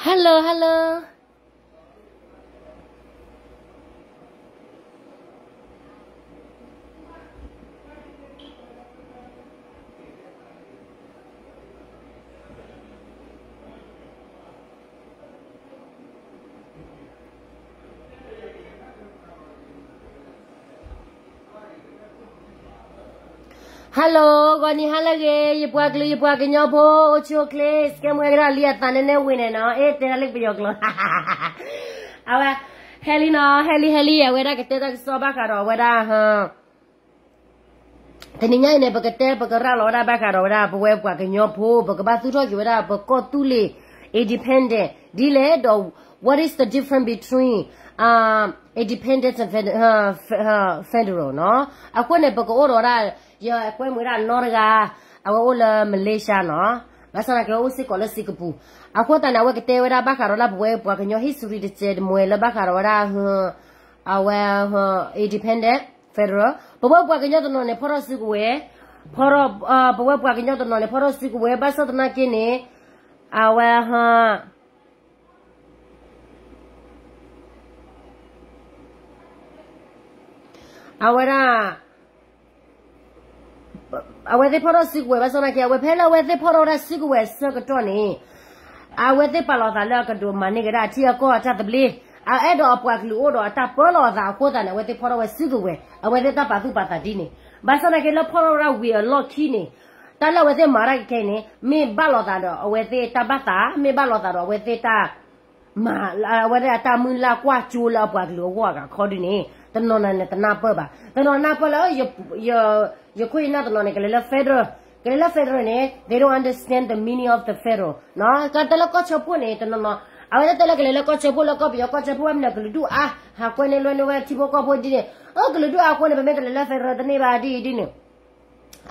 Hello, hello. Hello, ဂီၤနံၤဟါလၢအဂ့ၤ, ယပှၤကလုာ် ယပှၤကညီဖိ အိၣ်ဆူၣ်အိၣ်ချ့, စကဲမူဝဲကဒၣ်လံအသးနည်းနည်းဝံၤန့ၣ်နီၤ, အဲၣ်တဲဒၣ်လၢပယီၤကျိာ်, အဝဲ, ဟဲလံနီၤ, ဟဲလံ ဟဲလံ, အဝဲဒၣ်ကတဲတၢ်ကစီၣ်ဘၣ်ဃးဒီးအဝဲဒၣ် တနံၤညါအံၤန့ၣ် ပကတဲ ပကရၤလီၤဝဲဒၣ်ဘၣ်ဃးဒီးဝဲဒၣ် ပဝဲပှၤကညီဖိ ပကဘၣ်သူၣ်ထီၣ်က့ၤဝဲဒၣ် ပကီၢ်သူလ့ၤ independent ဒ်လဲၣ်ဒီး what is the difference between independence and federal နီၤ. အဃိန့ၣ် ပကအိၣ်ဒီးဝဲဒၣ် ယကွဲမုာ်ဝဲဒၣ်နီတဂၤ, အဝဲအိၣ်လၢ Malaysia နီၤ, ဘၣ်ဆၣ်သနာ်က့ အိၣ်စ့ၢ်ကီးလၢ Singapore. အဃိသတးန့ၣ် အဝဲကတဲဝဲဒၣ်ဘၣ်ဃးဒီးလၢပဝဲပှၤကညီ history တစဲးတမှဲၤလၢဘၣ်ဃးဒီးဝဲဒၣ် အဝဲ independent federal, ပဝဲပှၤကညီတနီၤန့ၣ် ဖီၣ်ထီၣ်စုကဝဲၤ, ဖီၣ်ထီၣ်, ပဝဲပှၤကညီတနီၤန့ၣ် ဖီၣ်ထီၣ်စုကဝဲၤ ဘၣ်ဆၣ်သနာ်က့န့ၣ် အဝဲ အဝဲဒၣ် အဝဲသ့ၣ်ဖီၣ်ထီၣ်စုကဝဲၤဘၣ်ဆၣ်သနာ်က့ အဝဲဖဲလၢအဝဲသ့ၣ်ဖီၣ်ထီၣ်ဝဲဒၣ်စုကဝဲၤအဆၢကတီၢ်န့ၣ် အဝဲသ့ၣ်ပာ်လီၤသးလၢအကဒိးမၤန့ၢ်ကဒါအထံအကီၢ်အတၢ်သဘျ့, အအဲၣ်ဒိးအပှၤကလုာ်အိၣ်ဒီးအတၢ်ပၢလီၤအသးအဃိသတးန့ၣ် အဝဲသ့ၣ်ဖီၣ်ထီၣ်ဝဲစုကဝဲၤ, အဝဲသ့ၣ်တၢ်ပာ်သူၣ်ပာ်သးဒ်န့ၣ်, ဘၣ်ဆၣ်သနာ်က့လၢဖီၣ်ထီၣ်ဝဲဒၣ်ဝံၤအလီၢ်ခံန့ၣ် တၢ်လၢအဝဲသ့ၣ်မၤတၢ်ခဲအံၤန့ၣ် မ့ၢ်ဘၣ်လိာ်သးဒီးအဝဲသ့ၣ်တၢ်ဘၣ်သး, မ့ၢ်ဘၣ်လိာ်သးဒီးအဝဲသ့ၣ်တၢ် မၤ, အဝဲဒၣ်တၢ်မုၢ်လၢ်ကွၢ်ကၠိလၢအပှၤကလုာ်အဂီၢ်အခီဒ်န့ၣ် တနီၤန့ၣ်တနၢ်ပၢၢ်ဘၣ်, တနီၤနၢ်ပၢၢ်လၢ ယခိၣ်ယနၢ်တနီၤန့ၣ် ကလဲၤလၢ federal, ကလဲၤလၢ federal န့ၣ် they don't understand the meaning of the federal နီၤ, ကတၢၢ်လၢကီၢ်ဆၢဖိန့ၣ် တနီၤနီၤ အဝဲသ့ၣ်တဲလၢကလဲၤလၢကီၢ်ဆၢဖိလၢကီၢ်ပယီၤကီၢ်ဆၢဖိဝဲမနုၤကလုာ်ဒူၣ်အါ, ဟးကွဲန့ၢ်လွဲန့ၢ်ဝဲထံဖိကီၢ်ဖိဒ်န့ၣ်, အိၣ်ကလုာ်ဒူၣ်အါအဃိန့ၣ် ပမ့ၢ်တလဲၤလၢ federal တန့ၢ်ဘၣ်ဒ်အံၤဒ်န့ၣ်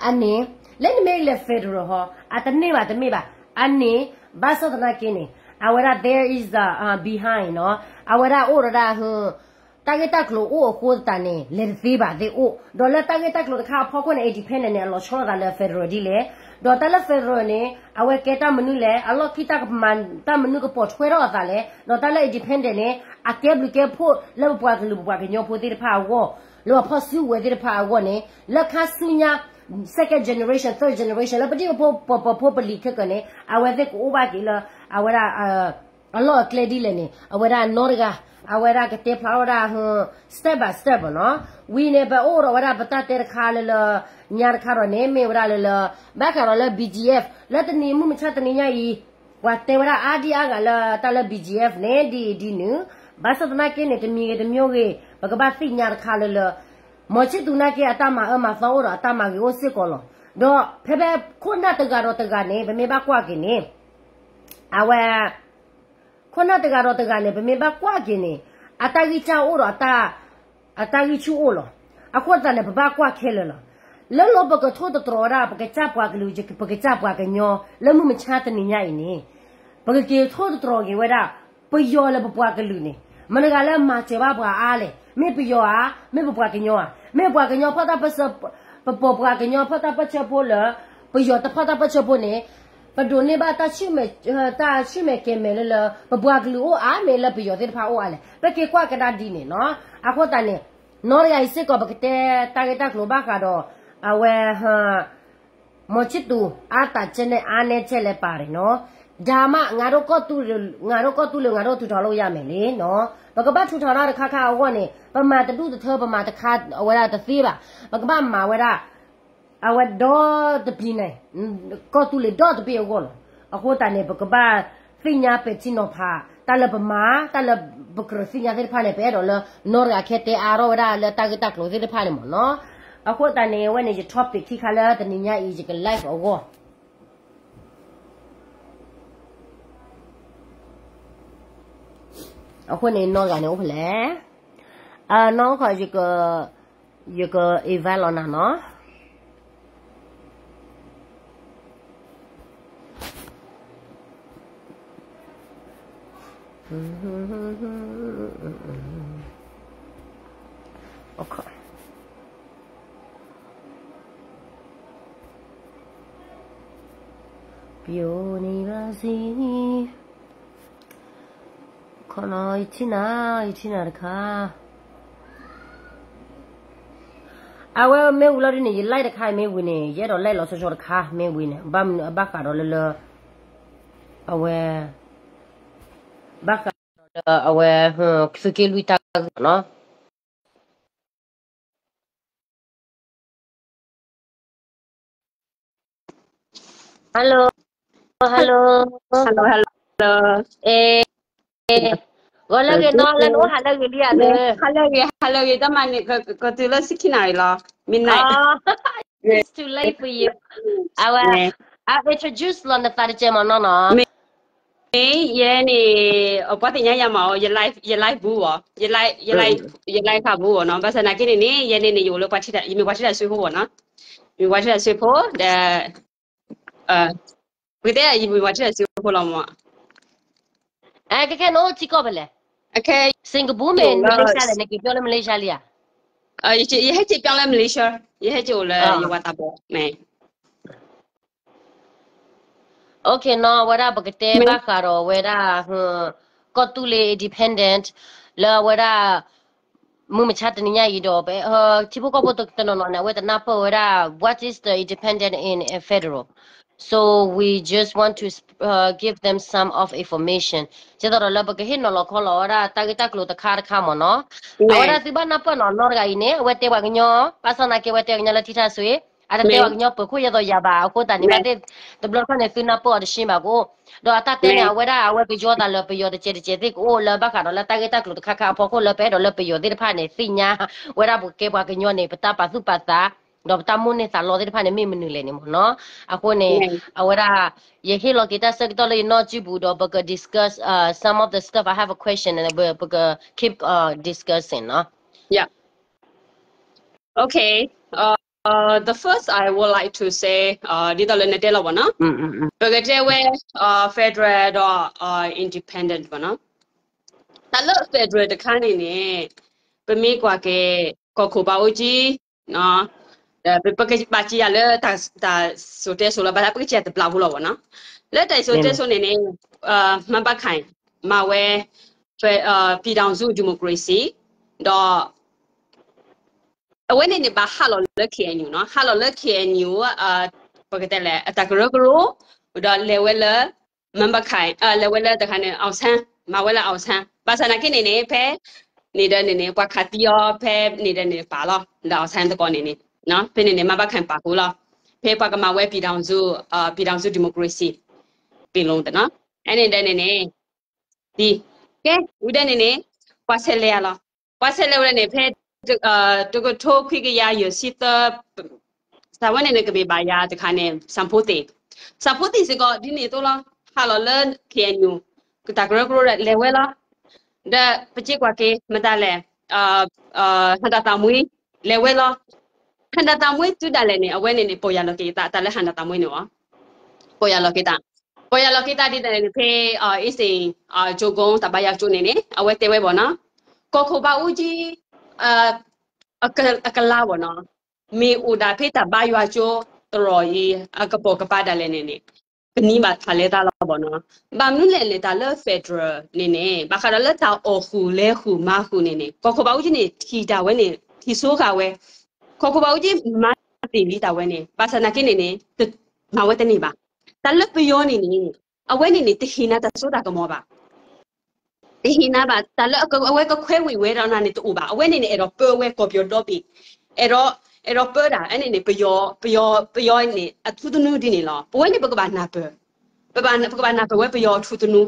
အန့ၣ်, လၢနမ့ၢ်လဲၤ federal ဟီ, အတန့ၢ်ဘၣ်တမ့ၢ်ဘၣ်, အန့ၣ်, ဘၣ်ဆၣ်သနာ်က့န့ၣ်, အဝဲဒၣ် there is a behind နီၤ, အဝဲဒၣ်အိၣ်ဒီးဒၣ်, တၢ်ဂ့ၢ်တၢ်ကျိၤအိၣ်အဃိသတးန့ၣ် လဲၤတသ့ဘၣ်သ့ၣ်အိၣ်, ဒီးလၢတၢ်ဂ့ၢ်တၢ်ကျိၤတခါအဖီခိၣ်န့ၣ် independent န့ၣ် အလီၤဆီလိာ်သးလၢ federal ဒ်လဲၣ်, ဒီးတၢ်လၢ federal န့ၣ် အဝဲကဲတၢ်မနုၤလဲၣ်, အလီၢ်ခံတၢ်ကမၤ, တၢ်မနုၤကပိာ်ထွဲထီၣ်အသးလဲၣ်, ဒီးတၢ်လၢ independent န့ၣ် အကဲဘျုးကဲဖှိၣ်လၢပပှၤကလုာ်ပပှၤကညီဖိသ့ၣ်တဖၣ်အဂီၢ်, လၢပဖီၣ်စုကဝဲၤသ့ၣ်တဖၣ်အဂီၢ်န့ၣ်, လၢခါဆူညါ second generation, third generation လၢပဒံၣ်ပဖိပဖိပလံၤခဲကၢန့ၣ် အဝဲသ့ၣ်ကအိၣ်ဘၣ်က့ၤလၢ အဝဲဒၣ် အလီၢ်အကျဲဒ်လဲၣ်န့ၣ် အဝဲဒၣ်နီတဂၤ, အဝဲဒၣ်ကတဲဖျါထီၣ်ဝဲဒၣ် step by step နီၤ, ဝံၤန့ၣ် ပအိၣ်ဒီးဝဲဒၣ်ပတၢ်တဲတခါလၢလၢ, ညါတခါဒီးန့ၣ် မ့ၢ်ဝဲဒၣ်လၢလၢ, ဘၣ်ဃးဒီးလၢ BGF လၢတနံၤမုၢ်မဆါတနံၤညါအံၤ, ပှၤတဲဝဲဒၣ်အါဒံအါဂၤလၢတၢ်လၢ BGF န့ၣ် ဒ်အံၤဒ်နုၤ, ဘၣ်ဆၣ်သနာ်က့န့ၣ် တမံၤဂ့ၤတမံၤဂ့ၤ ပကဘၣ်သ့ၣ်ညါတခါလၢလၢ မီၤဆံၣ်သူနာ်က့ အတၢ်မၤအၢမၤသီအိၣ်ဒီးအတၢ်မၤဂ့ၤအိၣ်စ့ၢ်ကီးလီၤ. ဒီးဖဲဖဲခိၣ်နၢ်တဂၤဒီးတဂၤန့ၣ် ပမ့ၢ်ဘၣ်ကွၢ်က့ၤန့ၣ်, အဝဲ, ခိၣ်နၢ်တဂၤဒီးတဂၤန့ၣ် ပမ့ၢ်ဘၣ်ကွၢ်က့ၤန့ၣ်, အတၢ်ဂံၢ်စၢ်အိၣ်ဒီး အတၢ်ဂံၢ်ဆူၣ်အိၣ်လီၤ. အဃိသတးန့ၣ် ပဘၣ်ကွၢ်ခဲလၢာ်လီၤ. လၢလီၤပကထိၣ်သတြီၤဝဲဒၣ် ပကစၢ်ပှၤကလုာ် ပကစၢ်ပှၤကညီ လၢမုၢ်မဆါတနံၤညါအံၤန့ၣ်, ပကက့ၤထိၣ်သတြီၤက့ၤဝဲဒၣ် ပယီၤလၢပပှၤကလုာ်န့ၣ် မတၤတဂၤလၢမၤစၢၤဘၣ်ပှၤအါလဲၣ်, မ့ၢ်ပယီၤဧါ, မ့ၢ်ပပှၤကညီဧါ, မ့ၢ်ပှၤကညီဖီၣ်တၢ်ပၢဆှၢ, ပပိာ်ပှၤကညီဖီၣ်တၢ်ပၢဆှၢဖိလၢ ပယီၤတဖီၣ်တၢ်ပၢဆှၢဖိန့ၣ်, ပဒိးန့ၢ်ဘၣ်တၢ်ဆူၣ်မဲာ်, တၢ်ဆူၣ်မဲာ်ကဲၤမဲာ်လၢလၢ ပပှၤကလုာ်အိၣ်အါမ့ၢ်လၢပယီၤသ့ၣ်တဖၣ်အိၣ်အါလဲၣ်, ပက့ၤကွၢ်ကဒါဒ်န့ၣ်နီၤ. အဃိသတးန့ၣ်, နီတဂၤအံၤစ့ၢ်ကီး ပကတဲတၢ်ဂ့ၢ်တၢ်ကျိၤဘၣ်ဃးဒီး အဝဲ မီၤဆံၣ်သူ အါသးကဲနဲၣ်အါနဲၣ်ကဲလဲၣ်ပာ်န့ၣ်နီၤ, ဒါမး ငါတို့ကီၢ်သူလ့ၤ ငါတို့ကီၢ်သူလ့ၤ ငါတို့ထူထောင်လို့ရမယ်လေနီၤ, ပကဘၣ်ထူထောင်တၢ်တခါခါအဂီၢ်န့ၣ် ပမၤတဒူၣ်တထၢ ပမၤတခါအဝဲဒၣ်တသ့ဘၣ်, ပကဘၣ်မၤဝဲဒၣ် အဝဲဒီတပံၤန့ၣ်, ကီၢ်သူလ့ၤဒီတဘ့ၣ်အဂီၢ်လီၤ. အဃိသတးန့ၣ် ပကဘၣ်သ့ၣ်ညါပဲာ်ထံနီၤဖး တၢ်လၢပမၤ တၢ်လၢပကြၢးသ့ၣ်ညါသ့ၣ်တဖၣ်န့ၣ် ပအဲၣ်ဒိးလၢ နီတဂၤခဲတဲအါထီၣ်ဝဲဒၣ်လၢတၢ်ဂ့ၢ်တၢ်ကျိၤသ့ၣ်တဖၣ်န့ၣ်မ့ၢ်နီၤ. အဃိသတးန့ၣ် အဝဲန့ၣ် ယ topic ခံခါလၢတနံၤညါအံၤ ယက live အဂီၢ် အဃိန့ၣ် နီၢ်ဂၤန့ၣ်အိၣ်ဖဲလဲၣ်, နီၢ်ခီ ယက invite လီၤနၤနီၤ. ပျိုၤန့ၢ်ဘၣ်စ့ၢ် ယထံၣ်နၤ, ယထံၣ်နၤတခါ. အဝဲမ့ၢ်ဝံၤလီၤဒ်န့ၣ် ယ like တခါမ့ၢ်ဝံၤန့ၣ် ယအဲၣ်ဒိး like လီၤဆီဆီတခါမ့ၢ်ဝံၤန့ၣ် ဘၣ်မနုၤအဘၣ်ဃးဒီးလၢလၢ အဝဲ ဘၣ်ဃးဒီးလၢအဝဲ သုးက့လွံၢ်တၢ်ဂ့ၢ်နီၤ. Hello, hello, hello, hello. ဂီၤလၢအဂ့ၤနီၤ, လၢနအိၣ်ဟးလၢအဂ့ၤလံဧါ. ဟါလၢအဂ့ၤ, ဟါလၢအဂ့ၤ, တၢ်မၤန့ၣ် ကတုၤလၢ six နၣ်ရံၣ်လီၤ, midnight. It's too late for you. အဝဲ I introduce လီၤနသးတကဲမ့ၢ်နီၤနီၤ. မ့ၢ်ယဲန့ၣ် အပှၤသ့ၣ်ညါယၤမး, ယ live ဘူးဝဲ, ယ live ခးဘူးဝဲနီၤ. ဘၣ်ဆၣ်သနာ်က့န့ၣ်န့ၣ် ယဲန့ၣ်န့ၣ် ယအိၣ်လၢပှၤထံ, ယမ့ၢ်ပှၤထံတၢ်စွ့ဖိဝဲနီၤ. ယမ့ၢ်ပှၤထံတၢ်စွ့ဖိဒီး ပကတဲယမ့ၢ်ပှၤထံတၢ်စွ့ဖိလီၤမး. ခဲခဲနအိၣ်ထံကီၢ်ဖဲလဲၣ်. ခဲ Singapore မ့ၢ် Malaysia လဲၣ်, နက့ၤပျီလၢ Malaysia လံဧါ. ယဟဲက့ၤပျီလၢ Malaysia, ယဟဲက့ၤအိၣ်လၢယဝၤသးဘီမ့ၢ် Okay နီၤ, အဝဲဒၣ်ပကတဲဘၣ်ဃးဒီးအဝဲဒၣ် ကီၢ်သူလ့ၤ independent လၢအဝဲဒၣ် မုၢ်မဆါတနံၤညါအံၤဒီး ထံဖိကီၢ်ဖိတနီၤနီၤန့ၣ် အဝဲတနၢ်ပၢၢ်ဝဲဒၣ် what is the independent in a federal. So we just want to give them some of information. ဒ်သိးဒီးလၢပကဟ့ၣ်နီၤလီၤခီလီၤဝဲဒၣ်တၢ်ဂ့ၢ်တၢ်ကျိၤတခါတခါမ့ၢ်နီၤ. အဝဲဒၣ်သုဘၣ်နၢ်ပၢၢ်နီၤ, နီတဂၤအံၤန့ၣ် အဝဲတဲပှၤကညီ, ဘၣ်ဆၣ်သနာ်က့အဝဲတဲပှၤကညီလၢထံထၢ်စွ့, အတတဲပှၤကညီပၢၤခိၣ်ယဲသိးယၤဘၣ်. အဃိသတးန့ၣ် ဘၣ်သ့ၣ်တဘျီတခီၣ်န့ၣ် သုနၢ်ပၢၢ်အီၤတရှ့ဘၣ်ကအိၣ်, ဒီးအတၢ်တဲန့ၣ် အဝဲဒၣ်အဝဲပယီၤသးလၢပယီၤတကဲးတကဲးသ့ၣ်ကအိၣ်လၢဘၣ်ဃးဒီးလၢတၢ်ဂ့ၢ်တၢ်ကျိၤတခါခါအဖီခိၣ်လၢပအဲၣ်ဒိးလၢပယီၤသ့ၣ်တဖၣ်န့ၣ် သ့ၣ်ညါဝဲဒၣ်ပကဲပှၤကညီန့ၣ် ပတၢ်ပာ်သူၣ်ပာ်သး ဒီးပတၢ်မိၣ်န့ၢ်သးလီသ့ၣ်တဖၣ်န့ၣ် မ့ၢ်မနုၤလဲၣ်န့ၣ်မ့ၢ်နီၤ. အဃိန့ၣ် အဝဲဒၣ် ယဟ့ၣ်လီၤက့ၤတၢ်ဆၢကတီၢ်လၢယနီၢ်စုပူၤဒီးပက discuss some of the stuff. I have a question and ပက keep discussing နီၤ. Yeah. Okay. The first I would like to say, ဒ်သိးလၢနတဲလီၤဘၣ်နီၤ, ပကတဲဝဲ federal ဒီး independent ဘၣ်နီၤ. တၢ်လၢ federal တခါန့ၣ်န့ၣ် ပမ့ၢ်ကွၢ်က့ၤ ကီၢ်ခိၣ်ဘၣ်အူကၠံ ပကဘၣ်စံးယၤလၢတၢ်စိၤတဲစိၤလီၤ, ဘၣ်ဆၣ်ပကစံးတဘျီဖိလီၤဘၣ်နီၤ. လၢတၢ်စိၤတဲစိၤန့ၣ်န့ၣ် မဘၣ်ခၣ် မၤဝဲ ပြည်ထောင်စု democracy ဒီး အဝဲန့ၣ်န့ၣ် ဘၣ်ဟးလီၤလၢ KNU နီၤ, ဟးလီၤလၢ KNU ပကတဲလဲၣ် အတၢ်ကရၢကရိ, ဒီးလဲၤဝဲလၢ မဘၣ်ခၣ် လဲၤဝဲလၢတခါန့ၣ် အောင်ဆန်း, မၤဝဲလၢ အောင်ဆန်း. ဘၣ်ဆၣ်သနာ်က့န့ၣ်န့ၣ် ဖဲန့ၣ်ဒီးန့ၣ်န့ၣ် ပှၤခးသံအီၤ ဖဲန့ၣ်ဒီးန့ၣ်ပာ်လီၤ ဒီး အောင်ဆန်း သကိးန့ၣ်န့ၣ် ဖဲန့ၣ်န့ၣ် မဘၣ်ခၣ်ပာ်ဃုာ်လီၤ. ဖဲပှၤကမၤဝဲ ပြည်ထောင်စု ပြည်ထောင်စု democracy ပ့ၤလိာ်တနီၤ. အဲန့ၣ်ဒီးန့ၣ်န့ၣ် ဒ် ကဲ ဝံၤဒီးန့ၣ်န့ၣ် ပှၤဆဲးလဲၤယၤလီၤ. ပှၤဆဲးလဲၤဝဲဒၣ်န့ၣ် ဖဲ တကထိခွံကယၤယဲၢ်ဆံသၢ စးဝဲန့ၣ်န့ၣ် ကမ့ၢ်ဘၣ်ယၤတခါန့ၣ် စၣ်ဖိသ့ၣ်, စၣ်ဖိသ့ၣ်စ့ၢ်ကီး ဒ်န့ၣ်အသိးလီၤ. ဟးလီၤလၢ KNU ကတၢ်ကရၢကရိဒီးလဲၤဝဲလီၤ. ဒီးပစံးကွၢ်က့ၤ မတၤလဲၣ် ဟၣ်တၢ်သးမှံ လဲၤဝဲလီၤ. ဟၣ်တၢ်သးမှံတုၤဒၣ်လဲာ်န့ၣ် အဝဲန့ၣ်န့ၣ် ပီၢ်ယၢ်လီၤက့ၤသး တၢ်လၢဟၣ်တၢ်သးမှံန့ၣ်အီၤ ပီၢ်ယၢ်လီၤက့ၤသး, ပီၢ်ယၢ်လီၤက့ၤသးဒ်သိးန့ၣ် ဖဲ အင်းစိန် ကြို့ကုန်း တၢ်ဘါယွၤကၠိန့ၣ်န့ၣ် အဝဲတဲဝဲဘၣ်နီၤ, ကီၢ်ခိၣ်ဘၣ်အူကၠံ အကလါဘၣ်နီၤ, မ့ၢ်အိၣ်ဒၣ်ဖဲတၢ်ဘါယွၤကၠိတရီၤအံၤ အကပိာ်ကပၤဒၣ်လဲာ်န့ၣ်န့ၣ် ကနံၤဘၣ်ထးလဲသးလီၤဘၣ်နီၤ. ဘၣ်မနုၤလဲၣ်န့ၣ် တၢ်လၢ federal န့ၣ်န့ၣ် ဘၣ်ဃးဒီးလၢတၢ်အီၣ်ဃုာ်လဲၤဃုာ်မၤဃုာ်န့ၣ်န့ၣ် ကီၢ်ခိၣ်ဘၣ်အူကၠံန့ၣ် ထံၣ်တၢ်ဝဲန့ၣ် ထံၣ်ဆိဃာ်ဝဲ, ကီၢ်ခိၣ်ဘၣ်အူကၠံ မၤတ့ၢ်လံတၢ်ဝဲန့ၣ် ဘၣ်ဆၣ်သနာ်က့န့ၣ်န့ၣ် မၤဝဲတန့ၢ်ဘၣ်. တၢ်လၢပယီၤန့ၣ်န့ၣ် အဝဲန့ၣ်န့ၣ် တဟ့ၣ်နၤတၢ်စိတၢ်ကမီၤဘၣ် တဟ့ၣ်နၤဘၣ်. တၢ်လၢအဝဲကခွဲးဝံၤဝဲဒီးနၤန့ၣ်တအိၣ်ဘၣ်. အဝဲန့ၣ်န့ၣ် အဲၣ်ဒိးပၢဝဲကီၢ်ပယီၤဒီဘ့ၣ်, အဲၣ်ဒိး အဲၣ်ဒိးပၢတၢ် အဲန့ၣ်န့ၣ် ပယီၤ ပယီၤ ပယီၤန့ၣ် အထူသနူဒ်န့ၣ်လီၤ. ပဝဲန့ၣ် ပကဘၣ်နၢ်ပၢၢ်, ပကဘၣ်နၢ်ပၢၢ်ဝဲပယီၤအထူသနူ.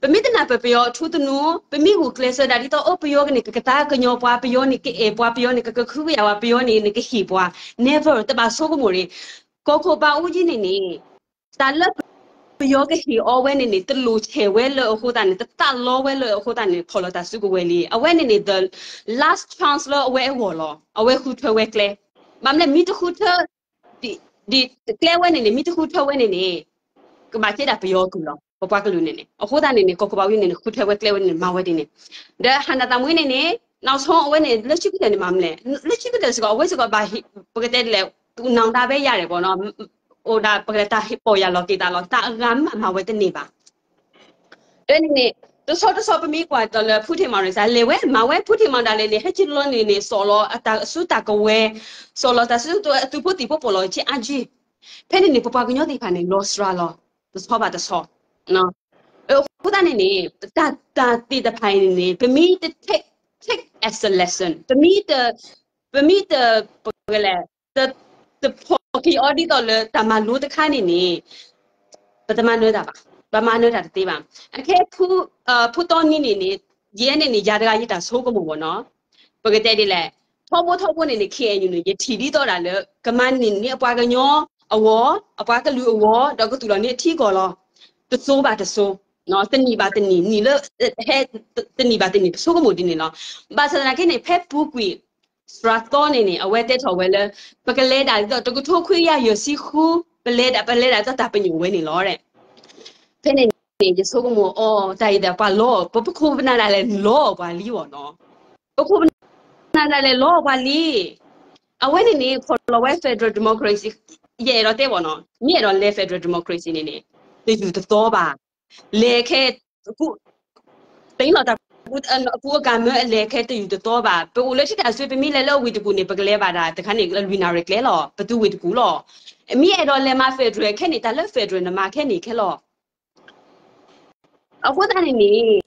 ပမ့ၢ်တနၢ်ပၢၢ်ပယီၤအထူသနူ, ပမ့ၢ်ဂုာ်ကျဲးစၢးဒၣ်ဒ်သိး အိၣ်ပယီၤန့ၣ် ကကသါကညီၤပှၤ, ပယီၤန့ၣ် ကအဲၣ်ပှၤ, ပယီၤန့ၣ် ကကဟုကယာ်ပှၤ, ပယီၤန့ၣ် နကဟ့ၣ်ပှၤ, never တဘၣ်ဆိကမိၣ်န့ၣ်. ကီၢ်ခိၣ်ဘၣ်အူကၠံန့ၣ်န့ၣ် တၢ်လၢပယီၤကဟ့ၣ်အီၤဝဲန့ၣ်န့ၣ် တလိၣ်ဆဲးဝဲလၢအဃိသတးန့ၣ် တသးလီဝဲလၢအဃိသတးန့ၣ် ဖီၣ်လီၤတၢ်စုကဝဲၤလံ. အဝဲန့ၣ်န့ၣ် the last chance လၢအဝဲအဂီၢ်လီၤ. အဝဲဃုထၢဝဲကျဲ, ဘၣ်မနုၤလဲၣ် မ့ၢ်တဃုထၢ ဒ်ကျဲဝဲန့ၣ်န့ၣ် မ့ၢ်တဃုထၢဝဲန့ၣ်န့ၣ် ကဘၣ်ကဲဒၣ်ပယီၤကုၢ်လီၤ ပပှၤကလုာ်န့ၣ်န့ၣ်. အဃိသတးန့ၣ်န့ၣ် ကီၢ်ခိၣ်ဘၣ်အူကၠံန့ၣ်န့ၣ် ဃုထၢဝဲကျဲဝဲန့ၣ် မၤဝဲဒ်န့ၣ်. ဒီးဟၣ်တၢ်သးမှံန့ၣ်န့ၣ် နောက်ဆုံး အဝဲန့ၣ် လၢခံကတၢၢ်န့ၣ်မၤမနုၤလဲၣ်, လၢခံကတၢၢ်စ့ၢ်ကီး အဝဲစ့ၢ်ကီးဘၣ် ပကတဲဒ်လဲၣ် သူၣ်နၢ်ဒါဘဲယၤဒဲးဘၣ်နီၤ, အိၣ်ဒၣ်ပကတဲတၢ်ဟ့ၣ်ပီၢ်ယၢ်လီၤက့ၤသးလီၤ. တၢ်အဂၤမးမၤဝဲတန့ၢ်ဘၣ်. ဒီးန့ၣ်န့ၣ် တဆီတဆီပမ့ၢ်ကွၢ်ဒီးလၢ ဖူထံးမၤရံစၢ် လဲၤဝဲမၤဝဲ ဖူထံးမၤဒၣ်လဲာ်န့ၣ် ဟဲက့ၤလီၤန့ၣ်န့ၣ် စိာ်လီၤအတၢ်အစုတၢ်ကဝဲၤ, စိာ်လီၤတၢ်စုတၢ်ကဝဲၤ အသုးဖိသံၣ်ဖိပိာ်လီၤဆံးအါကံ. ဖဲန့ၣ်န့ၣ် ပပှၤကညီသ့ၣ်တဖၣ်န့ၣ် လီၤစှၤလီၤ တဆီဘၣ်တဆီ. အဃိသတးန့ၣ်န့ၣ် တၢ်တၢ်သ့ၣ်တဖၣ်အံၤန့ၣ်န့ၣ် ပမ့ၢ်တ take take as a lesson ပမ့ၢ် ပမ့ၢ်တ ပလဲၣ် တ တဖီၣ်က့ၤအီၤဒ်သိးလၢတၢ်မၤလိတခါန့ၣ်န့ၣ် ပတမၤနၢၤတၢ်ဘၣ်, ပမၤနၢၤတၢ်တသ့ဘၣ်. အခဲ ဖူတီနံၤန့ၣ်န့ၣ် ယဲန့ၣ်န့ၣ် ယၤတဂၤယတၢ်ဆိကမိၣ်ဘၣ်နီၤ. ပကတဲဒ်လဲၣ်, ထီဘိထီဘိန့ၣ်န့ၣ် ခ့ၣ်အဲၣ်ယူၣ်န့ၣ် ယထံၣ်ဒ်သိးဒၣ်လၢ ကမၤန့ၢ်န့ၢ်အပှၤကညီအဂီၢ်, အပှၤကလုာ်အဂီၢ်, ဒီးကသူၣ်လီၤန့ၢ်အထံအကီၢ်လီၤ. တစိၤဘၣ်တစိၤ, တနံၣ်ဘၣ်တနံၣ်, နံၣ်လၢ ဟဲ တနံၣ်ဘၣ်တနံၣ် ပဆိကမိၣ်ဒ်န့ၣ်လီၤ. ဘၣ်ဆၣ်သနာ်က့န့ၣ် ဖဲပူၤကွံာ် စှၤသီန့ၣ်န့ၣ် အဝဲတဲထီၣ်ဝဲလၢ ပကလဲၤဒၣ်ဒ်သိး တကထိခွံကယၤယဲၢ်ဆံဃု, ပလဲၤဒၣ် ပလဲၤဒၣ်ဒ်သိးတၢ်ပညိၣ်ဝဲန့ၣ်လီၤ. ဖဲန့ၣ်န့ၣ် ယဆိကမိၣ်အီၤ တၢ်အံၤဒီးပှၤလီၤ, ပ ပခိၣ်ပနၢ်ဒၣ်လဲာ်လီၤပှၤလံဘၣ်နီၤ. ပခိၣ်ပနၢ်ဒၣ်လဲာ်လီၤပှၤလံ. အဝဲန့ၣ်န့ၣ် ဖီၣ်လီၤဝဲ federal democracy ယအဲၣ်ဒိးတဲဘၣ်နီၤ, မ့ၢ်အဲၣ်ဒိးလဲၤ federal democracy န့ၣ်န့ၣ် တယူၢ်တသီဘၣ်. လဲၤခဲ တလီၤတၢ် အကူအကၤမၢအလဲၤခဲတယူၢ်တသီဘၣ်. ပအိၣ်လၢထံတၢ်စွ့ ပမ့ၢ်လဲၤလၢအဝ့ၢ်တကူၣ်န့ၣ် ပကလဲၤဘၣ်ဒၣ်တခါန့ၣ် လွံၢ်နၣ်ရံၣ်ကျဲလီၤ. ပသူဝ့ၢ်တကူၣ်လီၤ. မ့ၢ်အဲၣ်ဒိးလဲၤမၤ federal ခဲန့ၣ် တၢ်လၢ federal နမၤခဲန့ၣ်ခဲလီၤ. အဃိသတးန့ၣ်န့ၣ်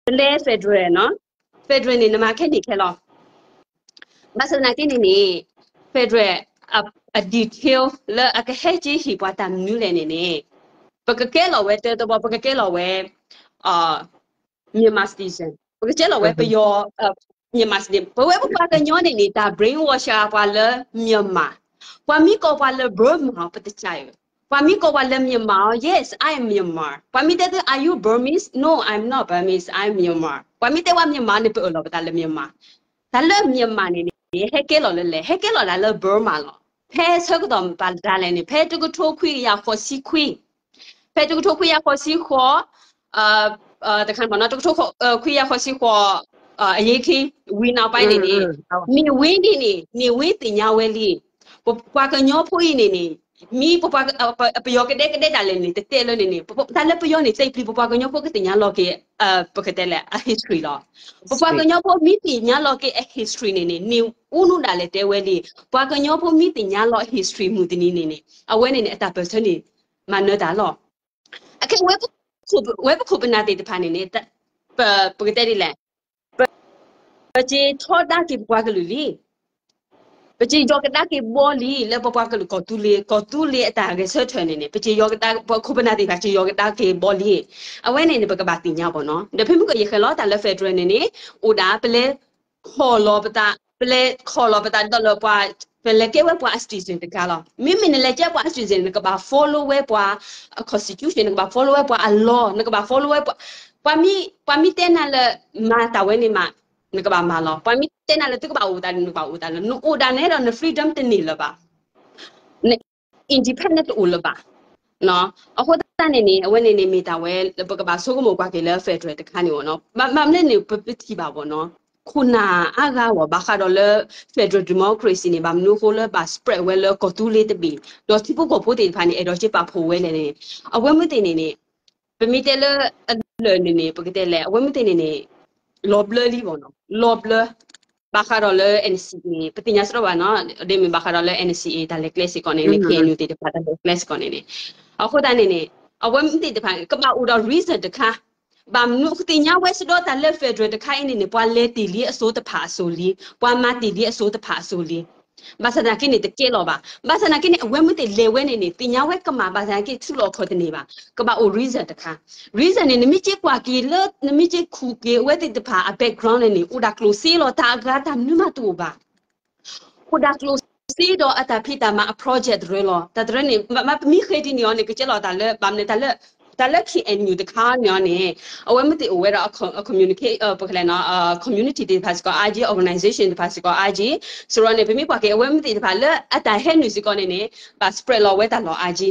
ပလဲၤ federal နီၤ, federal န့ၣ် နမၤခဲန့ၣ်ခဲလီၤ. ဘၣ်ဆၣ်သနာ်က့န့ၣ်န့ၣ် federal အ အ detail လၢအကဟဲက့ၤဟ့ၣ်ပှၤတၢ်မနုၤလဲၣ်န့ၣ်န့ၣ် ပကကဲလီၤဝဲတၢတဘီ ပကကဲလီၤဝဲ Myanmar citizen, ပကကဲလီၤဝဲပယီၤ Myanmar citizen. ပဝဲပပှၤကညီန့ၣ်န့ၣ် တၢ် brainwash ပှၤလၢ Myanmar, ပှၤမ့ၢ်ကိးပှၤလၢ Burma ပတကးအီၤ, ပှၤမ့ၢ်ကိးပှၤလၢ Myanmar, yes, I am Myanmar. ပှၤမ့ၢ်တဲသု Are you Burmese? No, I'm not Burmese, I'm Myanmar. ပှၤမ့ၢ်တဲဝဲ Myanmar န့ၣ် ပအၢၣ်လီၤပသးလၢ Myanmar. တၢ်လၢ Myanmar န့ၣ်န့ၣ် ဟဲကဲလီၤလၢလဲၣ်, ဟဲကဲလီၤဒၣ်လၢ Burma လီၤ. ဖဲဆၢကတီၢ်ပာ်တၢ်လဲၣ်န့ၣ် ဖဲတကထိခွံကယၤဃိးဆံခွံ, ဖဲတကထိခွံကယၤဃိးဆံဃိး, တခါန့ၣ် တကထိခွံကယၤဃိးဆံဃိး အယ့ခံ ဝံၤနီၢ်ပၤန့ၣ်န့ၣ် မ့ၢ်ဝံၤန့ၣ်န့ၣ် မ့ၢ်ဝံၤသ့ၣ်ညါဝဲလံ. ပပှၤကညီဖိအံၤန့ၣ်န့ၣ် မ့ၢ်ပပှၤ ပယီၤကဒဲကဒဲတၢ်လဲၣ်န့ၣ် တတဲလၢန့ၣ်န့ၣ် တၢ်လၢပယီၤန့ၣ် သ့ၣ်ပျံၤပပှၤကညီဖိကသ့ၣ်ညါလီၤက့ၤ ပကတဲလဲၣ် အ history လီၤ. ပပှၤကညီဖိမ့ၢ်သ့ၣ်ညါလီၤက့ၤအ history န့ၣ်န့ၣ် န့ၣ်အူနူဒၣ်လဲာ်တဲဝဲလံ. ပှၤကညီဖိမ့ၢ်သ့ၣ်ညါလီၤ history မုၢ်တနံၤန့ၣ်န့ၣ် အဝဲန့ၣ်န့ၣ် အတၢ်ပၢၢ်ဆၢန့ၣ် မၤနၢၤတၢ်လီၤ. အခဲ ဝဲပခိၣ်ပနၢ်သ့ၣ်တဖၣ်န့ၣ်န့ၣ် ပ ပကတဲဒ်လဲၣ် ပ ပက့ၤထီဒါက့ၤပပှၤကလုာ်လံ. ပက့ၤယီၤကဒါက့ၤဘီလံ လၢပပှၤကလုာ်ကီၢ်သူလ့ၤ, ကီၢ်သူလ့ၤအတၢ်ဂဲၤဆၢထၢၣ်န့ၣ်န့ၣ် ပက့ၤယီၤကဒါ ပခိၣ်ပနၢ်သ့ၣ်တဖၣ် က့ၤယီၤကဒါက့ၤဘီလံ. အဝဲန့ၣ်န့ၣ် ပကဘၣ်သ့ၣ်ညါဘၣ်နီၤ. ဒီးဖဲမုၢ်ကီၢ်ယဲၢ်ဃဲၤလီၤတၢ်လၢ federal န့ၣ်န့ၣ် အိၣ်ဒၣ်ပလဲၤခီၣ်လီၤပသး, ပလဲၤခီၣ်လီၤပသးဒီးလၢပှၤ ပလဲၤကဲဝဲပှၤအ citizen တဂၤလီၤ. မ့မ့ၢ်နလဲၤကဲပှၤအ citizen နကဘၣ် follow ဝဲပှၤအ constitution, နကဘၣ် follow ဝဲပှၤအ law, နကဘၣ် follow ဝဲပှၤ, ပှၤမ့ၢ် ပှၤမ့ၢ်တဲနၤလၢ မၤတၢ်ဝဲန့ၣ်မး နကဘၣ်မၤလီၤ. ပှၤမ့ၢ်တဲနၤလၢသုကဘၣ်အိၣ်သးန့ၣ် နကဘၣ်အိၣ်သးလီၤ. နအိၣ်ဒၣ်နဲဒီးန freedom တန့ၢ်လၢၤဘၣ်. န independent တအိၣ်လၢၤဘၣ်. အဃိသတးန့ၣ်န့ၣ် အဝဲန့ၣ်န့ၣ်မ့ၢ်တၢ်ဝဲ ပကဘၣ်ဆိကမိၣ်ကွၢ်က့ၤလၢ federal တခါန့ၣ်ဘၣ်နီၤ. ဘၣ်မနုၤလဲၣ်န့ၣ် ပပထံၣ်ဘၣ်ဘၣ်နီၤ ခိၣ်နၢ်အါဂၤဘၣ် ဘၣ်ဃးဒီးလၢ federal democracy န့ၣ် ဘၣ်မနုၤအဃိလၢဘၣ် spread ဝဲလၢကီၢ်သူလ့ၤတဘ့ၣ် ဒီးထံဖိကီၢ်ဖိသ့ၣ်တဖၣ်န့ၣ် အဲၣ်ဒိးက့ၤပာ်ဖှိၣ်ဝဲလဲၣ်န့ၣ် အဝဲမ့ၢ်သ့ၣ်န့ၣ်န့ၣ် ပမ့ၢ်တဲလၢအလၢာ်န့ၣ်န့ၣ် ပကတဲလဲၣ် အဝဲမ့ၢ်သ့ၣ်န့ၣ်န့ၣ် လီၤဘျၢလံဘၣ်နီၤ လီၤဘျၢ ဘၣ်ဃးဒီးလၢ NCA ပသ့ၣ်ညါစ့ၢ်ကီးဘၣ်နီၤ ဒ်မ့ၢ်ဘၣ်ဃးဒီးလၢ NCA တၢ်လဲၤကျဲစ့ၢ်ကီးန့ၣ်န့ၣ် KNU သ့ၣ်တဖၣ်တၢ်လဲၤကျဲစ့ၢ်ကီးန့ၣ်န့ၣ် အဃိသတးန့ၣ်န့ၣ် အဝဲမ့ၢ်သ့ၣ်တဖၣ် ကဘၣ်အိၣ်ဒီး reason တခါ ဘၣ်မနုၤသ့ၣ်ညါဝဲစ့ၢ်ကီးတၢ်လၢ federal တခါအံၤန့ၣ်န့ၣ် ပှၤလဲၤတ့ၢ်လံအစိၤတဖၣ်အစိၤလံ ပှၤမၤတ့ၢ်လံအစိၤတဖၣ်အစိၤလံ ဘၣ်ဆၣ်သနာ်က့န့ၣ် တကဲလီၤဘၣ်. ဘၣ်ဆၣ်သနာ်က့န့ၣ် အဝဲမ့ၢ်သ့ၣ်လဲၤဝဲန့ၣ်န့ၣ် သ့ၣ်ညါဝဲကမၣ် ဘၣ်ဆၣ်သနာ်က့ ထုးလီၤခီၣ်တန့ၢ်ဘၣ်. ကဘၣ်အိၣ် reason တခါ reason န့ၣ် နမ့ၢ်က့ၤကွၢ်က့ၤလၢ နမ့ၢ်က့ၤခူၣ်က့ၤအဝဲသ့ၣ်တဖၣ်အ background န့ၣ်န့ၣ် အိၣ်ဒၣ်ကျိၣ်စ့လီၤ တၢ်အဂၤတၢ်မနုၤမးတအိၣ်ဘၣ်. အိၣ်ဒၣ်ကျိၣ်စ့ဒီးအတၢ်ဖံးတၢ်မၤအ project တရၢလီၤ. တၢ်တရၢန့ၣ် မ့ၢ်ပမ့ၢ်ဃ့ဒ်န့ၣ်အီၤန့ၣ် ကကဲလီၤတၢ်လၢ ဘၣ်မနုၤတၢ်လၢ တၢ်လၢ KNU တခါန့ၣ်အီၤန့ၣ် အဝဲမ့ၢ်သ့ၣ်အိၣ်ဝဲဒီး communicate ပကလဲၤနီၤ community သ့ၣ်တဖၣ်စ့ၢ်ကီး IG organization သ့ၣ်တဖၣ်စ့ၢ်ကီး IG စရီန့ၣ် ပမ့ၢ်ကွၢ်က့ၤ အဝဲမ့ၢ်သ့ၣ်တဖၣ်လၢအတၢ်ဟဲနုာ်စ့ၢ်ကီးန့ၣ်န့ၣ် ဘၣ် spread လီၤဝဲတၢ်လီၢ် IG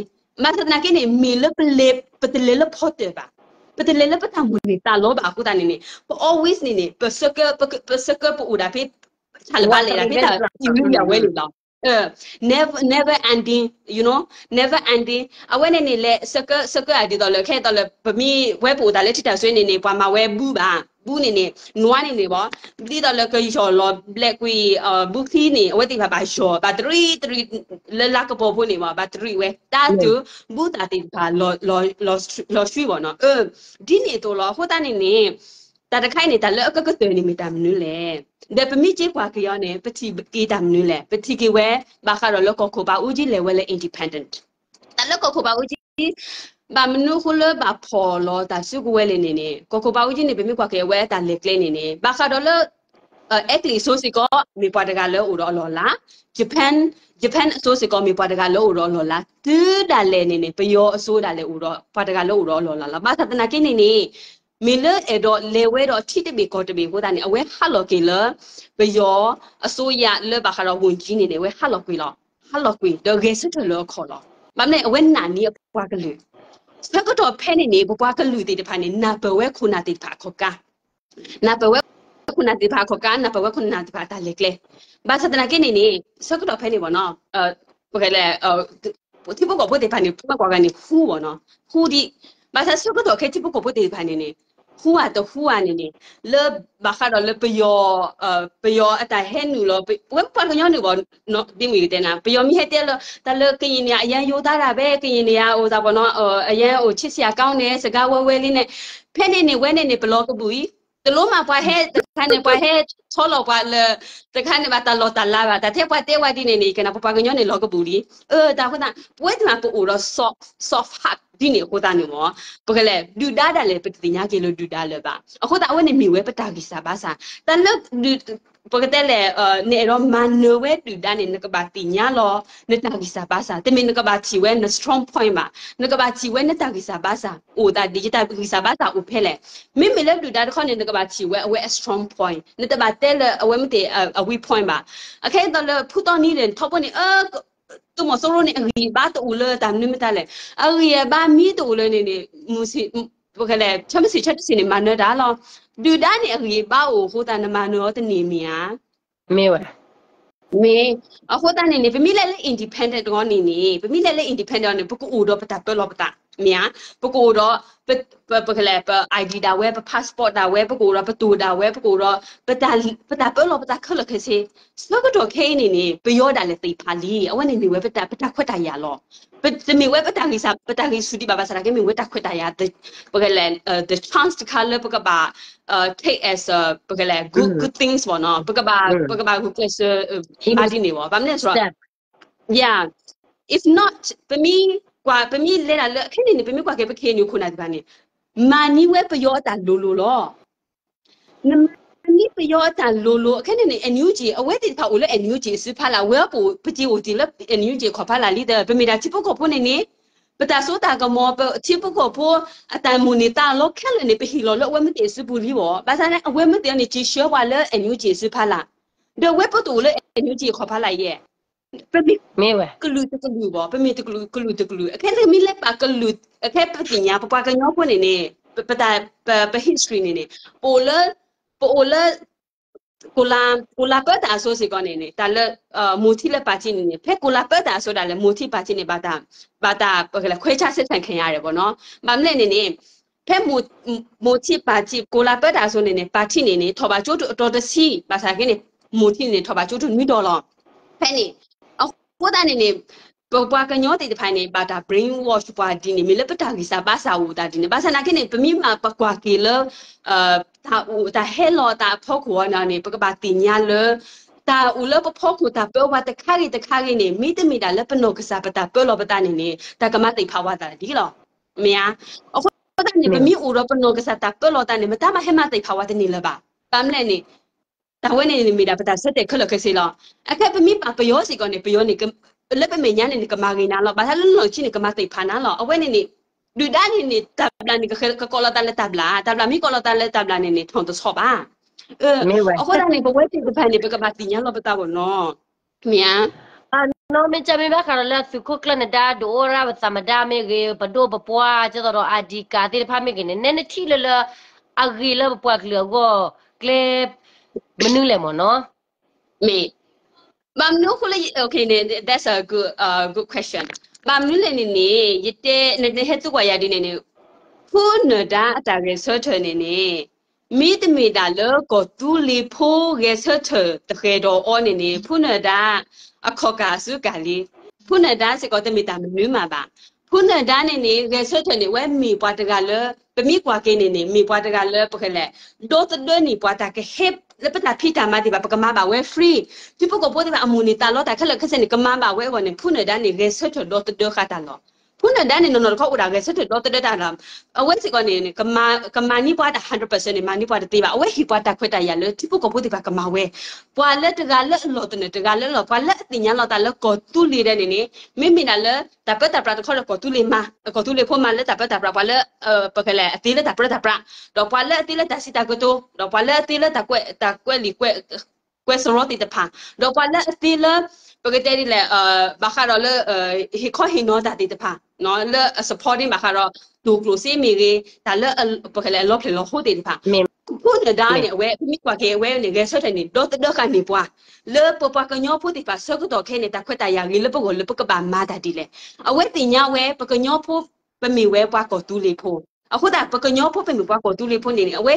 ဘၣ်ဆၣ်သနာ်က့န့ၣ် မ့ၢ်လၢပလဲၤ ပတလဲၤလၢဖီတၢၣ်ဘၣ် ပတလဲၤလၢပတၢ်မိၣ်န့ၢ်သးလီဘၣ်အဃိသတးန့ၣ်န့ၣ် ပ always န့ၣ်န့ၣ် ပ circle ပ circle ပအိၣ်ဒၣ်ဖဲ တၢ်လၢဘၣ်လဲၤဒၣ်ဖဲတၢ် အံၤမ့ၢ်ဝဲန့ၣ်လီၤ. never ending, you know, never ending အဝဲန့ၣ်န့ၣ်လဲၤ ဆၢကၢအဒ်သိးလၢ ခဲအံၤသိးလၢ ပမ့ၢ်ဝဲပအိၣ်သးလၢထံတၢ်ဆွဲန့ၣ်န့ၣ် ပှၤမၤဝဲဘူဘၣ်, ဘူန့ၣ်န့ၣ် နွါန့ၣ်န့ၣ်ဘၣ်, ဒ်သိးလၢကယီၢ်လီၤဘျဲးကွံာ် ဘူခံန့ၣ် အဝဲသ့ၣ်တဖၣ်ဘၣ်ယီၢ် ဘၣ်တရံးတရံး လၢလါကပီၤဖိန့ၣ်ဘၣ်, ဘၣ်တရံးဝဲ တၢ်တုၤ ဘူသးသ့ၣ်တဖၣ် လီၤဆှံဘၣ်နီၤ. ဒ်န့ၣ်အသိးလီၤ. အဃိသတးန့ၣ်န့ၣ် တၢ်တခါအံၤန့ၣ် တၢ်လၢအကကတၢၢ်န့ၣ်မ့ၢ်တၢ်မနုၤလဲၣ်. ဒီးပမ့ၢ်က့ၤကွၢ်က့ၤအီၤန့ၣ် ပထံၣ်က့ၤတၢ်မနုၤလဲၣ်. ပထံၣ်က့ၤဝဲ ဘၣ်ဃးဒီးလၢကီၢ်ခိၣ်ဘးအူကၠံလဲၤဝဲလၢ independent တၢ်လၢကီၢ်ခိၣ်ဘးအူကၠံ ဘၣ်မနုၤအဃိလၢဘၣ်ဖီၣ်လီၤတၢ်စုကဝဲၤလဲၣ်န့ၣ်န့ၣ် ကီၢ်ခိၣ်ဘးအူကၠံန့ၣ် ပမ့ၢ်ကွၢ်က့ၤအဝဲအတၢ်လဲၤကျဲန့ၣ်န့ၣ် ဘၣ်ဃးဒီးလၢ အဲကလံးအစိၤစ့ၢ်ကီး မ့ၢ်ပှၤတဂၤလၢအိၣ်ဒီးအလီၢ်အလၤ, Japan, Japan အစိၤစ့ၢ်ကီး မ့ၢ်ပှၤတဂၤလၢအိၣ်ဒီးအလီၢ်အလၤ, တုၤဒၣ်လဲာ်န့ၣ်န့ၣ် ပယီၤအစိၤဒၣ်လဲာ်အိၣ်ဒီး ပှၤတဂၤလၢအိၣ်ဒီးအလီၢ်အလၤလီၤ. ဘၣ်ဆၣ်သနာ်က့န့ၣ်န့ၣ် မ့ၢ်လၢအဲၣ်ဒိးလဲၤဝဲဒီးထံတဘ့ၣ်ကီၢ်တဘ့ၣ်အဃိသတးန့ၣ် အဝဲဟးလီၤက့ၤလၢ ပယီၤအစိယၤလၢဘၣ်ဃးဒီး ဝန်ကြီး န့ၣ်န့ၣ် အဝဲဟးလီၤကွံာ်လီၤ. ဟးလီၤကွံာ်ဒီးဂဲၤဆၢထၢၣ်လၢအခီၣ်လီၤ. ဘၣ်မနုၤလဲၣ် အဝဲနာ်န့ၢ်အပှၤကလုာ် ဆၢကတီၢ်ဖဲန့ၣ်န့ၣ် ပပှၤကလုာ်သ့ၣ်တဖၣ်န့ၣ် နၢ်ပၢၢ်ဝဲခိၣ်နၢ်သ့ၣ်တဖၣ်အခီၣ်ကါ နၢ်ပၢၢ်ဝဲခိၣ်နၢ်သ့ၣ်တဖၣ်အခီၣ်ကါ, နၢ်ပၢၢ်ဝဲခိၣ်နၢ်သ့ၣ်တဖၣ်အတၢ်လဲၤကျဲ. ဘၣ်ဆၣ်သနာ်က့န့ၣ်န့ၣ် ဆၢကတီၢ်ဖဲန့ၣ်ဘၣ်နီၤ ပကလဲၤ ထံဖိကီၢ်ဖိသ့ၣ်တဖၣ်န့ၣ် ပမ့ၢ်ကွၢ်ဂၤန့ၣ် ဃူဘၣ်နီၤ, ဃူဒံး. ဘၣ်ဆၣ်ဆၢကတီၢ်ခဲအံၤ ထံဖိကီၢ်ဖိသ့ၣ်တဖၣ်န့ၣ်န့ၣ် ဃူဧါတဃူဧါန့ၣ်န့ၣ် လၢဘၣ်ဃးဒီးလၢပယီၤ ပယီၤအတၢ်ဟဲနုာ်လီၤ ပဝဲပှၤကညီန့ၣ်ဘၣ် ဒ်မ့ၢ်ကတဲနၤ ပယီၤမ့ၢ်ဟဲတဲလၢ တၢ်လၢကရင်တွေက အရမ်းရိုးသားတာပဲ, ကရင်တွေက အိၣ်သးဘၣ်နီၤ အရမ်းအိုချစ်စရာကောင်းတယ်, စကားဝဲဝဲလေးနဲ့ ဖဲန့ၣ်န့ၣ် ဝဲန့ၣ်န့ၣ် ပလီၤကဘုၣ်အံၤ တလိၣ်မးပှၤဟဲတခါန့ၣ် ပှၤဟဲဆီလီၤပှၤလၢ တခါန့ၣ်ဘၣ်တၢ်လီၢ်တၢ်လၤဘၣ်, တၢ်ထဲပှၤတဲဝဲဒ်န့ၣ်န့ၣ် ကနၣ်ပပှၤကညီန့ၣ်လီၤကဘုၣ်လံ. အၢ တၢ်အဃိသတး ပဝဲသ့ၣ်မးပအိၣ်ဒီး soft, soft heart ဒ်န့ၣ်အဃိသတးန့ၣ်မ့ၢ် ပကလဲၤဒုၣ်ဒါဒၣ်လဲာ် ပတသ့ၣ်ညါက့ၤလၢဒုၣ်ဒါလၢၤဘၣ်. အဃိသတး အဝဲန့ၣ်မ့ၢ်ဝဲပတၢ်ဂံၢ်စၢ်ဘါစၢ် တၢ်လၢ ပကတဲလဲၣ် နအဲၣ်ဒိးမၤနၢၤဝဲဒုၣ်ဒါန့ၣ် နကဘၣ်သ့ၣ်ညါလီၤ နတၢ်ဂံၢ်စၢ်ဘါစၢ်, တမ့ၢ်နကဘၣ်ထံၣ်ဝဲန strong point ဘၣ်, နကဘၣ်ထံၣ်ဝဲနတၢ်ဂံၢ်စၢ်ဘါစၢ် အိၣ်သးဒ်ယတၢ်ဂံၢ်စၢ်ဘါစၢ်အိၣ်ဖဲလဲၣ်. မ့မ့ၢ်လၢဒုၣ်ဒါတခီန့ၣ် နကဘၣ်ထံၣ်ဝဲအဝဲအ strong point, နတဘၣ်တဲလၢအဝဲမ့ၢ်တ့ၢ်အ weak point ဘၣ်. အခဲအံၤသိးလၢဖုတီနံၤဒီး ထီဘိန့ၣ် သုးမီၤစိရိၤန့ၣ် အဂံၢ်အဘါတအိၣ်လၢတၢ်မနုၤမတၤလဲၣ်, အဂံၢ်အဘါမ့ၢ်တအိၣ်လၢန့ၣ်န့ၣ် မုၢ်ဆ့ၣ် ပကလဲၤ ဆၢမုၢ်ဆ့ၣ်ဆၢတဆ့ၣ်န့ၣ် မၤနၢၤတၢ်လီၤ. ဒုၣ်ဒါန့ၣ် အဂံၢ်အဘါအိၣ်အဃိသတး နမၤနၢၤအီၤတန့ၢ်မ့ၢ်ဧါ. မ့ၢ်ဝဲ မ့ၢ် အဃိသတးန့ၣ်န့ၣ် ပမ့ၢ်လဲၤလၢ independent တဂီၢ်န့ၣ်န့ၣ် ပမ့ၢ်လဲၤလၢ independent န့ၣ် ပကအိၣ်ဒီးပတၢ်ပၢလီၤပသး မ့ၢ်ဧါ, ပကအိၣ်ဒီး ပ ပ ပကလဲၤ ပ ID ဒၣ်ဝဲ ပ passport ဒၣ်ဝဲ ပကအိၣ်ဒီးပတိၢ်ဒၣ်ဝဲ ပကအိၣ်ဒီး ပတၢ် ပတၢ်ပၢလီၤပသးခဲလၢာ်ခဲဆ့, ဆၢကတီၢ်ခဲအံၤန့ၣ်န့ၣ် ပယီၤဒၣ်လဲာ်သ့ၣ်ဖးလံ, အဝဲန့ၣ်မ့ၢ်ဝဲပတၢ် ပတၢ်ခွဲးတၢ်ယာ်လီၤ. ပ တမ့ၢ်ဝဲပတၢ်ဂံၢ်စၢ် ပတၢ်ဂံၢ်ဆူၣ်ဒံးဘၣ်ဘၣ်ဆၣ်တၢ်ကဲမ့ၢ်ဝဲတၢ်ခွဲးတၢ်ယာ် ပကလဲၤ the chance တခါလၢပကဘၣ် take as ပကလဲၤ good good things ဘၣ်နီၤ, ပကဘၣ် ပကဘၣ်ဂုာ်ကျဲးစၢး ဘၣ်ဒ်န့ၣ်ဘၣ်. ဘၣ်မနုၤလဲၣ်ဆိုတော့ yeah, if not ပမ့ၢ်ကွၢ် ပမ့ၢ်လဲၤဒၣ်လၢ ခဲန့ၣ်န့ၣ် ပမ့ၢ်ကွၢ်က့ၤပ KNU ခိၣ်နၢ်သ့ၣ်တဖၣ်န့ၣ် မၤန့ၢ်ဝဲပယီၤအတၢ်လိၤလိၤလီၤ. နမၤန့ၢ်ပယီၤအတၢ်လိၤလိၤ ခဲန့ၣ်န့ၣ် NUG အဝဲသ့ၣ်တဖၣ်အိၣ်လၢ NUG အစုဖီလာ် ဝဲပအိၣ် ပက့ၤအိၣ်တ့ၢ်လၢ NUG အခီၣ်ဖီလာ်လံဒီး ပမ့ၢ်ဒၣ်ထံဖိကီၢ်ဖိန့ၣ်န့ၣ် ပတၢ်စိတၢ်ကမီၤ ပထံဖိကီၢ်ဖိ အတၢ်မိၣ်န့ၢ်သးလီခဲလၢာ်န့ၣ် ပဟ့ၣ်လီၤလၢအဝဲမ့ၢ်သ့ၣ်အစုပူၤလံဘၣ်. ဘၣ်ဆၣ်န့ၣ် အဝဲမ့ၢ်သ့ၣ်န့ၣ် က့ၤဆှၢပှၤလၢ NUG အစုဖီလာ် ဒီးဝဲပတအိၣ်လၢ NUG အခီၣ်ဖီလာ်ယဲၢ် ပမ့ၢ်ကလုာ်တကလုာ်ဘၣ်, ပမ့ၢ်တကလုာ် ကလုာ်တကလုာ် အခဲမ့ၢ်လၢပှၤကလုာ် အခဲပသ့ၣ်ညါ ပပှၤကညီဖိန့ၣ်န့ၣ် ပ ပ ပ ပ history န့ၣ်န့ၣ် ပအိၣ်လၢ ပအိၣ်လၢ ကိလၤ ကိလၤပၢတၢ်အစိစ့ၢ်ကီးန့ၣ်န့ၣ် တၢ်လၢ မိၢ်ထံလၢပၢ်ထံန့ၣ်န့ၣ် ဖဲကိလၤပၢတၢ်အစိဒၣ်လဲာ် မိၢ်ထံပၢ်ထံန့ၣ် ဘၣ်တၢ် ဘၣ်တၢ် ပကလဲၤ ခွဲခြားဆက်ဆံခံရတယ်ပေါ့နော်. ဘၣ်မနုၤလဲၣ်န့ၣ်န့ၣ် ဖဲမိၢ် မိၢ်ထံပၢ်ထံ ကိလၤပၢတၢ်အစိန့ၣ်န့ၣ် ပၢ်ထံန့ၣ်န့ၣ် ထီၣ်ဘးကၠိထူၣ်အတီၤတဆံ ဘၣ်ဆၣ်က့န့ၣ် မိၢ်ထံန့ၣ်န့ၣ် ထီၣ်ဘးကၠိထူၣ်နွံတီၤလီၤ. ဖဲန့ၣ် အဃိသတးန့ၣ်န့ၣ် ပပှၤကညီသ့ၣ်တဖၣ်န့ၣ် ဘၣ်တၢ် brainwash ပှၤဒ်န့ၣ် မ့ၢ်လၢပတၢ်ဂံၢ်စၢ်ဘါစၢ်အိၣ်သးဒ်န့ၣ် ဘၣ်ဆၣ်သနာ်က့န့ၣ် ပမ့ၢ်မၤပကွၢ်က့ၤလၢ တၢ်အိၣ် တၢ်ဟဲလီၤသးအဖီခိၣ်အီၤန့ၣ် ပကဘၣ်သ့ၣ်ညါလၢ တၢ်အိၣ်လၢပဖီခိၣ်တၢ်ပၢဝဲတခါဂ့ၤတခါဂ့ၤန့ၣ် မ့တမ့ၢ်ဒၣ်လၢပနီၢ်ကစၢ်ပတၢ်ပၢလီၤပသးန့ၣ်န့ၣ် တၢ်ကမၤသ့ၣ်ဖးဝဲသးဒ်လီၤ. မ့ၢ်ဧါ. အဃိသတးန့ၣ် ပမ့ၢ်အိၣ်ဒီးပနီၢ်ကစၢ်တၢ်ပၢလီၤသးန့ၣ် မတၤမးဟဲမၤသ့ၣ်ဖးဝဲတန့ၢ်လၢၤဘၣ်. ဘၣ်မနုၤလဲၣ်န့ၣ် တၢ်ဝဲန့ၣ်န့ၣ်မ့ၢ်ဒၣ်ပတၢ်ဆၢတဲာ်ခဲလၢာ်ခဲဆ့လီၤ. အခဲပမ့ၢ်ပာ်ပယီၤစ့ၢ်ကီးန့ၣ် ပယီၤန့ၣ် လၢပမဲာ်ညါန့ၣ်န့ၣ် ကမၤဂ့ၤနၤလီၤ. ဘၣ်ဆၣ်လၢလီၢ်ခံန့ၣ် ကမၤသ့ၣ်ဖးနၤလီၤ. အဝဲန့ၣ်န့ၣ် ဒုၣ်ဒါန့ၣ်န့ၣ် တၢ်ဘျၣ်န့ၣ် ကကိးလီၤသးလၢတၢ်ဘျၣ်, တၢ်ဘျၣ်မ့ၢ်ကိးလီၤသးလၢတၢ်ဘျၣ်န့ၣ်န့ၣ် ထီၣ်တဆီဘၣ်. အဃိသတးန့ၣ် ပဝဲသ့ၣ်တဖၣ်န့ၣ် ပကဘၣ်သ့ၣ်ညါလီၤပသးဘၣ်နီၤ. မ့ၢ်ဧါ. နီၢ်မ့ၢ်ကမ့ၢ်ဘၣ်ဃးဒီးလၢသုးခိၣ်ကျၢၢ်နဒါ ဒုးအိၣ်ရၢပသးမဒါမ့ၢ်ဂ့ၤ ပဒိၣ်ပပှၢ် ကဲသိးဒီး ID card သ့ၣ်တဖၣ်မ့ၢ်ဂ့ၤန့ၣ် နဲနထံၣ်လၢလၢ အဂ့ၤလၢပပှၤကလုာ်အဂီၢ် ကျဲ မနုၤလဲၣ်မ့ၢ်နီၤ. မ့ၢ် ဘၣ်မနုၤအဃိလၢ okay န့ၣ် that's a good, uh, good question. ဘၣ်မနုၤလဲၣ်န့ၣ်န့ၣ် ယတဲ နဟဲသံကွၢ်ယၤဒ်န့ၣ်န့ၣ် ဖုနၢၤဒါအတၢ်ဂဲၤဆၢထၢၣ်န့ၣ်န့ၣ် မ့တမ့ၢ်ဒၣ်လၢကီၢ်သူလ့ၤဖိဂဲၤဆၢထၢၣ်တဃဲၤဒီးအီၤန့ၣ်န့ၣ် ဖုနၢၤဒါ အခီၣ်ကၢ်အစုကၢ်လံ. ဖုနၢၤဒါစ့ၢ်ကီးတမ့ၢ်တၢ်မနုၤမးဘၣ်. ဖုနၢၤဒါန့ၣ်န့ၣ် ဂဲၤဆၢထၢၣ်န့ၣ် အဝဲမ့ၢ်ပှၤတဂၤလၢ ပမ့ၢ်ကွၢ်က့ၤန့ၣ်န့ၣ် မ့ၢ်ပှၤတဂၤလၢပကလဲၤ ဒီသဒၢန့ၢ်ပှၤတၢ်ကဟဲ လၢပတၢ်ဖံးတၢ်မၤသ့ၣ်တဖၣ် ပကမၤဘၣ်ဝဲ free. ထံဖိကီၢ်ဖိသ့ၣ်တဖၣ်အမုၢ်န့ၣ် တၢ်လီတၢ်ခဲလၢာ်ခဲဆ့န့ၣ် ကမၤဘၣ်ဝဲအဂီၢ်န့ၣ် ဖုနၢၤဒါန့ၣ် ဂဲၤဆၢထၢၣ်ဒီသဒၢဃာ်တၢ်လီၤ. ဖုနၢၤဒါန့ၣ် နီၢ်နီၢ်တခီအိၣ်ဒၣ်ဂဲၤဆၢထၢၣ်ဒီသဒၢတၢ်လီၤ. အဝဲစ့ၢ်ကီးန့ၣ် ကမၤနံၣ်ပှၤတၢ် hundred percent န့ၣ် မၤနံၣ်ပှၤတသ့ဘၣ်. အဝဲဟ့ၣ်ပှၤတၢ်ခွဲးတၢ်ယာ်လၢထံဖိကီၢ်ဖိသ့ၣ်တဖၣ်ကမၤဝဲ ပှၤလၢတဂၤလၢအလီၢ်တနၢၤ တဂၤလၢအလီၢ် ပှၤလၢအသ့ၣ်ညါလီၤသးလၢကီၢ်သူလ့ၤဒဲးန့ၣ်န့ၣ် မ့မ့ၢ်ဒၣ်လၢ တၢ်ပၢတၢ်ပြးတခီဒီးကီၢ်သူလ့ၤမၤ ကီၢ်သူလ့ၤဖိမၤလၢတၢ်ပၢတၢ်ပြး ပှၤလၢ ပကလဲၤအသ့လၢတၢ်ပၢတၢ်ပြး ဒီးပှၤလၢအသ့လၢတၢ်စံးတၢ်ကတိၤ ဒီးပှၤလၢအသ့လၢတၢ်ကွဲး တၢ်ကွဲးလံာ် ကွဲးစရီသ့ၣ်တဖၣ် ဒီးပှၤလၢအသ့လၢ ပကတဲဒ်လဲၣ် ဘၣ်ဃးဒီးလၢ ဟ့ၣ်ခီဟ့ၣ်နီၤတၢ်သ့ၣ်တဖၣ် လၢအ supporting ဘၣ်ဃးဒီး တိၢ်ကျိၣ်စ့မ့ၢ်ဂ့ၤ တၢ်လၢ ပကလဲၤအလီၤဖျဲၣ်လီၤဟိသ့ၣ်တဖၣ် ဖုနၢၤဒါန့ၣ် အဝဲ ပမ့ၢ်ကွၢ်က့ၤအဝဲန့ၣ် ဂဲၤဆၢထၢၣ်န့ၣ် ဒီသဒၢဃာ်န့ၢ်ပှၤ လၢပပှၤကညီဖိသ့ၣ်တဖၣ်ဆၢကတီၢ်ခဲအံၤန့ၣ် တၢ်ခွဲးတၢ်ယာ်ဂ့ၤလၢပဂီၢ်လၢပကဘၣ်မၤတၢ်ဒ်လဲၣ်. အဝဲသ့ၣ်ညါဝဲ ပကညီဖိ ပမ့ၢ်ဝဲပှၤကီၢ်သူလ့ၤဖိ အဃိသတး ပကညီဖိပမ့ၢ်ပှၤကီၢ်သူလ့ၤဖိန့ၣ်န့ၣ် အဝဲ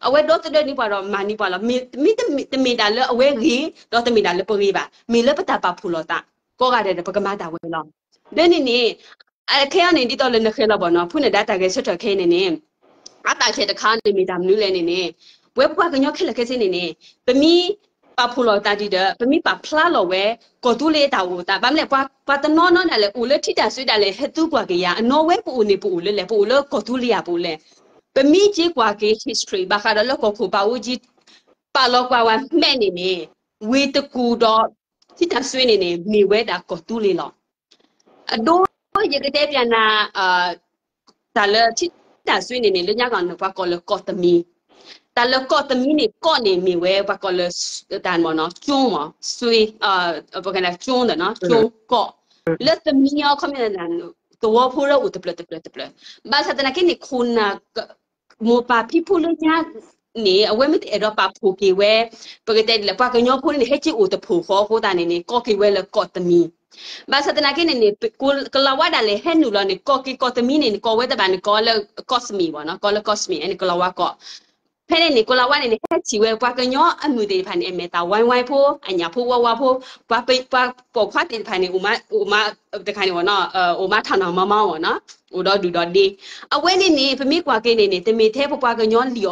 အဝဲဒီသဒၢန့ၢ်ပှၤဒီးမၤန့ၢ်ပှၤလီၤ. မ့တမ့ၢ် တမ့ၢ်ဒၣ်လၢအဝဲဂ့ၤ ဒီးတမ့ၢ်ဒၣ်လၢပဂ့ၤဘၣ်. မ့ၢ်လၢပတၢ်ပာ်ဖှိၣ်လိာ်သး ကိးဂၤဒဲးဒီး ပကမၤတၢ်ဝဲလီၤ. ဒီးန့ၣ်န့ၣ် အခဲအံၤန့ၣ် ဒ်သိးလၢနဃဲလီၤဘၣ်နီၤ ဖုနၢၤဒါတၢ်ဂဲၤဆၢထၢၣ်ခဲအံၤန့ၣ်န့ၣ် အတၢ်ဆဲးတခါန့ၣ် မ့ၢ်တၢ်မနုၤလဲၣ်န့ၣ်န့ၣ် ပဝဲပှၤကညီခဲလၢာ်ခဲဆ့န့ၣ်န့ၣ် ပမ့ၢ်ပာ်ဖှိၣ်လိာ်သးဒ်ဒီး ပမ့ၢ်ပာ်ဖျါလီၤဝဲ ကီၢ်သူလ့ၤအတၢ်အိၣ်သး ဘၣ်မနုၤလဲၣ် ပှၤ ပှၤတနီၤနီၤဒၣ်လဲာ် အိၣ်လၢထံတၢ်စွ့ဒၣ်လဲာ် ဟဲသံကွၢ်က့ၤယၤ အနီၢ်ဝဲပအိၣ်န့ၣ် ပအိၣ်လၢလဲၣ် ပအိၣ်လၢကီၢ်သူလ့ၤဧါ ပအိၣ်လဲၣ်. ပမ့ၢ်က့ၤကွၢ်က့ၤ history ဘၣ်ဃးဒီးလၢကီၢ်ခိၣ်ပၢ်အူကၠံ ပာ်လီၤကွၢ်ဝဲမဲာ်န့ၣ်န့ၣ် ဝ့ၢ်တကူၣ်ဒီး ထံတၢ်စွ့န့ၣ်န့ၣ် မ့ၢ်ဝဲဒၣ်ကီၢ်သူလ့ၤလီၤ. အဒိ ယကတဲပျးနၤ တၢ်လၢထံတၢ်စွ့န့ၣ်န့ၣ် လၢညါကီၢ်န့ၣ် ပှၤကိးလၢကီၢ်သမံၤ, တၢ်လၢကီၢ်သမံၤန့ၣ် ကီၢ်န့ၣ်မ့ၢ်ဝဲ ပှၤကိးလၢ တၢ်မ့ၢ်နီၤ ကၠိမ့ၢ် စွ့ ပကလဲၤကၠိဒီးနီၤ ကၠိကီၢ်, လၢသမံၤအီၤခီမ့ၢ် သဝီဖိလၢအိၣ်တဖျၢၣ်တဖျၢၣ်တဖျၢၣ်, ဘၣ်ဆၣ်သနာ်က့န့ၣ် ခိၣ်နၢ် မိၢ်ပၢ်ဖံဖုလၢညါန့ၣ် အဝဲမ့ၢ်တအဲၣ်ဒိးပာ်ဖှိၣ်က့ၤဝဲ ပကတဲဒ်လဲၣ် ပှၤကညီဖိန့ၣ် ဟဲက့ၤအိၣ်တဖိၣ်ဃီအဃိသတးန့ၣ်န့ၣ် ကိးက့ၤဝဲလၢကီၢ်သမံၤ, ဘၣ်ဆၣ်သနာ်က့န့ၣ်န့ၣ် ကလၤဝါဒၣ်လဲာ်ဟဲနုာ်လီၤန့ၣ် ကိးက့ၤကီၢ်သမံၤန့ၣ်န့ၣ် ကိးဝဲတဘၣ်န့ၣ် ကိးလၢကီၢ်စမံၤဘၣ်နီၤ ကိးလၢကီၢ်စမံၤန့ၣ် ကလၤဝါကီၢ် ဖဲန့ၣ်န့ၣ် ကလၤဝါန့ၣ်န့ၣ် ဟဲထံၣ်ဝဲပှၤကညီအမုၣ်သ့ၣ်တဖၣ်န့ၣ် အမဲာ်သၣ်ဝါဝါဖိ အညၣ်ဖိဝါဝါဖိ ပှၤပိာ်ခွါသ့ၣ်တဖၣ်န့ၣ် အိၣ်မး အိၣ်မး တခါန့ၣ်ဝဲနီၤ အိၣ်မးထၣ်နီၣ်မၤမၤဝဲနီၤ အိၣ်ဒီးဒုၣ်ဒီးဒ့, အဝဲန့ၣ်န့ၣ် ပမ့ၢ်ကွၢ်က့ၤန့ၣ်န့ၣ် တမ့ၢ်ထဲပပှၤကညီလံၣ်အီၣ်လီအီ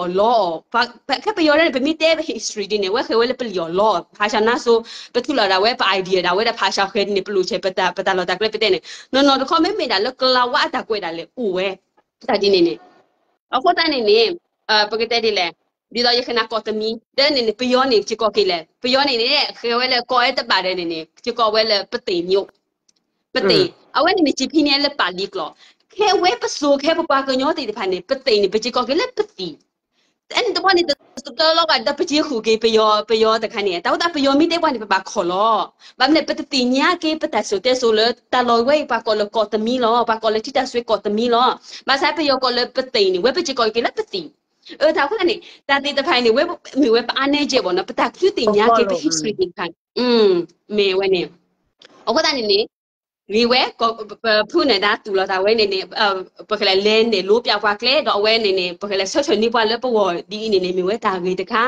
ၣ်, ခဲပယီၤဒၣ်န့ၣ် ပမ့ၢ်တဲ history ဒ်န့ၣ် အဝဲဃဲဝဲလၢပလံၣ်အီၣ်လီအီၣ် ဖးဆါနါစိၤ ပထူလီၤဒၣ်ဝဲ ပ idea ဒၣ်ဝဲဒၣ်ဖးဆါဃဲဒ်န့ၣ် ပလိၣ်ဆဲး ပတၢ်လီၢ်တၢ်ကျဲပတဲန့ၣ် နီၢ်နီၢ်တခီမ့မ့ၢ်ဒၣ်လၢကလၤဝါအတၢ်ကွဲးဒၣ်လဲာ်အိၣ်ဝဲ တၢ်ဒ်န့ၣ်န့ၣ် အဃိသတးန့ၣ်န့ၣ် ပကတဲဒ်လဲၣ်, ဒ်သိးယဃဲနၤကီၢ်သမံၤ ဒီးန့ၣ်န့ၣ် ပယီၤန့ၣ် က့ၤကိးက့ၤလဲၣ်, ပယီၤန့ၣ်န့ၣ် ဃဲဝဲလၢကိးဝဲတဘၣ်ဒီးန့ၣ်န့ၣ် က့ၤကိးဝဲလၢပသ့ၣ်မၠိ, ပသ့ၣ်, အဝဲန့ၣ်န့ၣ် က့ၤဖံန့ၣ်လၢပာ်လံကျိာ်, ခဲဝဲပစိၤခဲပပှၤကညီသ့ၣ်တဖၣ်န့ၣ် ပသ့ၣ်န့ၣ် ပက့ၤကိးက့ၤလၢပသံၣ် အဲန့ၣ်တဘျီန့ၣ် တတၢလီၤဂာ်ဒီးပက့ၤဃုာ်က့ၤပယီၤ ပယီၤတခါန့ၣ် တၢ်ဝဲသးပယီၤမ့ၢ်တဲပှၤန့ၣ် ပဘၣ်ခိးလီၤ. ဘၣ်မနုၤလဲၣ် ပတသ့ၣ်ညါက့ၤ ပတၢ်စိၤတဲစိၤလၢ တၢ်လီၢ်ဝဲအံၤ ပှၤကိးလၢကီၢ်သမံၤလီၤ. ပှၤကိးလၢထံတၢ်စွ့ကီၢ်သမံၤလီၤ. ဘၣ်ဆၣ်ပယီၤကိးလၢပသ့ၣ်န့ၣ် ဝဲပက့ၤကိးက့ၤလၢပသံၣ်. အၢ တၢ်အဃိသတးန့ၣ် တၢ်သ့ၣ်တဖၣ်အံၤန့ၣ် ဝဲမ့ၢ်ဝဲပအါနဲကဲဘၣ်နီၤ ပတၢ်ခုသ့ၣ်ညါက့ၤ ပ history သ့ၣ်တဖၣ်န့ၣ် မ့ၢ်ဝဲန့ၣ် အဃိသတးန့ၣ်န့ၣ် ဂ့ၤဝဲ ဖုနၢၤဒါသူၣ်လီၤသးဝဲန့ၣ်န့ၣ် ပကလဲၤလဲၤနဲၣ်လိပျၢ်ပှၤကျဲ ဒီးအဝဲန့ၣ်န့ၣ် ပကလဲၤဆၢထၢၣ်န့ၢ်ပှၤလၢပဂီၢ်ဒ်အံၤန့ၣ်န့ၣ် မ့ၢ်ဝဲတၢ်ဂ့ၤတခါ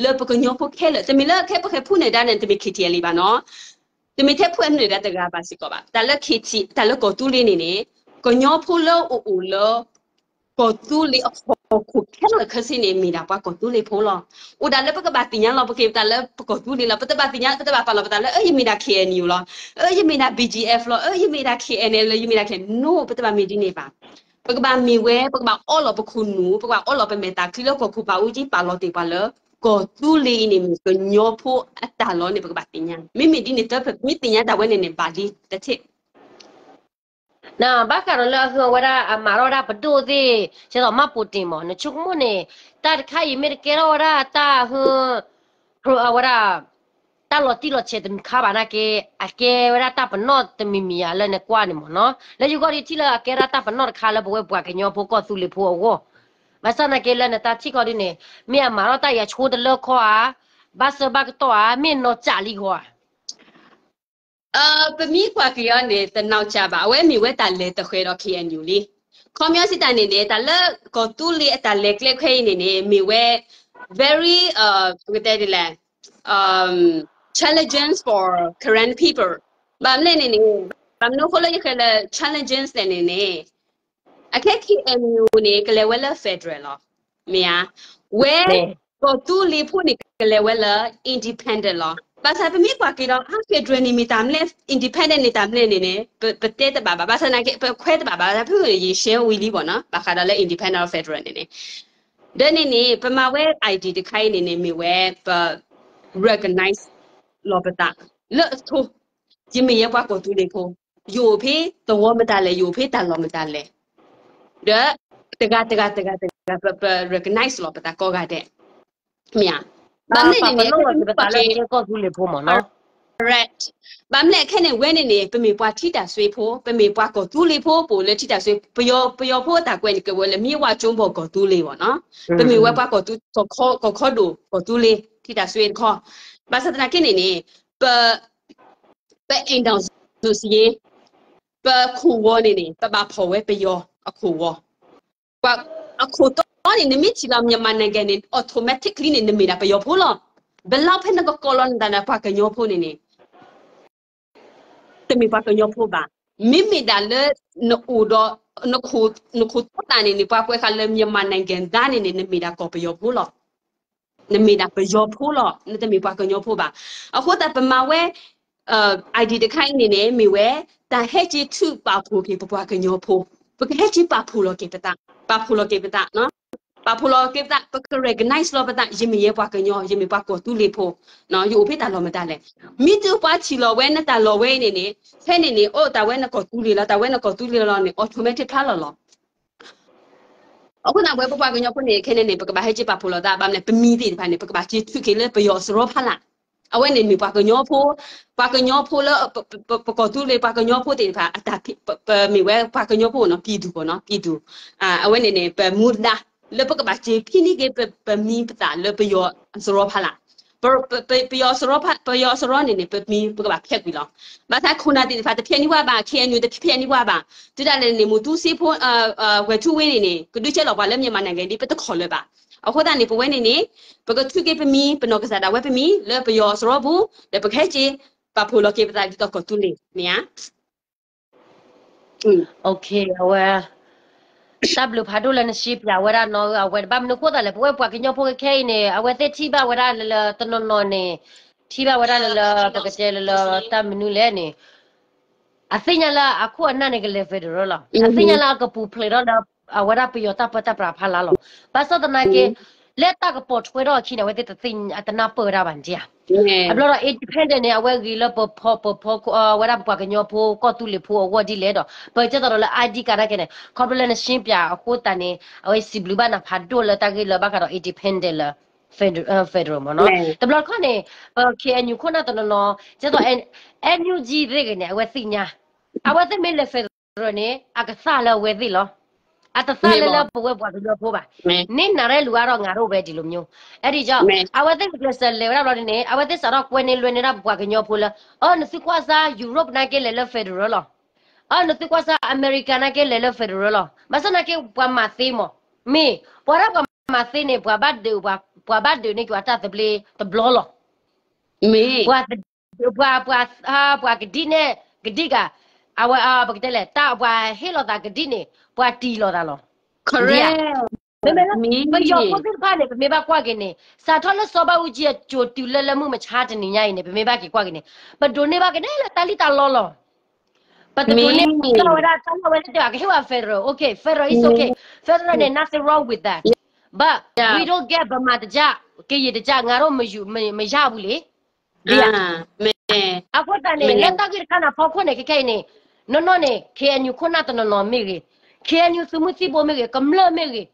လၢပကညီဖိခဲလၢာ် တမ့ၢ်လၢခဲပဃဲဖုနၢၤဒါန့ၣ် တမ့ၢ် KTLA ဘၣ်နီၤ တမ့ၢ်ထဲဖုနၢၤဒါတဂၤဘၣ်စ့ၢ်ကီးဘၣ် တၢ်လၢ KT တၢ်လၢကီၢ်သူလ့ၤန့ၣ်န့ၣ် ကညီဖိလၢအအိၣ်လၢ ကီၢ်သူလ့ၤအဖီခိၣ်ခဲလၢာ်ခဲဆ့န့ၣ် မ့ၢ်ဒၣ်ပှၤကီၢ်သူလ့ၤဖိလီၤ. အိၣ်ဒၣ်လၢပကဘၣ်သ့ၣ်ညါလီၤ ပက့ၤတၢ်လၢပကီၢ်သူလ့ၤလီၤ. ပတဘၣ်သ့ၣ်ညါ ပတဘၣ်ပာ်လီၤပသးလၢ အၢ ယမ့ၢ်ဒၣ် KNU လီၤ, အၢ ယမ့ၢ်ဒၣ် BGF လီၤ, အၢ ယမ့ၢ်ဒၣ် KNL လီၤ, ယမ့ၢ်ဒၣ် KNO ပတဘၣ်မ့ၢ်ဒ်န့ၣ်ဘၣ်. ပကဘၣ်မ့ၢ်ဝဲ ပကဘၣ်အီလီၤပခိၣ်နူာ် ပကဘၣ်အီလီၤပမဲာ်သၣ်ချံလၢကီၢ်ခိၣ်ပၢ်အူကၠံပာ်လီၤတ့ၢ်ပှၤလၢ ကီၢ်သူလ့ၤအံၤန့ၣ်မ့ၢ်ကညီဖိအတၢ်လီၤန့ၣ် ပကဘၣ်သ့ၣ်ညါ မ့မ့ၢ်ဒ်န့ၣ်တဖၣ် မ့ၢ်သ့ၣ်ညါတၢ်ဝဲန့ၣ်န့ၣ် ဘၣ်လံတထံၣ် ဘၣ်ဃးဒီးလၢအဟ့ၣ်ဝဲဒၣ်အမၤထီၣ်ဝဲဒၣ်ပဒိၣ်သ့ၣ် ကဲသိးမၢ်ပူၤတ့ၢ်မး နဆိကမိၣ်န့ၣ် တၢ်တခါအံၤမ့ၢ်တကဲထီၣ်ဝဲဒၣ်တၢ်ဟ့ၣ် အဝဲဒၣ် တၢ်လီၤတံၢ်လီၤဆဲးတခါဘၣ်နာ်က့ အကဲဝဲဒၣ်တၢ်ပနီၣ်တမံၤမံၤဧါလၢနကွၢ်န့ၣ်မးနီၤ လၢယဂီၢ်ဒ်ထံၣ်လၢအကဲဒၣ်တၢ်ပနီၣ်တခါလၢပဝဲပှၤကညီဖိကီၢ်သူလ့ၤဖိအဂီၢ် ဘၣ်ဆၣ်နာ်က့လၢနတၢ်ထံၣ်ကီးဒ်န့ၣ် မ့ၢ်အမၤထီၣ်တၢ်အံၤအဆိတလၢခီဧါ ဘၣ်ဆၢဘၣ်ကတီၢ်ဧါ မ့ၢ်နီၢ်ကၠးလံဃီဧါ ပမ့ၢ်ကွၢ်က့ၤအီၤန့ၣ် တနီၢ်ကၢဘၣ်, အဝဲမ့ၢ်ဝဲတၢ်လဲၤတဃဲၤဒီး K N U လံ. ခီပညီစံးတၢ်န့ၣ်န့ၣ် တၢ်လၢကီၢ်သူလ့ၤအတၢ်လဲၤကျဲခွဲအံၤန့ၣ်န့ၣ် မ့ၢ်ဝဲ very ပကတဲဒ်လဲၣ် challenges for Karen people. ဘၣ်မနုၤန့ၣ်န့ၣ် ဘၣ်မနုၤအဃိလၢယဃဲလၢ challenges လဲၣ်န့ၣ်န့ၣ် အခဲ K N U န့ၣ် ကလဲၤဝဲလၢ federal လီၤ. မ့ၢ်ဧါ. ဝဲ ကီၢ်သူလ့ၤဖိန့ၣ် ကလဲၤဝဲလၢ independent လီၤ. ဘၣ်ဆၣ်ပမ့ၢ်ကွၢ်က့ၤဒီး အါ federal န့ၣ်မ့ၢ်တၢ်မနုၤလဲၣ် independent န့ၣ်တၢ်မနုၤလဲၣ်န့ၣ်န့ၣ် ပ ပတဲတဘၣ်ဘၣ်. ဘၣ်ဆၣ်သနာ်က့ ပခွဲးတဘၣ်ဘၣ် ဘၣ်ဆၣ်ဖဲန့ၣ် ယ share ဝံၤလံဘၣ်နီၤ ဘၣ်ဃးဒီးလၢ independent of federal န့ၣ်န့ၣ် ဒီးန့ၣ်န့ၣ် ပမၤဝဲ I D တခါအံၤန့ၣ်န့ၣ် မ့ၢ်ဝဲပ recognize လီၤပသး လၢအဆိ ယမ့ၢ်ယဲပှၤကီၢ်သူလ့ၤဖိ, ယအိၣ်ဖဲသဝီမတၤလဲၣ်, ယအိၣ်ဖဲတၢ်လီၢ်မတၤလဲၣ်, ဒီး တဂၤတဂၤတဂၤတဂၤ ပ ပ recognize လီၤပသးကိးဂၤဒဲး, မ့ၢ်ဧါ. ဘၣ်မနုၤန့ၣ်န့ၣ် ပလီၢ်က့ၤပသးလၢကီၢ်သူလ့ၤဖိမ့ၢ်နီၤ correct. ဘၣ်မနုၤလဲၣ်ခဲန့ၣ် ဝဲန့ၣ်န့ၣ် ပမ့ၢ်ပှၤထံတၢ်စွ့ဖိ, ပမ့ၢ်ပှၤကီၢ်သူလ့ၤဖိ ပအိၣ်လၢထံတၢ်စွ့, ပယီၤဖိအတၢ်ကွဲးန့ၣ် ကဝဲလၢ မြစ်ဝကျွန်းပေါ် ကီၢ်သူလ့ၤ ဘၣ်နီၤ. ပမ့ၢ်ဝဲပှၤကီၢ်သူ ကီၢ်ခီဒိၣ် ကီၢ်သူလ့ၤ ထံတၢ်စွ့တခီ, ဘၣ်ဆၣ်သနာ်က့န့ၣ်န့ၣ် ပ ပ အိမ်ထောင်စုစာရင်း ပခိၣ်ဂီၤန့ၣ်န့ၣ် ပဘၣ်ဖီၣ်ဝဲပယီၤအခိၣ်ဂီၤ, ပှၤအခိၣ်တီန့ၣ် နမ့ၢ်ထံၣ်လီၤ မြန်မာနိုင်ငံန့ၣ် automatically န့ၣ် နမ့ၢ်ဒၣ်ပယီၤဖိလီၤ. ဘယ်လောက်ဖဲနကကိးလီၤနသးန့ၣ် ပှၤကညီဖိန့ၣ်န့ၣ် တမ့ၢ်ပှၤကညီဖိဘၣ်. မ့မ့ၢ်ဒၣ်လၢ နအိၣ်ဒီး နခိၣ်တီတၢ်န့ၣ်န့ၣ် ပှၤကွဲးဃာ်လၢ မြန်မာနိုင်ငံသား န့ၣ်န့ၣ် နမ့ၢ်ဒၣ်ကီၢ်ပယီၤဖိလီၤ. နမ့ၢ်ဒၣ်ပယီၤဖိလီၤ, နတမ့ၢ်ပှၤကညီဖိဘၣ်. အဃိသတးပမၤဝဲ ID တခါအံၤန့ၣ်န့ၣ် မ့ၢ်ဝဲ တၢ်ဟဲက့ၤထုးပာ်ဖှိၣ်က့ၤပပှၤကညီဖိ, ပကဟဲက့ၤပာ်ဖှိၣ်လီၤက့ၤပသး, ပာ်ဖှိၣ်လီၤက့ၤပသး, ပာ်ဖှိၣ်လီၤက့ၤပသး, ပက recognize လီၤပသး, ယမ့ၢ်ယဲပှၤကညီ, ယမ့ၢ်ပှၤကီၢ်သူလ့ၤဖိ, ယအိၣ်ဖဲတၢ်လီၢ်မတၤလဲၣ်. မ့ၢ်တုၤပှၤထံၣ်လီၤဝဲနတၢ်လီၢ်ဝဲအံၤန့ၣ်န့ၣ်, ဖဲန့ၣ်န့ၣ် အိၣ်တၢ်ဝဲနကီၢ်သူလ့ၤလီၤ, တၢ်ဝဲနကီၢ်သူလ့ၤလီၤန့ၣ် automatic ဖျါလီၤလီၤ. အဃိသတးဝဲပပှၤကညီဖိန့ၣ် ခဲန့ၣ်န့ၣ် ပကဘၣ်ဟဲက့ၤပာ်ဖှိၣ်လီၤသး, ဘၣ်မနုၤလဲၣ် ပမံၤသ့ၣ်တဖၣ်န့ၣ် ပကဘၣ်က့ၤထုးက့ၤလၢပယီၤအစရီဖီလာ်. အဝဲန့ၣ်မ့ၢ်ပှၤကညီဖိ, ပှၤကညီဖိလၢ ပကီၢ်သူလ့ၤ ပှၤကညီဖိသ့ၣ်တဖၣ် အတၢ် ပမ့ၢ်ဝဲပှၤကညီဖိနီၤ, ပြည်သူဖိနီၤ, ပြည်သူ, အဝဲန့ၣ်န့ၣ် ပမူဒါ လၢပကဘၣ်က့ၤဖံးန့ၢ်က့ၤ ပမံၤပသၣ်လၢပယီၤအစရီဖီလာ်. ပယီၤအစရီဖီ, ပယီၤအစရီန့ၣ်န့ၣ် ပမံၤ ပကဘၣ်ဖျဲးကွံာ်လီၤ. ဘၣ်ဆၣ်ခိၣ်နၢ်သ့ၣ်တဖၣ်တဖျဲးန့ၢ်ဝဲဘၣ်, KNU တဖျဲးန့ၢ်ဝဲဘၣ်, တုၤဒၣ်လဲာ်န့ၣ် မူတူစ့ဖိ ဝဲၤထူဝ့န့ၣ်န့ၣ် ကဒုးကဲလီၤပှၤလၢ မြန်မာနိုင်ငံ ဒ်ပတခီၣ်လၢၤဘၣ်. အဃိသတးန့ၣ် ပဝဲန့ၣ်န့ၣ် ပကထုးက့ၤပမံၤ ပနီၢ်ကစၢ်ဒၣ်ဝဲပမံၤ လၢပယီၤအစရီပူၤ ဒီးပကဟဲက့ၤ ပာ်ဖှိၣ်လီၤက့ၤပသးဒ်သိးကီၢ်သူလ့ၤ မ့ၢ်ဧါ. အဝဲ တၢ်ဘျုးဖးဒိၣ်လၢနရှင်းပြဝဲဒၣ်နီၤ, အဝဲဘၣ်မနုၤဃိသးလဲၣ်, ပဝဲပှၤကညီဖိခဲအံၤန့ၣ် အဝဲသ့ၣ်ထံၣ်ဘၣ်ဝဲဒၣ်လၢလၢတနီၤနီၤန့ၣ်, ထံၣ်ဘၣ်ဝဲဒၣ်လၢလၢ ပကတဲလၢလၢတၢ်မနုၤလဲၣ်န့ၣ် အသ့ၣ်ညါလၢအခိၣ်အနၢ်န့ၣ်ကလဲၤ federal လီၤ. အသ့ၣ်ညါလၢအကပူၤဖျဲးထီၣ်လၢ အဝဲဒၣ်ပယီၤတၢ်ပၢတၢ်ပြးဖီလာ်လီၤ. ဘၣ်ဆၣ်သနာ်က့ လၢတၢ်ကပိာ်ထွဲထီၣ်အခံန့ၣ် အဝဲသ့ၣ်တသ့ၣ်ညါ တနၢ်ပၢၢ်ဝဲဒၣ်ဘၣ်န့ၣ်ဧါ. အဘျီဒီး independent န့ၣ် အဝဲဂ့ၤလၢပဖီ ပဖီ ဝဲဒၣ်ပပှၤကညီဖိ ကီၢ်သူလ့ၤဖိအဂီၢ်ဒ်လဲၣ်ဒီး ပကတဲသိးဒီးလၢ ID card နာ်က့န့ၣ် ခီဖျိလၢနရှင်းပြအဃိသတးန့ၣ် အဝဲစံးဘျုးဘၣ်နၤဖးဒိၣ်လၢတၢ်ဂ့ၢ်လၢဘၣ်ဃးဒီး independent လၢ federal မ့ၢ်နီၤ. တဘျီတခီၣ်န့ၣ် ပ KNU ခိၣ်နၢ်တနီၤနီၤ ကဲသိး NUG သ့ၣ်ဂ့ၤန့ၣ် အဝဲသ့ၣ်ညါ, အဝဲသ့ၣ်မ့ၢ်လဲၤ federal န့ၣ် အကသၣ်လၢအဝဲသ့ၣ်လီၤ. အတသၣ်လၢလၢပဝဲပှၤကညီဖိဘၣ်. န့ၢ်နၤရဲၣ်လူၤအါထီၣ် ငါတို့ပဲ ဒီလိုမျိုး. အဲဒ်ကြောင့် အဝဲသ့ၣ်ကကျဲးစၢးလဲၤဝဲဒၣ်ဘျီဒ်န့ၣ် အဝဲသ့ၣ်စးထီၣ်ကွဲန့ၢ်လွဲန့ၢ်ဒၣ်ပပှၤကညီဖိလၢ အၢ နသုကွၢ်စၢ် Europe နာ်က့လဲၤလၢ federal လီၤ. အၢ နသုကွၢ်စၢ် America နာ်က့လဲၤလၢ federal လီၤ. ဘၣ်ဆၣ်နာ်က့ပှၤမၤသ့မး, မ့ၢ် ပှၤဒၣ်ပှၤမၤသ့န့ၣ် ပှၤဘၣ်ဒုး ပှၤဘၣ်ဒုးန့ၢ်က့ၤအတၢ်သဘျ့တဘျီလီၤ. မ့ၢ် ပှၤ ပှၤ ပှၤ ပှၤကဒံနဲၣ် ကဒံကၤ အဝဲ ပကတဲလဲၣ် တၢ်ပှၤဟ့ၣ်လီၤသးကဒံန့ၣ် ပှၤတံၢ်လီၤသးလီၤ. မ့မ့ၢ်လၢ ပယီၤဖိသ့ၣ်တဖၣ်န့ၣ် ပမ့ၢ်ဘၣ်ကွၢ်က့ၤန့ၣ် စးထီၣ်လၢစီၤဘးအူကၠံအစိၤတုၤလၢလၢမုၢ်မဆါတနံၤညါအံၤန့ၣ် ပမ့ၢ်ဘၣ်က့ၤကွၢ်က့ၤန့ၣ် ပဒိးန့ၢ်ဘၣ်က့ၤန့ၣ်လၢတၢ်လံၣ်တၢ်လီလီၤ. ပတဒိးန့ၢ်ဘၣ်ဝဲဒၣ်တၢ်လီၢ်ဝဲသ့ၣ်တဖၣ် ကဟ့ၣ်ဝဲ federal, okay, federal is okay, federal န့ၣ် nothing wrong with that, but we don't get ဗမာတကျ ကရင်တကျ ငါတို့မယူ မရဘူးလေ. ဒ်ဧါ. အဃိသတးန့ၣ် လၢတၢ်ဂ့ၢ်တခါန့ၣ်အဖီခိၣ်န့ၣ် ခဲခဲအံၤန့ၣ် နီၢ်နီၢ်န့ၣ် KNU ခိၣ်နၢ်တနီၤနီၤမ့ၢ်ဂ့ၤ, KNU သုးမုၢ်သံၣ်ဘိမ့ၢ်ဂ့ၤ, ကမျၢၢ်မ့ၢ်ဂ့ၤ,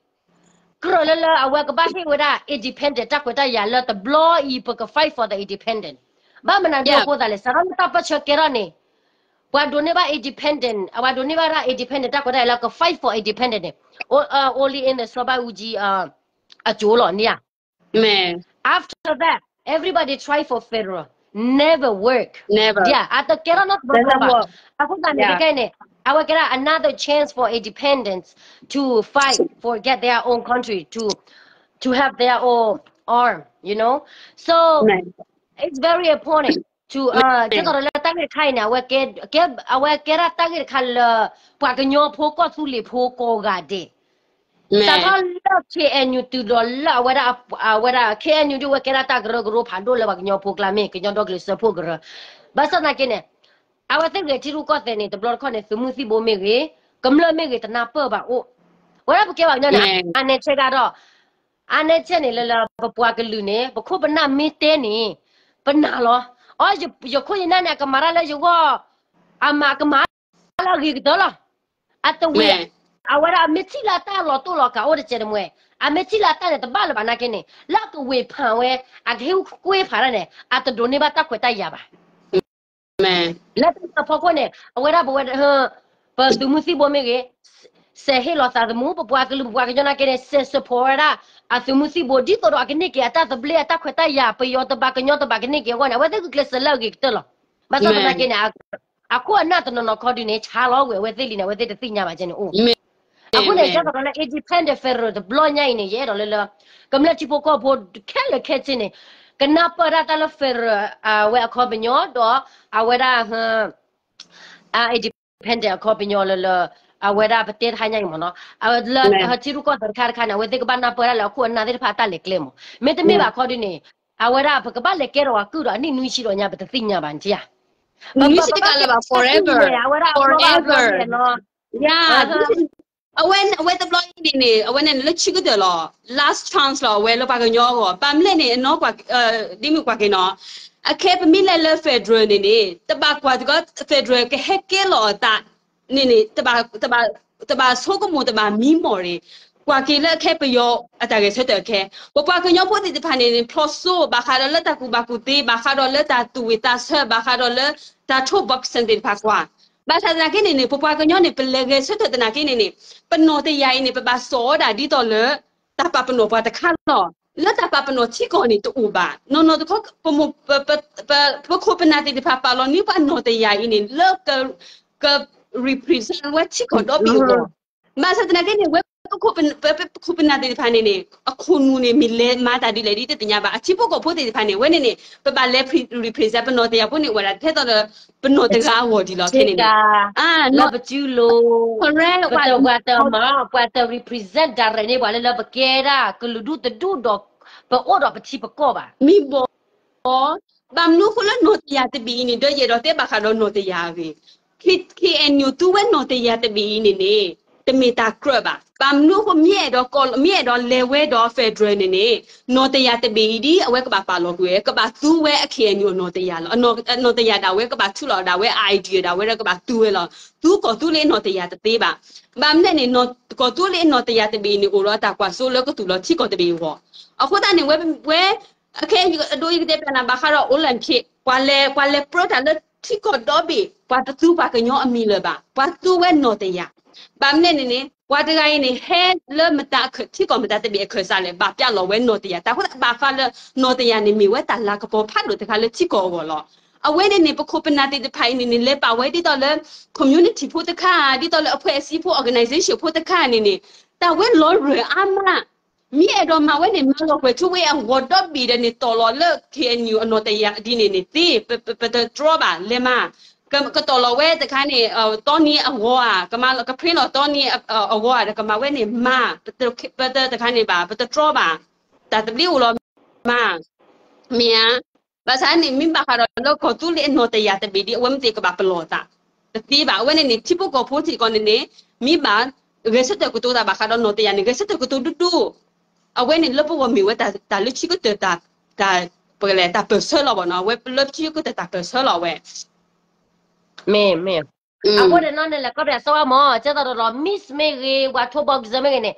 ကြၢးလၢလၢအဝဲကဘၣ်ဟ့ၣ်ဝဲဒၣ် independent တၢ်ခွဲးတၢ်ယာ်လၢတဘျီအံၤ ပက fight for the independent. ဘၣ်မနုၤဒ်အဃိသတးလဲၣ်, စးထီၣ်လၢတၢ်ပၢၢ်ဆၢကဲထီၣ်န့ၣ် ပှၤဒိးန့ၢ်ဘၣ် independent, အဝဲဒိးန့ၢ်ဘၣ်ဒၣ် independent တၢ်ခွဲးတၢ်ယာ်လၢက fight for independent န့ၣ် only in the စီၤဘးအူကၠံ အစိၤလီၤန့ၣ်ဧါ. After that, everybody try for federal. never work. ဒ်အတကဲထီၣ်နီတဘျီဘၣ်. အဃိသတးန့ၣ် ခဲအံၤန့ၣ် အဝဲကဲဒၣ် another chance for independence to fight for get their own country to to have their own arm, you know, so it's very important to ကဲသိးဒီးလၢတၢ်ဂ့ၢ်တခါအံၤန့ၣ် အဝဲကဲဒၣ်တၢ်ဂ့ၢ်တခါအံၤန့ၣ် အဝဲကဲဒၣ်တၢ်ဂ့ၢ်တခါလၢ ပှၤကညီဖိကီၢ်သူလ့ၤဖိကိးဂၤဒဲး စးထီၣ်လၢ K N U တုၤဒီးလၢအဝဲဒၣ် အဝဲဒၣ် K N U ဒ်ဝဲကဲဒၣ်တၢ်ကရၢကရိဖးဒိၣ်လၢပှၤကညီဖိကျါမ့ၢ် ကညီဒီကလုာ်စၢဖှိၣ်ကရၢ, ဘၣ်ဆၣ်သနာ်က့န့ၣ် အဝဲသ့ၣ်ဂဲၤထံရူၢ်ကီၢ်သဲးန့ၣ် တဘျီတခီၣ်န့ၣ် သုးမုၢ်သံၣ်ဘိမ့ၢ်ဂ့ၤ, ကမျၢၢ်မ့ၢ်ဂ့ၤ တနၢ်ပၢၢ်ဘၣ်အိၣ်, ဝဲဒၣ်ပကဲဘၣ်ညီန့ၣ် အနဲဆဲးဒီး အနဲဆဲးန့ၣ် လၢလၢပပှၤကလုာ်န့ၣ် ပခိၣ်ပနၢ်မ့ၢ်တဲန့ၣ် ပနာ်လီၤ. အီ ယခိၣ်ယနၢ်န့ၣ် အကမၤတၢ်လၢယဂီၢ် အမၤကမၤလၢအဂ့ၤကတၢၢ်လီၤ. အတဝံၤ အဝဲဒၣ်အမ့ၢ်ထံၣ်လၢအတၢ်လီၤတိၢ်လီၤကးအိၣ်တစဲးတမှဲ, အမ့ၢ်ထံၣ်လၢအတၢ်န့ၣ် တဘၣ်လၢၤဘၣ်နာ်က့န့ၣ် လၢအကဝ့ၤဖးဝဲ အကဟ့ၣ်ကွ့ဖးတၢ်န့ၣ် အတဒိးန့ၢ်ဘၣ်တၢ်ခွဲးတၢ်ယာ်ဘၣ်. လၢတၢ်ဖီခိၣ်န့ၣ် အဝဲဒၣ်ပဝဲ ပသုးမုၢ်သံၣ်ဘိမ့ၢ်ဂ့ၤ, စဲးဟ့ၣ်လီၤသးသမူ ပပှၤကလုာ်ပပှၤကညီနာ်က့န့ၣ် စဲး support ဝဲဒၣ် အသုးမုၢ်သံၣ်ဘိ ဒ်သိးဒီးအကန့ၢ်က့ၤအတၢ်သဘျ့အတၢ်ခွဲးတၢ်ယာ် ပယီၤတဘၣ်ကညီတဘၣ်ကန့ၢ်က့ၤအဂီၢ်န့ၣ် အဝဲသ့ၣ်ဂုာ်ကျဲးစၢးလၢအဂ့ၤကတၢၢ်လီၤ. ဘၣ်ဆၣ်သနာ်က့န့ၣ် အခိၣ်အနၢ်တနီၤနီၤခီဒုန့ၣ် ဆါလီၤဝဲအဝဲသ့ၣ်လံန့ၣ် အဝဲသ့ၣ်တသ့ၣ်ညါဘၣ်ကဲန့ၣ်အိၣ်. အဃိန့ၣ် ကဲသိးဒီးလၢ independent federal တဘျီညါအံၤန့ၣ် ယအဲၣ်ဒိးလၢလၢ ကမျၢၢ်ထံဖိကီၢ်ဖိခဲလၢာ်ခဲဆ့န့ၣ် ကနၢ်ပၢၢ်ဒၣ်တၢ်လၢ federal အဝဲအခီပညီဒီး အဝဲဒၣ် independent အခီပညီလၢလၢ အဝဲဒၣ်ပတဲတဟါညါအံၤမ့ၢ်နီၤ လၢထံရူၢ်ကီၢ်သဲးတခါတခါန့ၣ် အဝဲသ့ၣ်ကဘၣ်နၢ်ပၢၢ်ဒၣ်လၢအခိၣ်အနၢ်သ့ၣ်တဖၣ်အတၢ်လဲၤကျဲမ့ၢ် မ့တမ့ၢ်ဘၣ်ခီဒုန့ၣ် အဝဲဒၣ်ပကဘၣ်လဲၤကဲထီၣ်အကုၢ်ဒီးအနံၣ်နွံဆံဒီးညါ ပတသ့ၣ်ညါဘၣ်နထံၣ်ဧါ. နွံဆံတကးလၢၤဘၣ် forever, အဝဲဒၣ်အလီၢ်ဘၢန့ၣ်လီၤ. အဝဲတဘျီအံၤန့ၣ်န့ၣ် အဝဲန့ၣ်လၢဆံကတၢၢ်လီၤ last chance လီၤ အဝဲလၢပှၤကညီအဂီၢ် ဘၣ်မနုၤလဲၣ်န့ၣ် အနီၢ် ဒ်မုၢ်ကွၢ်က့ၤနီၤ အခဲပမ့ၢ်လဲၤလၢ federal န့ၣ်န့ၣ် တဘၣ်ကွၢ်တကီ federal ကဟဲကဲလီၤအသးန့ၣ်န့ၣ် တဘၣ်ဆိကမိၣ်တဘၣ်မံမီၢ်န့ၣ် ကွၢ်က့ၤလၢအခဲပယီၤအတၢ်ဂဲၤဆၢထၢၣ်အခဲ ပပှၤကညီဖိသ့ၣ်တဖၣ်န့ၣ်န့ၣ် ဖျီစိ ဘၣ်ဃးဒီးလၢတၢ်ကူၣ်ဘၣ်ကူၣ်သ့ ဘၣ်ဃးဒီးလၢတၢ်သူၣ်ဝံၣ်သးဆၢ ဘၣ်ဃးဒီးလၢတၢ်ထိး boxing သ့ၣ်တဖၣ်ကွၢ် ဘၣ်ဆၣ်သနာ်က့န့ၣ်န့ၣ် ပပှၤကညီန့ၣ် ပလဲၤဂဲၤဆၢထၢၣ်သနာ်က့န့ၣ်န့ၣ် ပနီၢ်တယၢ်အံၤန့ၣ် ပဘၣ်စိာ်အီၤဒၣ်ဒ်သိးလၢ တၢ်ပာ်ပနီၣ်ပှၤတခါလီၤ. လၢတၢ်ပာ်ပနီၣ်ထံကီၢ်န့ၣ်တအိၣ်ဘၣ်. နီၢ်နီၢ်တခီ ပမိၢ် ပခိၣ်ပနၢ်သ့ၣ်တဖၣ်ပာ်လီၤန့ၢ်ပှၤနီၢ်တယၢ်အံၤန့ၣ် လၢက represent ဝဲထံကီၢ်ဒီဘ့ၣ်အဂီၢ် ဘၣ်ဆၣ်သနာ်က့န့ၣ် ဝဲ ပခိၣ်ပနၢ်သ့ၣ်တဖၣ်န့ၣ်န့ၣ် အခိၣ်နူာ်န့ၣ် မ့ၢ်လဲၤမၤတၢ်ဒ်လဲၣ်ဒ်တသ့ၣ်ညါဘၣ်. အထံဖိကီၢ်ဖိသ့ၣ်တဖၣ်န့ၣ် အဝဲန့ၣ်န့ၣ် ပဘၣ်လဲၤ represent ပနီၢ်တယၢ်ဖိန့ၣ် အိၣ်ဝဲဒၣ်ထဲသိးဒီး ပနီၢ်တဂၤအဂီၢ်ဒ်လီၤ ခဲန့ၣ်န့ၣ် လၢပစုလိၤ ပတဝၤတမၤ ပှၤတ represent direct န့ၢ်ပှၤလၢလၢပကဲဒၣ်ကလုာ်ဒူၣ်တဒူၣ်ဒီး ပအိၣ်ဒီးပထံပကီၢ်ဘၣ်. မ့ၢ်ဘၣ် ဘၣ်မနုၤအဃိလၢနီၢ်တယၢ်တဘ့ၣ်အံၤန့ၣ် ဒီးယအဲၣ်ဒိးတဲဘၣ်ဃးဒီးနီၢ်တယၢ်အဂ့ၢ် K-, KNU သူဝဲနီၢ်တယၢ်တဘ့ၣ်အံၤန့ၣ်န့ၣ် တမ့ၢ်တၢ်ကြၢးဘၣ်. ဘၣ်မနုၤအဃိ မ့ၢ်အဲၣ်ဒိးကီၢ် မ့ၢ်အဲၣ်ဒိးလဲၤဝဲဒီး federal န့ၣ်န့ၣ် နီၢ်တယၢ်တဘ့ၣ်အံၤဒ်အဝဲကဘၣ်ပာ်လီၤကွံာ်ဝဲ ကဘၣ်သူဝဲအ KNU အနီၢ်တယၢ်လီၤ. အနီၢ်တယၢ်ဒၣ်ဝဲကဘၣ်ထုးလီၤဒၣ်ဝဲ idea ဒၣ်ဝဲဒီးကဘၣ်သူဝဲလီၤ. သူကီၢ်သူလ့ၤအနီၢ်တယၢ်တသ့ဘၣ်. ဘၣ်မနုၤလဲၣ်န့ၣ် ကီၢ်သူလ့ၤအနီၢ်တယၢ်တဘ့ၣ်အံၤန့ၣ် အိၣ်ဒီးတၢ်ကွၢ်စိလၢကသူၣ်လီၤထံကီၢ်တဘ့ၣ်အဂီၢ်. အဃိသတးန့ၣ် ဝဲ ဝဲ အခဲအံၤအဒိအံၤကတဲပျးနၤဘၣ်ဃးဒီး Olympic ပှၤလဲၤ ပှၤလဲၤပြၢတၢ်လၢထံကီၢ်ဒီဘ့ၣ် ပှၤတသူပှၤကညီအမံၤလၢၤဘၣ်. ပှၤသူဝဲနီၢ်တယၢ်. ဘၣ်မနုၤလဲၣ်န့ၣ်န့ၣ် ပှၤတဂၤအံၤန့ၣ် ဟဲလၢမတၤအခၢး ထံကီၢ်မတၤတဘ့ၣ်အခၢးစးလဲၣ် ဘၣ်ပျဲလီၤဝဲနီၢ်တယၢ်. တၢ်ဃိသတးဘၣ်ဃးလၢနီၢ်တယၢ်န့ၣ် မ့ၢ်ဝဲတၢ်လၤကပီၤဖးဒိၣ်တခါလၢထံကီၢ်အဂီၢ်လီၤ. အဝဲန့ၣ်န့ၣ် ပခိၣ်ပနၢ်သ့ၣ်တဖၣ်အံၤန့ၣ်န့ၣ် လဲၤပာ်ဝဲဒ်သိးလၢ community ဖိတခါ ဒ်သိးလၢအဖွဲ့အစည်းဖိ organization ဖိတခါန့ၣ်န့ၣ် တၢ်ဝဲလီၤရၢၢ်အါမး မ့ၢ်အဲၣ်ဒိးမၤဝဲန့ၣ် မၤလီၤကွဲၤထူဝ့အဂီၤဒီဘ့ၣ်ဒီးန့ၣ် တီၢ်လီၤလၢ KNU အနီၢ်တယၢ်ဒ်န့ၣ်န့ၣ်သ့ ပတတြီဘၣ်လဲၤမၤ ကတီၢ်လီၤဝဲတခါန့ၣ် တီနံၤအဂီၤဧါ ကမၤလီၤကဖ့လီၤတီနံၤအဂီၤဧါဒီး ကမၤဝဲန့ၣ်မၤ ပတတခါန့ၣ်ဘၣ် ပတတြီဘၣ် တၢ်သဘျ့အိၣ်လီၤမၤ မ့ၢ်ဧါ ဘၣ်ဆၣ်န့ၣ် မ့ၢ်ဘၣ်ဃးဒီးလၢကီၢ်သူလ့ၤအနီၢ်တယၢ်တဘ့ၣ်ဒ် အဝဲမ့ၢ်သ့ၣ်ကဘၣ်ပလီၢ်သး တသ့ဘၣ်. အဝဲန့ၣ်န့ၣ် ထံဖိကီၢ်ဖိထံကီၢ်န့ၣ်န့ၣ် မ့ၢ်ဘၣ် ဂဲၤဆၢထၢၣ်ကတိၤတၢ်ဘၣ်ဃးဒီးနီၢ်တယၢ်န့ၣ် ဂဲၤဆၢထၢၣ်ကတိၤဒိၣ်ဒိၣ် အဝဲန့ၣ်လၢပဂီၢ်မ့ၢ်ဝဲတၢ်လၢထံကတၢၢ်တၢ် တၢ် ပကလဲၤတၢ်ပၢၢ်ဆၢလီၤဘၣ်နီၤ အဝဲလၢထံကတၢၢ်တၢ်ပၢၢ်ဆၢလီၤဝဲ မ့ၢ် မ့ၢ် အဃိန့ၣ်နီၤန့ၣ်လဲၤကီၢ်ပယီၤစိဝါမ့ၢ် ကဲသိးဒီး Miss မ့ၢ်ဂ့ၤ ပှၤထိး boxer မ့ၢ်ဂ့ၤန့ၣ်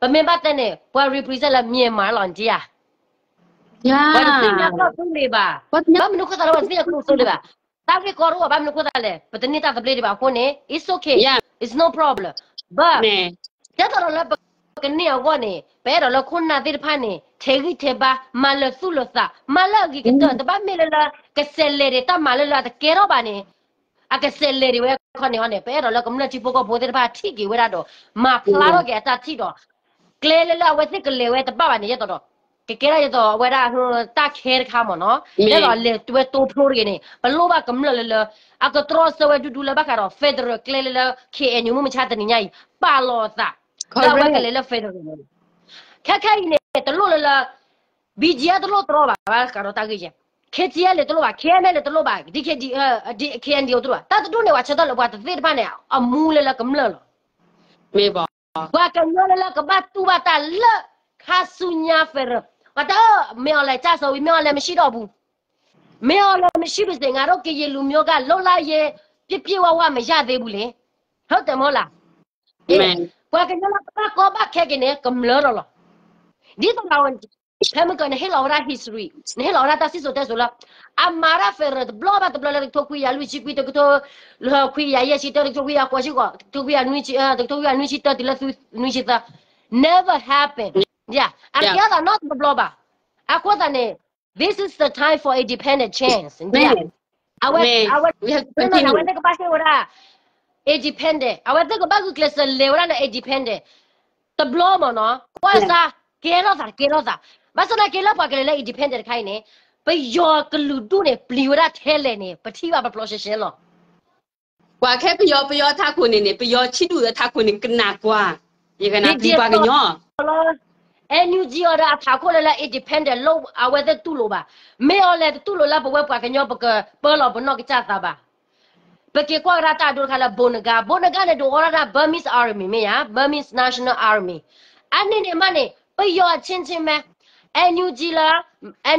ပမ့ၢ်ဘၣ်တဲန့ၣ် ပှၤ represent လၢ Myanmar လီၤ နထံၣ်ဧါ ပှၤတသ့ၣ်ညါကီၢ်သူလ့ၤဘၣ် ဘၣ်မနုၤအဃိသတးလၢပှၤတသ့ၣ်ညါကီၢ်သူလ့ၤဘၣ် တၢ်ဂ့ၢ်ကီတအိၣ်ဘၣ် ဘၣ်မနုၤအဃိသတးလဲၣ် ပတန့ၢ်တၢ်သဘျ့ဒံးဘၣ်အဃိန့ၣ် it's okay, it's no problem, but ကဲသိးဒီးလၢပကန့ၢ်အဂီၢ်န့ၣ် ပအဲၣ်ဒိးလၢခိၣ်နၢ်သ့ၣ်တဖၣ်န့ၣ် ထဲးဂံၢ်ထဲးဘါ, မၤလၢာ်သူၣ်လၢာ်သး, မၤလၢအဂ့ၤကတၢၢ်, တဘၣ်မ့ၢ်လၢလၢ ကစဲးလဲၤဒံးတၢ်မၤလၢလၢအတကဲထီၣ်ဘၣ်န့ၣ်, အကစဲးလဲၤဒံးဝဲခီန့ၣ်ဟီန့ၣ် ပအဲၣ်ဒိးလၢကမျၢၢ်ထံဖိကီၢ်ဖိသ့ၣ်တဖၣ်ထံၣ်က့ၤဝဲဒၣ်ဒီး မၤဖျါထီၣ်က့ၤအတၢ်ထံၣ်ဒီး ကျဲလၢလၢအဝဲသ့ၣ်ကလဲၤဝဲတဘၣ်ဘၣ်န့ၣ် ယဲသိးဒီး ကကဲထီၣ်ယဲသိးအဝဲဒၣ် တၢ်ခဲတခါမ့ၢ်နီၤ, အဲၣ်ဒိးလဲၤဝဲတိဖျိတဂ့ၤန့ၣ် ပလိၣ်ဘၣ်ကမျၢၢ်လၢလၢ အကတြီဆၢဝဲဒူဒူလၢဘၣ်ဃးဒီး federal ကျဲလၢလၢ K N U မုၢ်မဆါတနံၤညါအံၤ ပာ်လီၤအသး လၢအဝဲကလဲၤလၢ federal န့ၣ် ခဲခဲအံၤန့ၣ် တလိၣ်လၢလၢ B G F တလိၣ်တြီဘၣ် ဘၣ်ဃးဒီးတၢ်ဂ့ၢ်ယဲ, K T L တလိၣ်ဘၣ်, K N L တလိၣ်ဘၣ်, D K D, K N D O တလိၣ်ဘၣ်, တၢ်တဒူၣ်န့ၣ် ပှၤဆၢထၢၣ်လၢပှၤတသ့ၣ်တဖၣ်န့ၣ် အမူလၢလၢကမျၢၢ်လီၤ. ပှၤကညီလၢလၢကဘၣ်တူၢ်ဘၣ်တၢ်လၢ ခါဆူညါ federal, ပှၤတဲ မ့ၢ်အီၤလဲၤကၢ်စိဝံၤ မ့ၢ်အီၤလဲၤမ့ၢ်ဆံးဒီးပူၤ, မ့ၢ်အီၤလဲၤမ့ၢ်ဆံး ပစ့ ငါတို့ကရင်လူမျိုးက လွတ်လပ်ရေး ပြည့်ပြည့်ဝဝ မရသေးဘူးလေ, ဟုတ်တယ်မဟုတ်လား. ပှၤကညီလၢကဘၣ်ကီဘၣ်ခဲက့ၤန့ၣ် ကမျၢၢ်ဒီးလီၤ. ဒ်သိးဒီး ဖဲမုၢ်ကီၢ် နဟ့ၣ်လီၤဝဲဒၣ် history, နဟ့ၣ်လီၤဝဲဒၣ်တၢ်စံၣ်စိၤတဲစိၤလၢ အမၤတၢ် federal တဘျီဘၣ်တဘျီလၢတကထိခွံကယၤလွံၢ်ဆံခွံ, တကထိခွံကယၤယဲၢ်ဆံတၢ, တကထိခွံကယၤဃိးဆံဃိး, တကထိခွံကယၤနွံဆံ, တကထိခွံကယၤနွံဆံတၢ တုၤလၢနွံဆံသၢ, never happen. အကဲထီၣ်သးနီတဘျီဘၣ်. အဃိသတးန့ၣ် this is the time for independent change. အဝဲ, အဝဲသ့ၣ်ကဘၣ်ဟ့ၣ်ဝဲဒၣ် independent, အဝဲသ့ၣ်ကဘၣ်ဂုာ်ကျဲးစၢးလဲၤဝဲဒၣ်လၢ independent တဘျီမ့ၢ်နီၤ, ကွၢ်စါ ကဲထီၣ်သး ကဲထီၣ်သး, ဘၣ်ဆၣ်သနာ်က့လၢပှၤကလဲၤလၢ independent တခါအံၤန့ၣ် ပယီၤကလုာ်ဒူၣ်န့ၣ် ပျံၤဝဲဒၣ်ထဲလဲၣ်န့ၣ် ပထံၣ်ဘၣ်ပပျီရှဲရှဲလီၤ. ပှၤခဲပယီၤ ပယီၤထးခိၣ်န့ၣ်န့ၣ် ပယီၤဆံးဒူၣ်အထးခိၣ်န့ၣ် ကနၣ်ကွၢ်, ယကနၣ်ပှၤကညီ NUG အီၤဒီးအထးခိၣ်လၢလၢ independent လၢအဝဲသ့ၣ်တူၢ်လိာ်ဘၣ်. မ့ၢ်အီၤလဲၤတတူၢ်လိာ်လၢပဝဲပှၤကညီ ပကပၢလီၤပနီၢ်ကစၢ်သးဘၣ်. ပက့ၤကွၢ်ကဒါတၢ်အဒိတခါလၢ ဘိးနဂါ, ဘိးနဂါန့ၣ် ဒုးအိၣ်ထီၣ်ဒၣ် Burmese Army မ့ၢ်ဧါ, Burmese National Army. အန့ၣ်န့ၣ်မးန့ၣ် ပယီၤအချင်းချင်းပဲ, NUG လၢ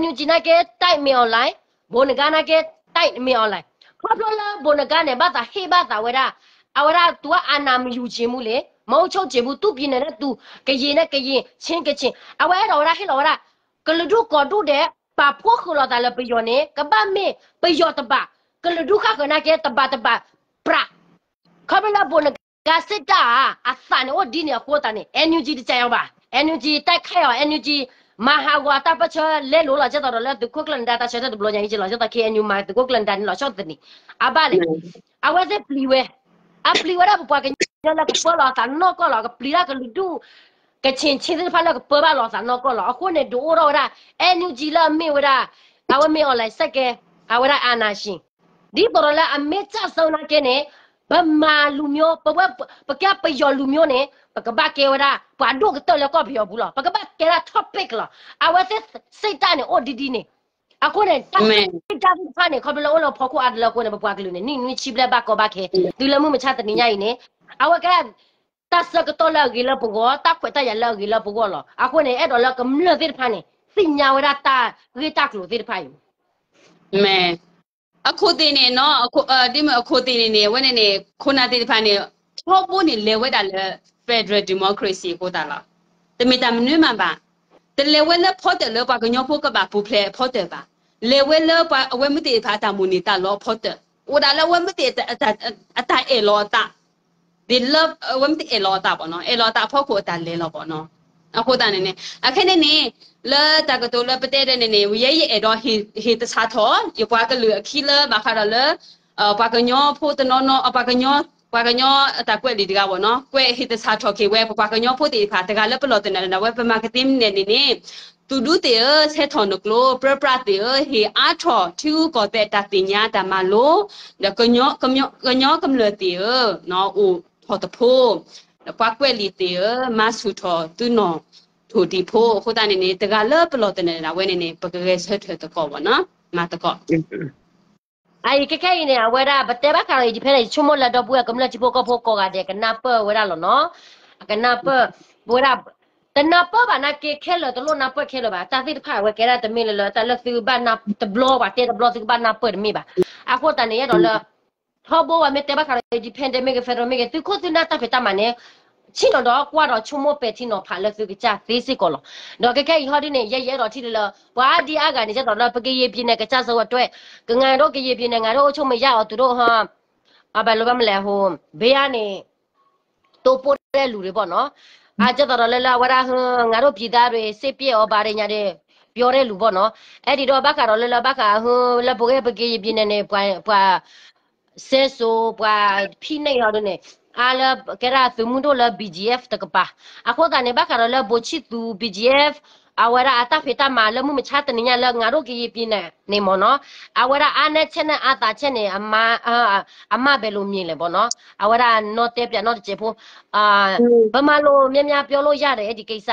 NUG နာ်က့ တိုက်မင်းအောင်လှိုင်, ဘိးနဂါနာ်က့ တိုက်မင်းအောင်လှိုင်. ခီဖျိလၢဘိးနဂါန့ၣ် ဘၣ်သးဟ့ၣ်ဘၣ်သးဝဲဒၣ်, အဝဲဒၣ် သူကအာဏာမယူချင်ဘူးလေ, မဟုတ်ချုပ်ချင်ဘူး, သူ့ပြည်နယ်နဲ့သူ, ကရင်နဲ့ကရင်, ချင်းကချင်, အဝဲအဲၣ်ဒိးဝဲဒၣ်ဟ့ၣ်လီၤဝဲဒၣ် ကလုာ်ဒူၣ်ကိးဒူၣ်ဒဲး ပာ်ဖှိၣ်ဃုာ်လီၤသးလၢပယီၤန့ၣ် ကဘၣ်မ့ၢ်ပယီၤတဘၣ်, ကလုာ်ဒူၣ်ဃၣ်ဃၢၤနာ်က့ တဘၣ်တဘၣ်ပြး. ခီဖျိလၢဘိးနဂါစ့ၢ်တၢ်ဧါ အသးန့ၣ်အိၣ်ဒ်န့ၣ်အဃိသတးန့ၣ် NUG တကြိုက်အီၤဘၣ်, NUG တိုက်ခိုက်အီၤ, NUG မၤဟးဂီၤအတၢ်ပၢၢ်ဆၢလဲလိာ်လီၤ ကဲသိးဒီးလၢသုးခိၣ်ကျၢၢ်နဒါတၢ်ဆၢထၢၣ်တဘျီညါအံၤ ကဲလီၤ ကဲသိး K N U မၤသုးခိၣ်ကျၢၢ်နဒါန့ၣ်လီၤဆီတနံၤ, အဘၣ်လဲၣ်. အဝဲသ့ၣ်ပျံၤဝဲ, အပျံၤဝဲဒၣ်ပပှၤကညီလၢကပၢလီၤအသးနီၢ်ကီၢ်လီၤ, ကပျံၤဒၣ်ကလုာ်ဒူၣ် ကချင်ချင်းသ့ၣ်တဖၣ်လၢကပၢဘၣ်လီၤသးနီၢ်ကီၢ်လီၤ. အဃိန့ၣ် ဒုးအိၣ်ထီၣ်ဝဲဒၣ် NUG လၢအမ့ၢ်ဝဲဒၣ် အဝဲမ့ၢ် online စက်ကဲ အဝဲဒၣ် အာဏာရှင် ဒ်သိးဒီးလၢအမ့ၢ်ကျဆုံးနာ်က့န့ၣ် ဗမာလူမျိုး, ပဝဲ, ပကဲပယီၤလူမျိုးန့ၣ် ပကဘၣ်ကဲဝဲဒၣ် ပှၤဒိၣ်ကတၢၢ်လၢကီၢ်ပယီၤပူၤလီၤ. ပကဘၣ်ကဲဒၣ် top pick လီၤ. အဝဲသ့ၣ်စ့ၢ်တၢ်န့ၣ်အိၣ်ဒ်ဒ်န့ၣ်. အဃိန့ၣ် တၢ်စ့ၢ်တၢ်သ့ၣ်တဖၣ်န့ၣ် ခီဖျိလၢအိၣ်လၢဖီခိၣ်အါတလၢအဃိန့ၣ် ပပှၤကလုာ်န့ၣ် နံၣ်နွံဆံဘျဲၣ်ဘၣ်ကီဘၣ်ခဲ, တုၤလၢမုၢ်မဆါတနံၤညါအံၤန့ၣ် အဝဲကဲဒၣ် တၢ်ဆၢကတီၢ်လၢအဂ့ၤလၢပဂီၢ်, တၢ်ခွဲးတၢ်ယာ်လၢအဂ့ၤလၢပဂီၢ်လီၤ. အဃိန့ၣ် အဲၣ်ဒိးလၢကမျၢၢ်သ့ၣ်တဖၣ်န့ၣ် သ့ၣ်ညါဝဲဒၣ်တၢ်ဂ့ၢ်တၢ်ကျိၤသ့ၣ်တဖၣ်အံၤ မ့ၢ် အခိၣ်သ့ၣ်န့ၣ်နီၤ, ဒ်မ့ၢ်အခိၣ်သ့ၣ်န့ၣ်န့ၣ် အဝဲန့ၣ်န့ၣ် ခိၣ်နၢ်သ့ၣ်တဖၣ်န့ၣ် ထီဘိန့ၣ် လဲၤဝဲဒၣ်လၢ federal democracy အဃိသတးလီၤ. တမ့ၢ်တၢ်မနုၤမးဘၣ်. တလဲၤဝဲလၢဖီတၢၣ်လၢပှၤကညီဖိကဘၣ်ပူၤဖျဲးအဖီတၢၣ်ဘၣ်. လဲၤဝဲလၢပှၤအဝဲမ့ၢ်သ့ၣ်တဖၣ်အတၢ်မိၣ်န့ၢ်သးလီအဖီတၢၣ်, အိၣ်ဒၣ်လၢအဝဲမ့ၢ်သ့ၣ်အတၢ်အဲၣ်လီၤအသး ဒ်လၢအဝဲမ့ၢ်တအဲၣ်လီၤအသးဘၣ်နီၤ, အဲၣ်လီၤအသးအဖီခိၣ်အတၢ်လဲၤလီၤဘၣ်နီၤ. အဃိသတးန့ၣ်န့ၣ် အခဲန့ၣ်န့ၣ် လၢတၢ်ကတိၤလၢပတဲဒၣ်န့ၣ်န့ၣ် ယဲယအဲၣ်ဒိးဟ့ၣ်သဆၣ်ထီၣ် ယပှၤကလုာ်အခံလၢဘၣ်ဃးဒီးလၢ ပှၤကညီဖိတနီၤနီၤ ပှၤကညီ ပှၤကညီအတၢ်ကွဲးလံာ်တဂၤဘၣ်နီၤ, ကွဲးဟ့ၣ်သဆၣ်ထီၣ်က့ၤဝဲ ပပှၤကညီဖိသ့ၣ်တဖၣ် တဂၤလၢပလီၢ်တနၢၤဝဲ ပမၤကသ့မနုၤန့ၣ်န့ၣ် သူၣ်ဒူသ့ၣ်ဧၢ, ဆဲးထီၣ်နကျိ, ပြၢပြးသ့ၣ်ဧၢ, ဟ့ၣ်အါထီၣ်ထံဂုၤကီၢ်သဲးတၢ်သ့ၣ်ညါတၢ်မၤလိ, ဒီးကညီကမျၢၢ်သ့ၣ်ဧၢ, အိၣ်ထီၣ်တဖိ, ဒီးပှၤကွဲးလံာ်သ့ၣ်ဧၢ, မၤဆူၣ်ထီၣ်သုနီၢ်ထိၣ်ဒံးဖိ, အဃိသတးန့ၣ်န့ၣ် တဂၤလၢပလီၢ်တနၢၤဒၣ်ဝဲန့ၣ်န့ၣ် ပကဂဲၤဆၢထၢၣ်သကိးဘၣ်နီၤ, မၤသကိး အအံၤခဲခဲအံၤန့ၣ် အဝဲဒၣ် ပတဲဘၣ်ဃးဒီး independent ဆိကမိၣ်လၢဒီပုၢ်ဝဲၢ်ကမျၢၢ်ထံဖိကီၢ်ဖိကိးဂၤဒဲး ကနၢ်ပၢၢ်ဝဲဒၣ်လီၤနီၤ, အကနၢ်ပၢၢ်, ပဝဲဒၣ် တနၢ်ပၢၢ်ဘၣ်နာ်က့ ခဲလၢာ်တလိၣ်နၢ်ပၢၢ်ခဲလၢာ်ဘၣ်, တၢ်သ့ၣ်တဖၣ်အဝဲကဲဒၣ်တမ့ၢ်လၢလၢ တၢ်လၢသုကဘၣ်နၢ်တဘျီ ပှၤတဲတဘျီသုကဘၣ်နၢ်ပၢၢ်တမ့ၢ်ဘၣ်, အဃိသတးန့ၣ် အဲၣ်ဒိးလၢ ထီဘိပှၤမ့ၢ်တဲဘၣ်ဃးဒီး independent မ့ၢ်ဂ့ၤ federal မ့ၢ်ဂ့ၤ သုးခိၣ်သုနၢ်တၢ်ဖံးတၢ်မၤန့ၣ် ဆ့ၣ်နီၤဒီးကွၢ်ဒီးဆိကမိၣ်ပဲာ်ထံနီၤဖးလၢသုကစၢ်သ့စ့ၢ်ကီးလီၤ. ဒီးခဲခဲအံၤဟီဒ်န့ၣ် ယဲယအဲၣ်ဒိးထံၣ်လၢလၢ ပှၤဒ်အါဂၤန့ၣ် ကဲသိးလၢပကရင်ပြည်နယ်ကစၢ်စၢဝဲတွဲ, ကငါတို့ကရင်ပြည်နယ် ငါတို့အုပ်ချုပ်မရအောင် သူတို့ အဘၣ်လိဘၣ်မလဲၣ်ဟိ ဘ့ၣ်အါန့ၣ် တိပိၢ်တဲလူၤရ့ၣ်ဘၣ်နီၤ, အကဲသိးဒီးလၢလၢအဝဲဒၣ်ဟ ငါတို့ပြည်သားတွေ စစ်ဖြစ်အောင် ဘာတွေညာတွေ ပြောတဲ့လူပေါ့နော်. အဲ့ဒီတော့ ဘၣ်ဃးဒီးလၢလၢဘၣ်ဃးဟ လၢပဝဲပကရင်ပြည်နယ်န့ၣ် ပှၤ ပှၤ စဲစိၤ ပှၤဖိနှိပ်အီၤဒ်န့ၣ် အါလၢကဲဒၣ်သုးမုၢ်ဒိၣ်လၢ ဘီၣ်ကၠံအ့ၣ် တကပၤ. အဃိသတးန့ၣ် ဘၣ်ဃးဒီးလၢ ဗိုလ်ချစ်သူ ဘီၣ်ကၠံအ့ၣ် အဝဲဒၣ်အတၢ်ဖံးတၢ်မၤလၢမုၢ်မဆါတနံၤညါလၢ ငါတို့ကရင်ပြည်နယ်န့ၣ်မ့ၢ်နီၤ အဝဲဒၣ်အါနဲၣ်ဆဲးနဲၣ်အါသးဆဲးန့ၣ် အမါ အမါဘယ်လိုမြင်လဲပေါ့နော်. အဝဲဒၣ်နီတဲပျးနီတစဲးဖိ ဗမာလိုများများပြောလို့ရတယ် အဲ့ဒီကိစ္စ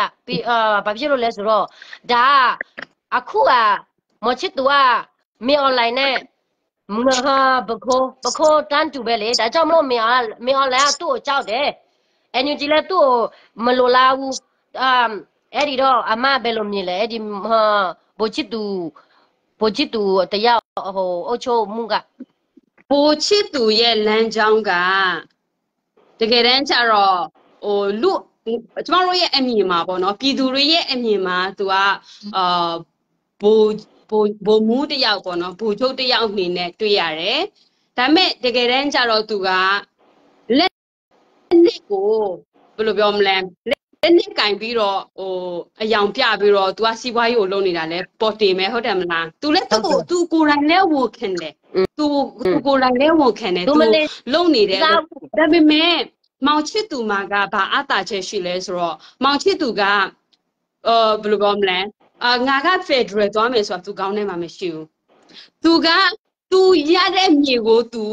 ဘာဖြစ်လို့လဲဆိုတော့ ဒါက အခုက မောင်ချစ်သူက မင်းအောင်လှိုင်နဲ့ မဟ ပခိုး ပခိုးတန်းတူပဲလေ. ဒါကြောင့်မလို့ မင်းအောင်လှိုင်က သူ့ကိုကြောက်တယ်. အန်ယူဂျီ လည်း သူ့ကို မလိုလားဘူး. အဲ့ဒီတော့ အမဘယ်လိုမြင်လဲ အဲ့ဒီ ဗိုလ်ချစ်သူ ဗိုလ်ချစ်သူ တယောက် ဟို အုပ်ချုပ်မှုက ဗိုလ်ချစ်သူရဲ့လမ်းကြောင်းက တကယ်တမ်းကျတော့ ဟို လူ့ ကျမတို့ရဲ့အမြင်မှာပေါ့နော် ပြည်သူတွေရဲ့အမြင်မှာ သူက အာ ဗိုလ် ဗိုလ် ဗိုလ်မှူးတစ်ယောက်ပေါ့နော် ဗိုလ်ချုပ်တစ်ယောက်အနေနဲ့တွေ့ရတယ်။ ဒါပေမဲ့တကယ်တမ်းကျတော့သူက လက်နက်ကို ဘယ်လိုပြောမလဲ လက်နက်ကိုင်ပြီးတော့ ဟို အရောင်ပြပြီးတော့ သူကစီးပွားရေးကိုလုပ်နေတာလဲ ပေါ်တင်ပဲ ဟုတ်တယ်မလား။ သူလည်း သူ့ကို ဟုတ်တယ် သူကိုယ်တိုင်လည်းဝန်ခံတယ်။ သူ သူကိုယ်တိုင်လည်းဝန်ခံတယ်။ သူ သူမလေး လုပ်နေတယ်။ ဒါပေမဲ့ မောင်ချစ်သူမှာက ဘာအသးချက်ရှိလဲဆိုတော့ မောင်ချစ်သူက ဘယ်လိုပြောမလဲ ငါက federal သွားမယ်ဆိုတာ သူခေါင်းထဲမှာမရှိဘူး။ သူက သူရတဲ့မြေကို သူ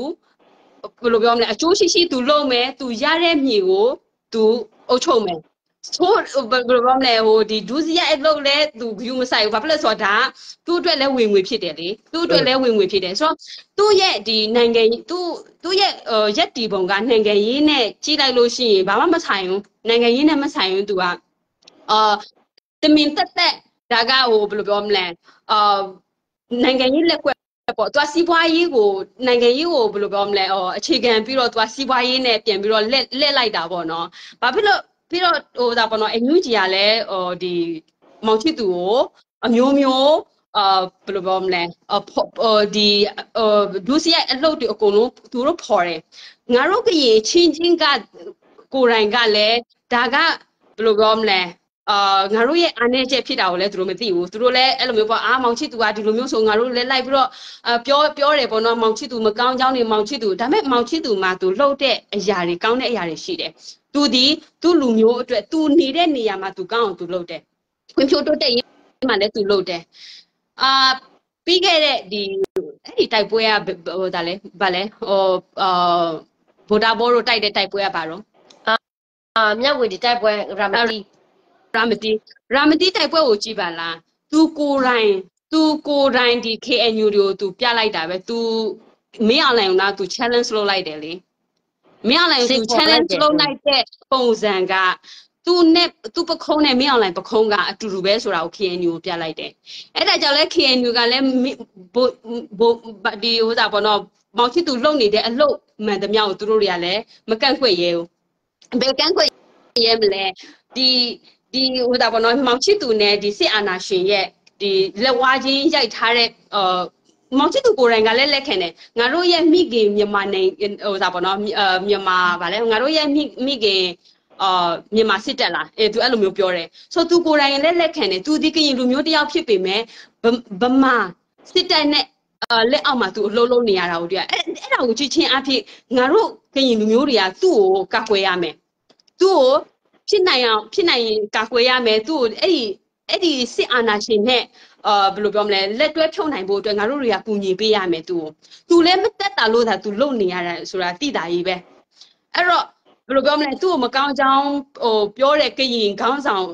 ဘယ်လိုပြောမလဲ အကျိုးရှိရှိ သူလုပ်မယ်။ သူရတဲ့မြေကို သူအုပ်ချုပ်မယ်။ ဆို ဘယ်လိုပြောမလဲ ဟို ဒီ ဒုစရိုက်အလုပ်လည်း သူဂရုမစိုက်ဘူး။ ဘာဖြစ်လို့လဲဆိုတော့ ဒါ သူ့အတွက်လည်းဝင်ငွေဖြစ်တယ်လေ။ သူ့အတွက်လည်းဝင်ငွေဖြစ်တယ်ဆိုတော့ သူ့ရဲ့ဒီနိုင်ငံရေး သူ့ သူ့ရဲ့ ရပ်တည်ပုံက နိုင်ငံရေးနဲ့ကြည့်လိုက်လို့ရှိရင် ဘာမှမဆိုင်ဘူး။ နိုင်ငံရေးနဲ့မဆိုင်ဘူး သူက တမင်သက်သက် ဒါက ဟို ဘယ်လိုပြောမလဲ နိုင်ငံရေးလက်ကွက်ပေါ့။ သူကစီးပွားရေးကို နိုင်ငံရေးကို ဘယ်လိုပြောမလဲ အခြေခံပြီးတော့ သူကစီးပွားရေးနဲ့ပြန်ပြီးတော့ လဲ့ လဲ့လိုက်တာပေါ့နော်။ ဘာဖြစ်လို့ ပြီးတော့ ဟို ဒါပေါ့နော် NUG ကလည်း ဒီ မောင်ချစ်သူကို အမျိုးမျိုး ဘယ်လိုပြောမလဲ ဒီ ဒုစရိုက်အလုပ်တွေအကုန်လုံး သူတို့ဖော်တယ်။ ငါတို့ကရင်ချင်းချင်းက ကိုယ်တိုင်ကလည်း ဒါက ဘယ်လိုပြောမလဲ ငါတို့ရဲ့အားနည်းချက်ဖြစ်တာကိုလည်း သူတို့မသိဘူး။ သူတို့လည်းအဲ့လိုမျိုးပေါ့ အာ မောင်ချစ်သူကဒီလိုမျိုးဆို ငါတို့လည်းလိုက်ပြီးတော့ ပြော ပြောတယ်ပေါ့နော်။ မောင်ချစ်သူမကောင်းကြောင်းနေ မောင်ချစ်သူ ဒါပေမဲ့ မောင်ချစ်သူမှာ သူလုပ်တဲ့အရာတွေ ကောင်းတဲ့အရာတွေရှိတယ်။ သူဒီ သူ့လူမျိုးအတွက် သူနေတဲ့နေရာမှာ သူကောင်းအောင် သူလုပ်တယ်။ ဖွံ့ဖြိုးတိုးတက်ရေးမှာလည်း သူလုပ်တယ်။ အာ ပြီးခဲ့တဲ့ဒီ အဲ့ဒီတိုက်ပွဲက ဟို ဒါလဲ ဘာလဲ ဟို အာ ဗိုလ်ဒါဘိုးတို့တိုက်တဲ့တိုက်ပွဲကဘာတော့ မြဝတီတိုက်ပွဲ ရမတီး ရမတီး ရမတီးတိုက်ပွဲကိုကြည့်ပါလား။ သူကိုယ်တိုင် သူကိုယ်တိုင်ဒီ KNU တွေကို သူပြလိုက်တာပဲ။ သူ မင်းအောင်လှိုင်ကို သူ challenge လုပ်လိုက်တယ်လေ။ မင်းအောင်လှိုင်ကို သူ challenge လုပ်လိုက်တဲ့ပုံစံက သူနဲ့ သူ့ပခုံးနဲ့ မင်းအောင်လှိုင်ပခုံးကအတူတူပဲဆိုတာကို KNU ကိုပြလိုက်တယ်။ အဲ့ဒါကြောင့်လဲ KNU ကလည်း ဗိုလ် ဗိုလ် ဒီ ဟို ဒါပေါ့နော် မောင်ချစ်သူလုပ်နေတဲ့အလုပ်မှန်သမျှကို သူတို့တွေကလည်း မကန့်ကွက်ရဲဘူး။ ဘယ်ကန့်ကွက်ရဲမလဲ ဒီ ဒီ ဟို ဒါပေါ့နော် မောင်ချစ်သူနဲ့ ဒီ စစ်အာဏာရှင်ရဲ့ ဒီ လက်ဝါးချင်းရိုက်ထားတဲ့ မောင်ချစ်သူကိုယ်တိုင်ကလည်းလက်ခံတယ်။ ငါတို့ရဲ့မိခင်မြန်မာနိုင်ငံ ဟို ဒါပေါ့နော် မြန်မာ ဘာလဲ ငါတို့ရဲ့မိ မိခင် မြန်မာစစ်တပ်လား အဲ သူအဲ့လိုမျိုးပြောတယ်။ ဆို သူကိုယ်တိုင်လည်းလက်ခံတယ်။ သူဒီကရင်လူမျိုးတစ်ယောက်ဖြစ်ပေမဲ့ ဗ ဗမာစစ်တပ်နဲ့ လက်အောက်မှာ သူအလုပ်လုပ်နေရတာကိုတွေ့ရတယ်။ အဲ့ အဲ့ဒါကိုကြည့်ခြင်းအားဖြင့် ငါတို့ကရင်လူမျိုးတွေက သူ့ကိုကာကွယ်ရမယ်။ သူ့ကို ဖြစ်နိုင်အောင် ဖြစ်နိုင်ရင်ကာကွယ်ရမယ်။ သူ့ကို အဲ့ဒီ အဲ့ဒီစစ်အာဏာရှင်နဲ့ ဘယ်လိုပြောမလဲ လက်တွဲဖြုတ်နိုင်ဖို့အတွက် ငါတို့တွေကကူညီပေးရမယ်သူ့ကို။ သူလည်းမသက်သာလို့သာ သူလုပ်နေရတာဆိုတာသိသာရေးပဲ။ အဲ့တော့ ဘယ်လိုပြောမလဲ သူ့ကိုမကောင်းကြောင်း ဟို ပြောတဲ့ကရင်ခေါင်းဆောင်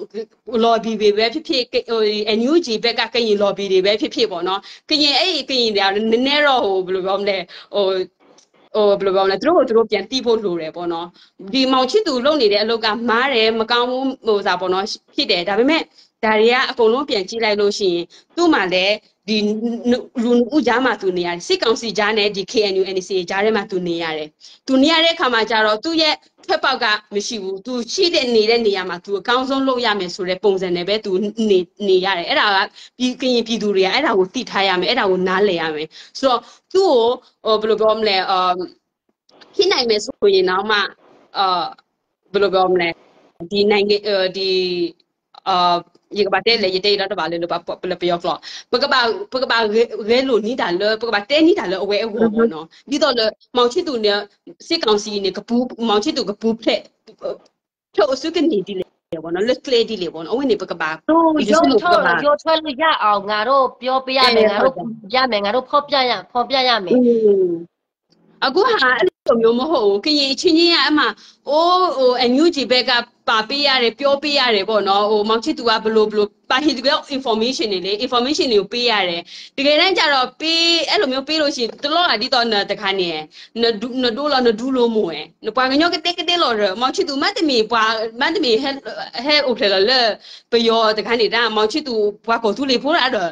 lobby တွေပဲဖြစ်ဖြစ် ဟို NUG ဘက်ကကရင် lobby တွေပဲဖြစ်ဖြစ်ပေါ့နော်။ ကရင် အဲ့ဒီကရင်တွေက နည်းနည်းတော့ ဟို ဘယ်လိုပြောမလဲ ဟို ဟို ဘယ်လိုပြောမလဲ သူတို့ကိုသူတို့ပြန်သိဖို့လိုတယ်ပေါ့နော်။ ဒီမောင်ချစ်သူလုပ်နေတဲ့အလုပ်က မှားတယ် မကောင်းဘူး ဟို စာပေါ့နော် ဖြစ်တယ်။ ဒါပေမဲ့ ဒါတွေကအကုန်လုံးပြန်ကြည့်လိုက်လို့ရှိရင် သူ့မှာလည်း ဒီ လူနှစ်ဦးကြားမှာ သူနေရတယ်။ စစ်ကောင်စီကြားနဲ့ ဒီ KNU NCA ကြားထဲမှာ သူနေရတယ်။ သူနေရတဲ့အခါမှာကျတော့ သူ့ရဲ့ထွက်ပေါက်ကမရှိဘူး။ သူရှိတဲ့နေတဲ့နေရာမှာ သူအကောင်းဆုံးလုပ်ရမယ်ဆိုတဲ့ပုံစံနဲ့ပဲ သူနေ နေရတယ်။ အဲ့ဒါက ပြည် ကရင်ပြည်သူတွေက အဲ့ဒါကိုသိထားရမယ်။ အဲ့ဒါကိုနားလည်ရမယ်။ ဆိုတော့ သူ့ကို ဟို ဘယ်လိုပြောမလဲ ဟို ဖြစ်နိုင်မယ်ဆိုရင်တော့မှ ဘယ်လိုပြောမလဲ ဒ် ယကဘၣ်တဲလဲၣ် ယတဲအံၤဒီးတဘၣ်လၢ လၢပယီၤကျိာ်, ပကဘၣ်ဂဲၤလိာ်နံၤတၢ်လၢ ပကဘၣ်တဲနံၤတၢ်လၢအဝဲအဂီၢ်ဘၣ်နီၤ. ဒ်သိးလၢ မောင်ချစ်သူန့ၣ် စစ်ကောင်စီန့ၣ် မောင်ချစ်သူကပူၤဖျဲး ဖျဲးအိၣ်ဆူကန့ၢ်ဒ်လဲၣ်ဘၣ်နီၤ, လၢကျဲဒ်လဲၣ်ဘၣ်နီၤ, အဝဲန့ၣ်ပကဘၣ် ရုပ်ထုလို့ရအောင် ငါတို့ပြောပြရမယ်, ငါတို့ပြရမယ်, ငါတို့ဖော်ပြရမယ်. အခုဟာ အဲ့လိုမျိုးမဟုတ်ဘူး, ကရင်အချင်းချင်းက အမှ အိုး အိုး NUG ဘက်က ပာ်ပေးရတယ်, ပြောပေးရတယ်ပေါ့နော်, ဟို မောင်ချစ်သူက ဘယ်လို ဘယ်လို ပာ်ဟိတ်က information တွေလေ, information တွေကို ပေးရတယ်. တကယ်တမ်းကျတော့ ပေး အဲ့လိုမျိုး ပေးလို့ရှိရင် တလောက ဒ်သိးနတခါန့ၣ် နဒိလီၤ နဒူလိာ်မိၢ်ဝဲ နပှၤကညီကတဲကတဲလီၤရၢ, မောင်ချစ်သူ မ့တမ့ၢ် ပှၤ မ့တမ့ၢ် ဟဲအိၣ်ဖျဲၣ်လီၤလၢ ပယီၤတခါန့ၣ် တၢ် မောင်ချစ်သူ ပှၤကီၢ်သူလ့ၤဖိဒၣ်ဒီး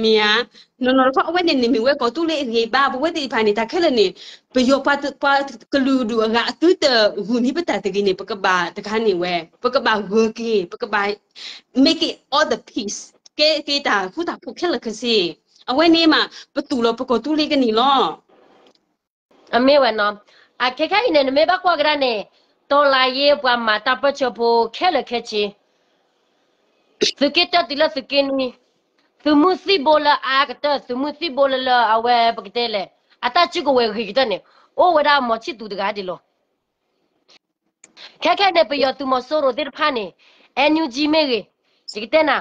မ့ၢ်ဧါ, နီၢ်နီၢ်တခီ အဝဲန့ၣ်န့ၣ် မ့ၢ်ဝဲကီၢ်သူလ့ၤအဂ့ၢ်ဘၣ်, ပဝဲသ့ၣ်တဖၣ်န့ၣ် တၢ်ခဲလၢာ်န့ၣ် ပယီၤပှၤ ပှၤကလုာ်ဒူၣ်အဂၤ အသုတဂုာ်န့ၢ်ပတၢ်တဂ့ၤန့ၣ် ပကဘၣ်တခါန့ၣ်ဝဲ ပကဘၣ်ဂၢၢ်က့ၤ ပကဘၣ် make it all the peace, ကဲက့ၤတၢ်ဃူတၢ်ဖိးခဲလၢာ်ခဲဆ့, အဝဲန့ၣ်မး ပတူၢ်လိာ်ပကီၢ်သူလ့ၤကန့ၢ်လီၤ. အမ့ၢ်ဝဲနီၤ, အခဲခဲအံၤန့ၣ် နမ့ၢ်ဘၣ်ကွၢ်ကဒါန့ၣ် တော်လှန်ရေး ပှၤမၤတၢ်ပၢၢ်ဆၢဖိခဲလၢာ်ခဲဆ့ သုးက့တၢတုၤလၢသုးက့နွံ, သုးမုၢ်သံၣ်ဘိလၢအါကတၢၢ်, သုးမုၢ်သံၣ်ဘိလၢလၢအဝဲပကတဲလဲၣ်, အတၢ်စုကဝဲၤဂ့ၤကတၢၢ်န့ၣ် အိၣ်ဝဲဒၣ်မောင်ချစ်သူတဂၤဒ်လီၤ. ခဲခဲန့ၣ် ပယီၤသုးမီၤစိရိၤသ့ၣ်တဖၣ်န့ၣ် NUG မ့ၢ်ဂ့ၤ, ယကတဲနၤ,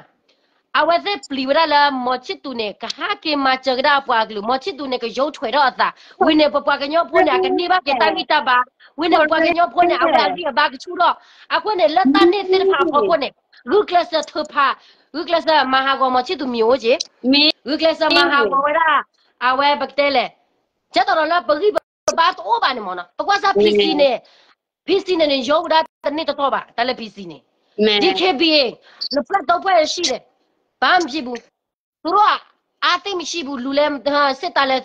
အဝဲသ့ၣ်ပျံၤဝဲဒၣ်လၢ မောင်ချစ်သူန့ၣ် ကဟးက့ၤမၤစၢၤကဒါအပှၤကလုာ်, မောင်ချစ်သူန့ၣ် ကရုပ်ထုထီၣ်အသး, ဝံၤန့ၣ် ပပှၤကညီဖိန့ၣ် အကန့ၢ်ဘၣ်က့ၤတၢ်ဂံၢ်တၢ်ဘါ, ဝံၤန့ၣ် ပပှၤကညီဖိန့ၣ် အဝဲအဂံၢ်အဘါကဆူၣ်ထီၣ်, အဃိန့ၣ် လၢတၢ်န့ၣ်သ့ၣ်တဖၣ်အဖီခိၣ်န့ၣ် ဂုာ်ကျဲးစၢးထုးဖး, ဂုာ်ကျဲးစၢးမၤဟးဂီၤ မောင်ချစ်သူ မ့ၢ်အိၣ်က့ၤ, ဂုာ်ကျဲးစၢးမၤဟးဂီၤဝဲဒၣ် အဝဲပကတဲလဲၣ်, ကဲသိးဒီးလၢပဂံၢ်ပဘါတအိၣ်ဘၣ်န့ၣ်မ့ၢ်နီၤ, ပကွၢ်စၢ် PC န့ၣ် PC န့ၣ်န့ၣ် ယိဝဲဒၣ်တန့ၢ်တတီၢ်ဘၣ် တၢ်လၢ PC န့ၣ်, DKBA နှစ်ဖက်သုံးဖက်ရှိတယ်, ဘာမှမဖြစ်ဘူး, သူတို့က အားသိပ်မရှိဘူး, လူလည်း စစ်တပ်လည်း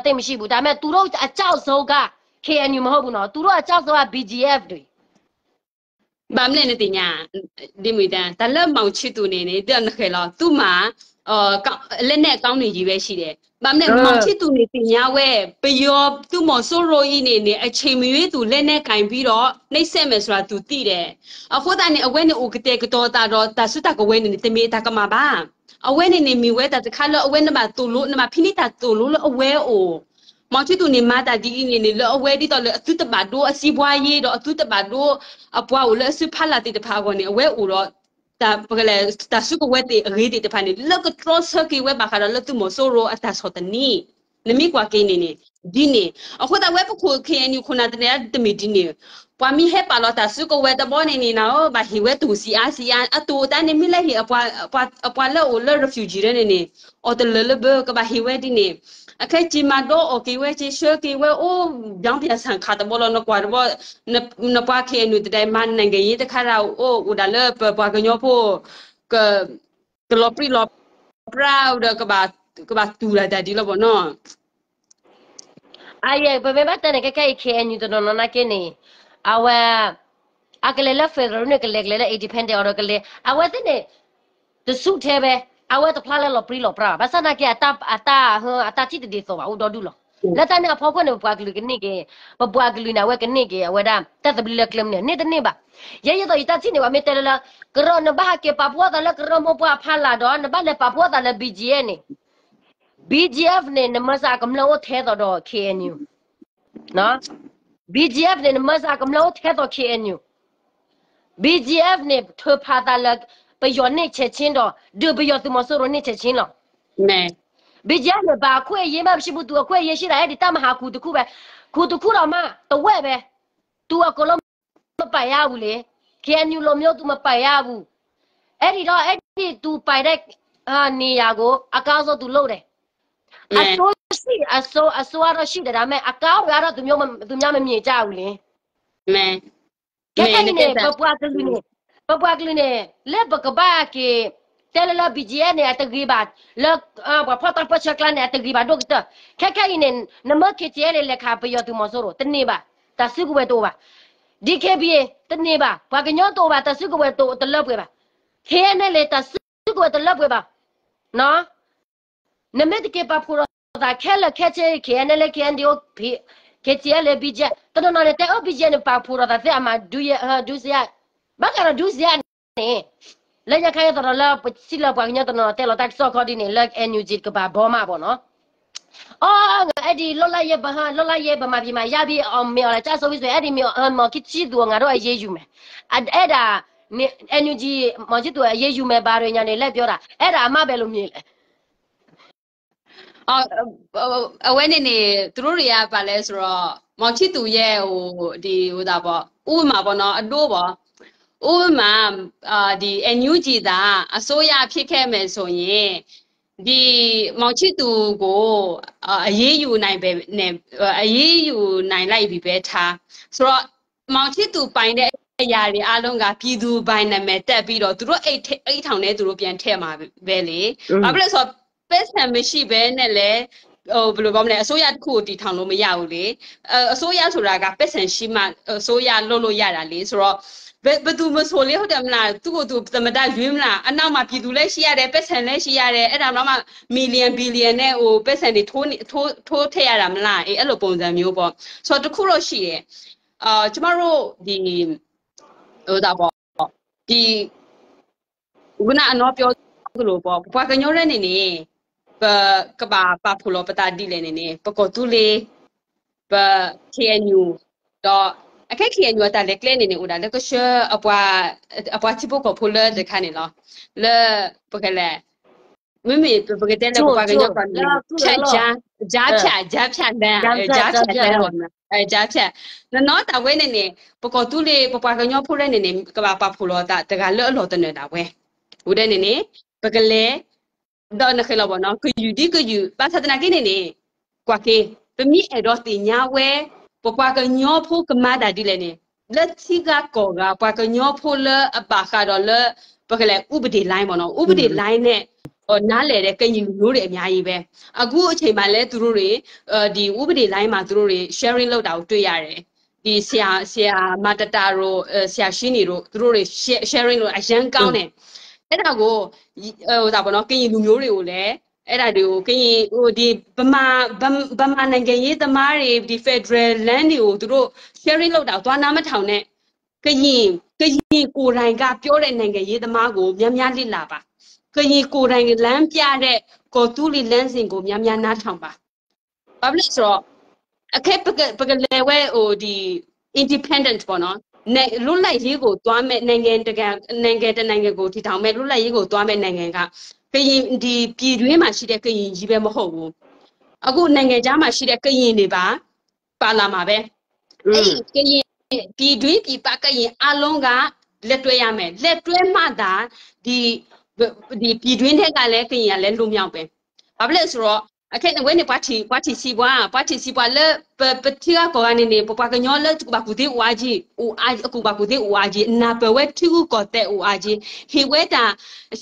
သိပ်မရှိဘူး, ဒါပေမဲ့ သူတို့အကြောက်ဆုံးက KNU မဟုတ်ဘူးနော်, သူတို့အကြောက်ဆုံးက BGF တွေ ဘၣ်မနုၤနသ့ၣ်ညါ, ဒ်မုၢ်တၢ် တၢ်လၢ မောင်ချစ်သူ န့ၣ်န့ၣ် ဒ်နဃဲၤလီၤ သုမၤ လက်နက်အကောင်းတွေချည်းပဲရှိတယ်, ဘၣ်မနုၤ မောင်ချစ်သူ န့ၣ် သ့ၣ်ညါဝဲ ပယီၤသုးမီၤစိရိၤအံၤန့ၣ်န့ၣ် အချိန်မရွေးသူ လက်နက်ကိုင်ပြီးတော့ နှိပ်စက်မယ်ဆိုတာ သူသိတယ်, အဃိသတးန့ၣ် အဝဲန့ၣ်အိၣ်ကတဲာ်ကတီၤအသးဒီး တၢ်စုတၢ်ကဝဲၤန့ၣ်န့ၣ် တမ့ၢ်တၢ်ကမၣ်ဘၣ်, အဝဲန့ၣ်န့ၣ်မ့ၢ်ဝဲတၢ်တခါလၢအဝဲနဘၣ်သိၣ်လိ နဘၣ်ဖံးန့ၢ်တၢ်သိၣ်လိလၢအဝဲအအိၣ် မောင်ချစ်သူ န့ၣ် မၤတၢ်ဒ်အံၤန့ၣ်န့ၣ် လၢအဝဲဒ်သိးလၢအသုတဘၣ်ဒိအစီးပွားရေးဒီး အသုတဘၣ်ဒိ အပှၤအိၣ်လၢအစုဖီလာ်သ့ၣ်တဖၣ်အဂီၢ်န့ၣ် အဝဲအိၣ်ဒီး ပကလဲၤ တၢ်စုကဝဲၤသ့ၣ်အဂ့ၤသ့ၣ်တဖၣ်န့ၣ် လၢကတြီဆၢက့ၤဝဲဘၣ်ဃးဒီးလၢသုးမီၤစိရိၤအတၢ်ဆီၣ်သနံး, နမ့ၢ်ကွၢ်က့ၤန့ၣ်န့ၣ် ဒ်န့ၣ် အဃိသတးဝဲပခိၣ် KNU ခိၣ်နၢ်သနၢၣ်တမ့ၢ်ဒ်န့ၣ်, ပှၤမ့ၢ်ဟဲပာ်လီၤတၢ်စုကဝဲၤတဘီန့ၣ်န့ၣ်နၤဧၢ ဘၣ်ဟ့ၣ်ဝဲတၢ် C R C R အတၢ်တၢ်န့ၣ် မ့ၢ်လၢဟ့ၣ် အပှၤလၢအိၣ်လၢ refugee ဒၣ်န့ၣ်န့ၣ် အီၤတလၢာ်လၢဘၢ ကဘၣ်ဟ့ၣ်ဝဲဒ်န့ၣ်, အခဲက့ၤမၤဒီးအီၣ်က့ၤဝဲ က့ၤဆှၢက့ၤဝဲအိၣ် ပြောင်းပြန်ဆန်ခါတဘီလီၤ နကွၢ်တဘီ နပှၤ KNU တဒၣ်မၤ နိုင်ငံရေး တခါဒၣ်အိၣ် အိၣ်ဒၣ်လၢပပှၤကညီဖိ ကလီၤပြံလီၤပြါဒီး ကဘၣ်တူၢ်တၢ်ဒ်လီၤဘၣ်နီၤ. အယဲၢ် ပမ့ၢ်ဘၣ်တဲန့ၣ် ခဲခဲအံၤ KNU တနီၤနီၤနာ်က့န့ၣ် အဝဲ အကလဲၤလၢ federal န့ၣ် ကလဲၤကလဲၤလၢ independent အီၤဒီးကလဲၤ အဝဲသ့ၣ်န့ၣ် တဆူၣ်ထဲဝဲ အဝဲတဖျါလၢလီၤပြံလီၤပြါဘၣ်. ဘၣ်ဆၣ်နာ်က့ အတၢ် အတၢ် အတၢ်ထံၣ်တဒ်သိးဘၣ် အိၣ်ဒီဒူၣ်လီၤ. လၢတၢ်န့ၣ်အဖီခိၣ်န့ၣ် ပပှၤကလုာ်ကန့ၢ်က့ၤ ပပှၤကလုာ်န့ၣ် အဝဲကန့ၢ်က့ၤ အဝဲဒၣ် တၢ်သဘျ့လၢကျဲမနုၤန့ၣ် တန့ၢ်ဘၣ်. ယဲယသိးယတၢ်ထံၣ်န့ၣ် ပှၤမ့ၢ်တဲလၢလၢ ကရၢ နဘၣ်ဟးက့ၤပာ်ဖှိၣ်သးလၢကရၢမိၢ်ပှၢ်ဖီလာ်ဒီး နဘၣ်လဲၤပာ်ဖှိၣ်သးလၢ BGF န့ၣ် BGF န့ၣ် နမၤစၢ်အကမျၢၢ်အိၣ်ထဲသိးဒီး KNU BGF န့ၣ် နမၤစၢ်အကမျၢၢ်အိၣ်ထဲသိး KNU, BGF န့ၣ် ထုးဖးသးလၢ ပယီၤန့ၢ်ဆဲးဆ့ဒီး ဒုးပယီၤသုးမီၤစိရိၤန့ၢ်ဆဲးဆ့လီၤ. BGF န့ၣ် ဘာအခွင့်အရေးမှမရှိဘူး, သူအခွင့်အရေးရှိတာ အဲဒီတၢ်မၤဟးခူတခူၣ်ဘဲ, ခူတခူၣ်ဒီးမး တဝဲၢ်ဘဲ, သူအကုန်လုံးမပိုင်ရဘူးလေ, KNU လိုမျိုး သူမပိုင်ရဘူး, အဲဒီတော့ အဲဒီ သူပိုင်တဲ့ နေရာကို အကောင်းဆုံး သူလုပ်တယ်. အဆိုးရှိ အဆိုး အဆိုးကတော့ရှိတယ် ဒါပေမဲ့ အကောင်းတွေကတော့ သူမျိုးမ သူများမမြင်ကြဘူးလေ. ခဲခဲအံၤန့ၣ် ပပှၤကလုာ်န့ၣ် ပပှၤကလုာ်န့ၣ် လၢပကဘၣ်က့ၤ တဲလၢလၢ BGF န့ၣ် အတဂ့ၤဘၣ်, လၢ ပှၤဖီၣ်တၢ်ပၢဆှၢကျါန့ၣ် အတဂ့ၤဘၣ်ဒိၣ်ကတၢၢ်. ခဲခဲအံၤန့ၣ် နမ့ၢ် KTLA လဲၤခးပယီၤသုးမီၤစိရိၤ တန့ၢ်ဘၣ်, တၢ်စုကဝဲၤတအိၣ်ဘၣ်. DKBA တန့ၢ်ဘၣ်, ပှၤကညီတအိၣ်ဘၣ်, တၢ်စုကဝဲၤတအိၣ်တလၢပှဲၤဘၣ်. KNLA တၢ်စုကဝဲၤတလၢပှဲၤဘၣ်. နမ့ၢ်တက့ၤပာ်ဖှိၣ်ဒီးသးခဲလၢာ်ခဲဆ့ KNLA KNDO KTLA BGF တနီၤနီၤန့ၣ် တဲအၢ BGF န့ၣ် ပာ်ဖှိၣ်ဒီးသးသ့အမး ဒုစရ ဘၣ်ဃးဒီးဒုစရၣ်န့ၣ် လၢညါခါယသးဒီးလၢပစံးလၢပှၤကညီတနီၤတဲလီၤတၢ်ကစီၣ်ခီဒ်န့ၣ် လၢ NUG ကဘၣ်ဘီမးဘၣ်နီၤ. အီ ငါအဲၣ်ဒိးလီၢ်လၢ်ယဲၢ်ပဟၢ လီၢ်လၢ်ယဲၢ်ပမၤပံၤမၤယါဘံ အီၣ်မ့ၤအီၣ်လၢကၠၣ်စိဝံစိ အဲၣ်ဒိးမ့ၢ်အီၣ် မောင်ချစ်သူ အငါတို့အရေးယူမယ်. အဲၣ်ဒိး NUG မောင်ချစ်သူအရေးယူမယ် ဘၣ်ရညါန့ၣ် လဲၣ်ပြောတာ အဲၣ်ဒိးအမါဘဲလိာ်မ့ၢ်လဲၣ် အဝဲန့ၣ်န့ၣ် တရူးရံယါပာ်လဲၣ်စရီ မောင်ချစ်သူရဲ့ ဟို ဒီ ဟိုသးဘီ ဥပမာပေါ့နော် အဒိဘီ ဥပမာ ဒီ NUG သာ အစိုးရဖြစ်ခဲ့မယ်ဆိုရင် ဒီ မောင်ချစ်သူကို အရေးယူနိုင်ပဲ နဲ့ အရေးယူနိုင်လိုက်ပြီပဲထားဆိုတော့ မောင်ချစ်သူပိုင်တဲ့အရာတွေအားလုံးကပြည်သူပိုင်နာမည်တပ်ပြီးတော့သူတို့အိတ်ထဲ- အိတ်ထောင်ထဲသူတို့ပြန်ထည့်မှာပဲလေ။ဘာဖြစ်လို့လဲဆိုတော့ပိုက်ဆံမရှိဘဲနဲ့လည်းဟိုဘယ်လိုပြောမလဲအစိုးရတစ်ခုကိုတည်ထောင်လို့မရဘူးလေ။အအစိုးရဆိုတာကပိုက်ဆံရှိမှအစိုးရလုပ်လို့ရတာလေဆိုတော့ဘယ်- ဘယ်သူမဆိုလေဟုတ်တယ်မလားသူ့ကိုယ်သူသမ္မတရွေးမလားအနောက်မှာပြည်သူလည်းရှိရတယ်ပိုက်ဆံလည်းရှိရတယ်အဲ့ဒါတော့မှ million billion နဲ့ဟိုပိုက်ဆံတွေထိုးနေထိုးထိုးထည့်ရတာမလားအေးအဲ့လိုပုံစံမျိုးပေါ့ဆိုတော့တစ်ခုတော့ရှိတယ်အာကျမတို့ဒီဟိုဒါပေါ့ဒီခုနအနော်ပြောသလိုပေါ့ပပှၤကညီရဲနေနေပကဘာပာ်ဖူလီၤပတာ်ဒ်လဲၣ်နေနေပကော်သူလ့ပ KNU ဒီးအခဲ KNU အတၢ်လဲၤကျဲနေနေအိၣ်ဒၣ်လၢကဆှၢ အပှၤထံဖိကီၢ်ဖိလၢတခါန့ၣ်လီၤ. လၢပကလဲၤ မ့မ့ၢ်ပကတဲလၢပပှၤကညီကီၢ်န့ၣ် ဖြတ်ကြားဖြတ်လမ်း ကြားဖြတ်လမ်း ကြားဖြတ်လမ်း ကြားဖြတ် နနီတၢ်ဝဲန့ၣ်န့ၣ် ပကီၢ်သူလ့ၤပပှၤကညီဖိရဲန့ၣ်န့ၣ် ကဘၣ်ပာ်ဖှိၣ်လီၤသးတဂၤလၢအလီၢ်တနၢၤဒၣ်ဝဲ ဝဲဒၣ်န့ၣ်န့ၣ် ပကလဲၤ ဒီးနဃဲလီၤဘီနီၤ ကယုၢ်ဒ်ကယုၢ် ဘၣ်ဆၣ်သနာ်က့န့ၣ်န့ၣ် ကွၢ်က့ၤ ပမ့ၢ်အဲၣ်ဒိးသ့ၣ်ညါဝဲ ပပှၤကညီဖိကမၤတၢ်ဒ်လဲၣ်န့ၣ် လၢထံဂၤကီၢ်ဂၤ ပှၤကညီဖိလၢအဘၣ်ဃးဒီးလၢ ပကလဲၤ ဥပဒေလိုင်း ဘီနီၤ ဥပဒေလိုင်း န့ၣ် နားလည်တဲ့ကရင်မျိုးတွေအများကြီးပဲ အခုအချိန်မှာလည်းသူတို့တွေဒီဥပဒေလိုင်းမှာ သူတို့တွေ sharing လုပ်တာကိုတွေ့ရတယ်ဒီဆရာဆရာမတတာတို့ဆရာရှိနေတို့သူတို့တွေ sharing လို့အရမ်းကောင်းတယ်အဲ့ဒါကိုဟိုဒါပေါ့နော်ကရင်လူမျိုးတွေကိုလည်းအဲ့ဒါတွေကိုကရင်ဟိုဒီဗမာဗမာနိုင်ငံရေးသမားတွေဒီ federal လမ်းတွေကိုသူတို့ sharing လုပ်တာကိုသွားနားမထောင်နဲ့ကရင်ကရင်ကိုယ်တိုင်ကပြောတဲ့နိုင်ငံရေးသမားကိုများများလေ့လာပါကရင်ကိုယ်တိုင်လမ်းပြတဲ့ကော်သူလီလမ်းစဉ်ကိုများများနားထောင်ပါဘာဖြစ်လို့ဆိုတော့အခဲပကပကလဲဝဲဟိုဒီ independent ပေါ့နော်လွတ်လပ်ရေးကိုသွားမဲ့နိုင်ငံတကာနိုင်ငံတနိုင်ငံကိုတည်ထောင်မဲ့လွတ်လပ်ရေးကိုသွားမဲ့နိုင်ငံကကရင်ဒီပြည်တွင်းမှာရှိတဲ့ကရင်ကြီးပဲမဟုတ်ဘူးအခုနိုင်ငံခြားမှာရှိတဲ့ကရင်တွေပါပါလာမှာပဲအဲ့ကရင်ပြည်တွင်းပြည်ပကရင်အားလုံးကလက်တွဲရမယ်လက်တွဲမှသာဒီဒီပြည်တွင်းထဲကလည်းကရင်ကလည်းလွတ်မြောက်ပဲဘာဖြစ်လဲဆိုတော့အခဲနဝဲန့ၣ်ပှၤထံပှၤထံစည်းပှၤပှၤထံစည်းပှၤလၢပပထံဂၤကီၢ်ဂၤန့ၣ်န့ၣ်ပပှၤကညီလၢတကူဘၣ်ကူသ့အိၣ်အါကံအိၣ်အါအကူဘၣ်ကူသ့အိၣ်အါကံနၢ်ပၢၢ်ဝဲထံဂုၤကီၢ်သဲးအိၣ်အါကံဟ့ၣ်ဝဲတၢ်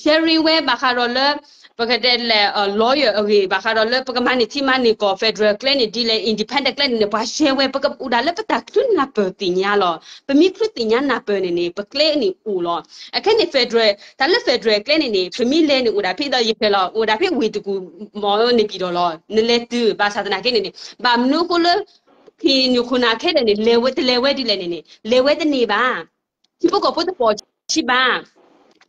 sharing ဝဲဘၣ်ဃးဒီးလၢ ပကတဲလဲၣ် lawyer အဂ့ၢ်ဘၣ်ဃးဒီးလၢပကမၤန့ၢ်ထံမၤန့ၢ်ကီၢ် federal ကျဲန့ၣ်ဒ်လဲၣ် independent ကျဲန့ၣ်န့ၣ် ပှၤ share ဝဲ ပကအိၣ်ဒၣ်လၢပတၢ်ချၢနၢ်ပၢၢ်သ့ၣ်ညါလီၤ. ပမ့ၢ်ချၢသ့ၣ်ညါနၢ်ပၢၢ်န့ၣ်န့ၣ် ပကျဲန့ၣ်အိၣ်လီၤ. အခဲန့ၣ် federal တၢ်လၢ federal ကျဲန့ၣ်န့ၣ် ပမ့ၢ်လဲၤန့ၣ်အိၣ်ဒၣ်ဖဲဒီးယဖဲလီၤ အိၣ်ဒၣ်ဖဲဝ့ၢ်တကူၣ်မီၤန့ၣ်ပံၤဒီးလီၤ နလဲၤတုၤ ဘၣ်ဆၣ်သနာ်က့န့ၣ်န့ၣ် ဘၣ်မနုၤအဃိလၢ ဖံနုာ်ခိၣ်နၢ်ခဲလၢာ်န့ၣ် လဲၤဝဲတလဲၤဝဲဒ်လဲၣ်န့ၣ်န့ၣ် လဲၤဝဲတန့ၢ်ဘၣ်. ထံဖိကီၢ်ဖိတပိာ်ဆံးဘၣ်.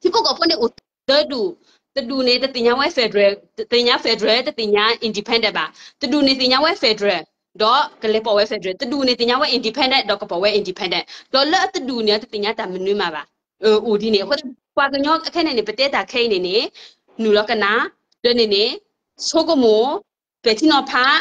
ထံဖိကီၢ်ဖိန့ၣ်အိၣ်သၢဒူၣ်, တဒူၣ်န့ၣ် တသ့ၣ်ညါဝဲ federal, တသ့ၣ်ညါ federal, တသ့ၣ်ညါ independent ဘၣ်. တဒူၣ်န့ၣ်သ့ၣ်ညါဝဲ federal, ဒီးကလဲၤပိာ်ဝဲ federal. တဒူၣ်န့ၣ်သ့ၣ်ညါဝဲ independent ဒီးကပိာ်ဝဲ independent. ဒီးလၢအတဒူၣ်န့ၣ် တသ့ၣ်ညါတၢ်မနုၤမးဘၣ်. အိၣ်ဒ်န့ၣ် အဃိသတး ပှၤကညီအခဲန့ၣ်န့ၣ် ပတဲတၢ်ခဲအံၤန့ၣ်န့ၣ် နုာ်လီၤကနၣ်, ဒီးန့ၣ်န့ၣ် ဆိကမိၣ်, ပဲာ်ထံနီၤဖး,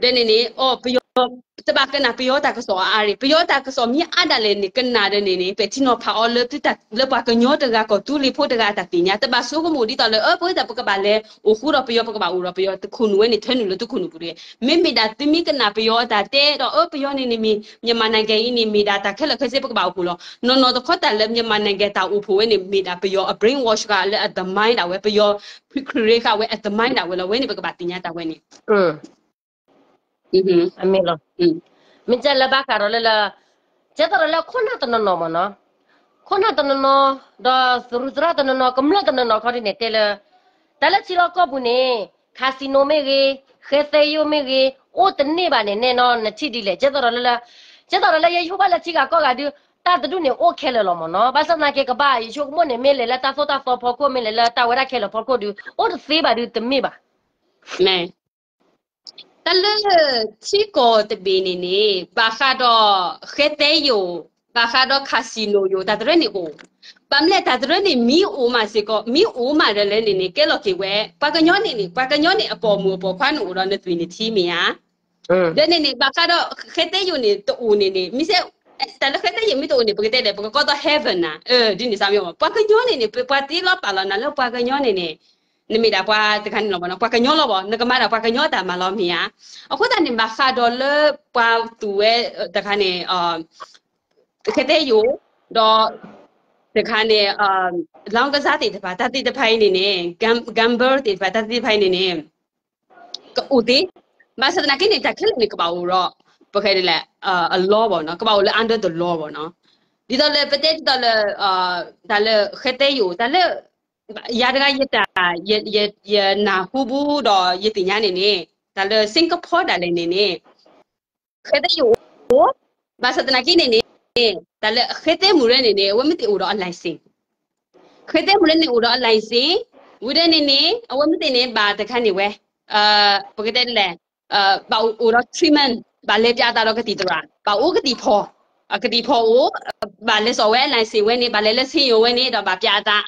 ဒီးန့ၣ်န့ၣ် အီ ပယီၤ တဘၣ်ကနၣ်ပယီၤတၢ်ကစီၣ်အါအါရ့ၣ်, ပယီၤတၢ်ကစီၣ်မ့ၢ်အါဒၣ်လဲာ်န့ၣ် ကနၣ်ဒီးန့ၣ်န့ၣ် ပဲာ်ထံနီၤဖးအီၤလၢသုတၢ် လၢပှၤကညီတဂၤကီၢ်သူလ့ၤဖိတဂၤအတၢ်သ့ၣ်ညါ, တဘၣ်ဆိကမိၣ်ဒ်သိးလၢ အၢ ပဝဲတၢ်ပကဘၣ်လဲၤ အိၣ်ဃူဒီးပယီၤ ပကဘၣ်အိၣ်ဒီးပယီၤ တခိၣ်နူာ်ဝဲန့ၣ် ထၢနုာ်လၢသုခိၣ်နူာ်ပူၤတဂ့ၤ. မ့မ့ၢ်ဒၣ်သုမ့ၢ်ကနၣ်ပယီၤအတၢ်တဲဒီး အၢ ပယီၤန့ၣ်န့ၣ်မ့ၢ် မြန်မာနိုင်ငံအံၤန့ၣ် မ့ၢ်ဒၣ်တၢ်ခဲလၢာ်ခဲဆ့ ပကဘၣ်အိၣ်ဖှိၣ်လီၤ. နီၢ်နီၢ်တခီတၢ်လၢ မြန်မာနိုင်ငံ တၢ်အိၣ်ဖှိၣ်ဝဲန့ၣ် မ့ၢ်ဒၣ်ပယီၤအ brainwash ဃာ်လၢအ သမိုင်း ဒၣ်ဝဲ, ပယီၤ ခရံာ်ဃာ်ဝဲအ သမိုင်း ဒၣ်ဝဲလီၤ. ဝဲန့ၣ်ပကဘၣ်သ့ၣ်ညါတၢ်ဝဲန့ၣ် အမ့ၢ်လီၤ. မ့ၢ်ကဲလၢဘၣ်ဃးဒီးလၢလၢ ကဲသိးဒီးလၢခိၣ်နၢ်တနီၤနီၤမ့ၢ်နီၤ, ခိၣ်နၢ်တနီၤနီၤ, ဒီးသရူးသရၣ်တနီၤနီၤ, ကမျၢၢ်တနီၤနီၤခီဒ်န့ၣ်တဲလၢ တၢ်လၢထံလီၢ်ကီၢ်ပူၤန့ၣ် casino မ့ၢ်ဂ့ၤ, ဃဲသဲယိၣ်မ့ၢ်ဂ့ၤ, အိၣ်တန့ၢ်ဘၣ်န့ၣ် နဲၣ်နီၤ နထံၣ်ဒ်လဲၣ်. ကဲသိးဒီးလၢလၢ ကဲသိးဒီးလၢယဟံၣ်ဖိဘၣ်လၢထံဂၤကီၢ်ဂၤဒုး တၢ်တဒူၣ်န့ၣ်အိၣ်ခဲလၢာ်လီၤမ့ၢ်နီၤ. ဘၣ်ဆၣ်သနာ်က့ ကဘၣ်ယဆိကမိၣ်န့ၣ် မ့ၢ်လဲၤလၢတၢ်သိၣ်တၢ်သီဖီခိၣ် မ့ၢ်လဲၤလၢတၢ်ဝဲဒၣ်ခဲလၢာ်ဖီခိၣ်ဒီး အိၣ်တသ့ဘၣ်ဒုးတမ့ၢ်ဘၣ်. တၢ်လၢထံကီၢ်တဘ့ၣ်န့ၣ်န့ၣ် ဘၣ်ဃးဒီး ဃဲသဲယိာ်, ဘၣ်ဃးဒီး casino ယိာ် တၢ်တရၢန့ၣ်အိၣ်, ဘၣ်မနုၤလဲၣ် တၢ်တရၢန့ၣ် မ့ၢ်အိၣ်မးစ့ၢ်ကီး မ့ၢ်အိၣ်မးဒီးလဲၣ်န့ၣ်န့ၣ် ကဲလီၤက့ၤဝဲ ပှၤကညီန့ၣ်န့ၣ် ပှၤကညီန့ၣ် အပိာ်မုၣ်အပိာ်ခွါန့ၣ်အိၣ်ဒီးနသွံၣ်န့ၣ်ထံမ့ၢ်ဧါ. ဒီးန့ၣ်န့ၣ် ဘၣ်ဃးဒီး ဃဲသဲယိာ်န့ၣ် တအိၣ်န့ၣ်န့ၣ် မ့ၢ်စ့ၢ် တၢ်လၢဃဲသဲယိာ်မ့ၢ်တအိၣ်န့ၣ် ပကတဲဒ်လဲၣ် ပကကိးသိး heaven နၤ ဒ်န့ၣ်စ့ၢ်မ့ၢ် ပှၤကညီန့ၣ်န့ၣ် ပှၤတ့လီၤပာ်လီၤနၤလၢပှၤကညီန့ၣ်န့ၣ် နမ့ၢ်ဒၣ်ပှၤတခါန့ၣ်လီၤမ့ၢ်နီၤ ပှၤကညီလီၤဘၣ် နကမၤဒၣ်ပှၤကညီတၢ်မၤလီၤမ့ၢ်ဧါ. အဃိသတးန့ၣ် ဘၣ်ဃးဒီးလၢပှၤသူၣ်ဝဲတခါန့ၣ် ဃဲသဲယိာ် ဒီး တခါန့ၣ် လောင်းကစား သ့ၣ်တဖၣ် တၢ်သ့ၣ်တဖၣ်အံၤန့ၣ်န့ၣ် gam- gambler သ့ၣ်တဖၣ် တၢ်သ့ၣ်တဖၣ်အံၤန့ၣ်န့ၣ် ကအိၣ်သ့, ဘၣ်ဆၣ်သနာ်က့န့ၣ် တၢ်ခဲလၢာ်န့ၣ် ကဘၣ်အိၣ်ဒီး ပဃဲဒ်လဲၣ် အ law ဘၣ်နီၤ ကဘၣ်အိၣ်လၢ under the law ဘၣ်နီၤ. ဒ်သိးလၢပတဲဒ်သိးလၢ တၢ်လၢဃဲသဲယိာ် တၢ်လၢ ယၤတဂၤယတၢ် ယနၢ်ဟူဘူးဒီးယသ့ၣ်ညါန့ၣ်န့ၣ် တၢ်လၢ Singapore ဒၣ်လဲာ်န့ၣ်န့ၣ် ဃဲသဲယိာ်အိၣ်, ဘၣ်ဆၣ်သနာ်က့န့ၣ်န့ၣ် တၢ်လၢဃဲသဲမုၣ်ရဲန့ၣ်န့ၣ် အဝဲမ့ၢ်တအိၣ်ဒီးအ license ဃဲသဲမုၣ်ရဲန့ၣ်အိၣ်ဒီးအ license ဝံၤဒီးန့ၣ်န့ၣ် အဝဲမ့ၢ်သ့ၣ်န့ၣ် ဘၣ်တခါန့ၣ်ဝဲ ပကတဲဒ်လဲၣ် ဘၣ်အိၣ်ဒီး treatment ဘၣ်လဲၤပၠးအသးဒီးကသံၣ်သရၣ် ဘၣ်အိၣ်ကသံၣ်ဖီၣ်, အကသံၣ်ဖီၣ်အိၣ်, ဘၣ်လဲၤစိာ်ဝဲအ license ဝဲန့ၣ် ဘၣ်လဲၤလၢ ဆေးရုံ ဝဲန့ၣ် ဒီးဘၣ်ပၠးအသး,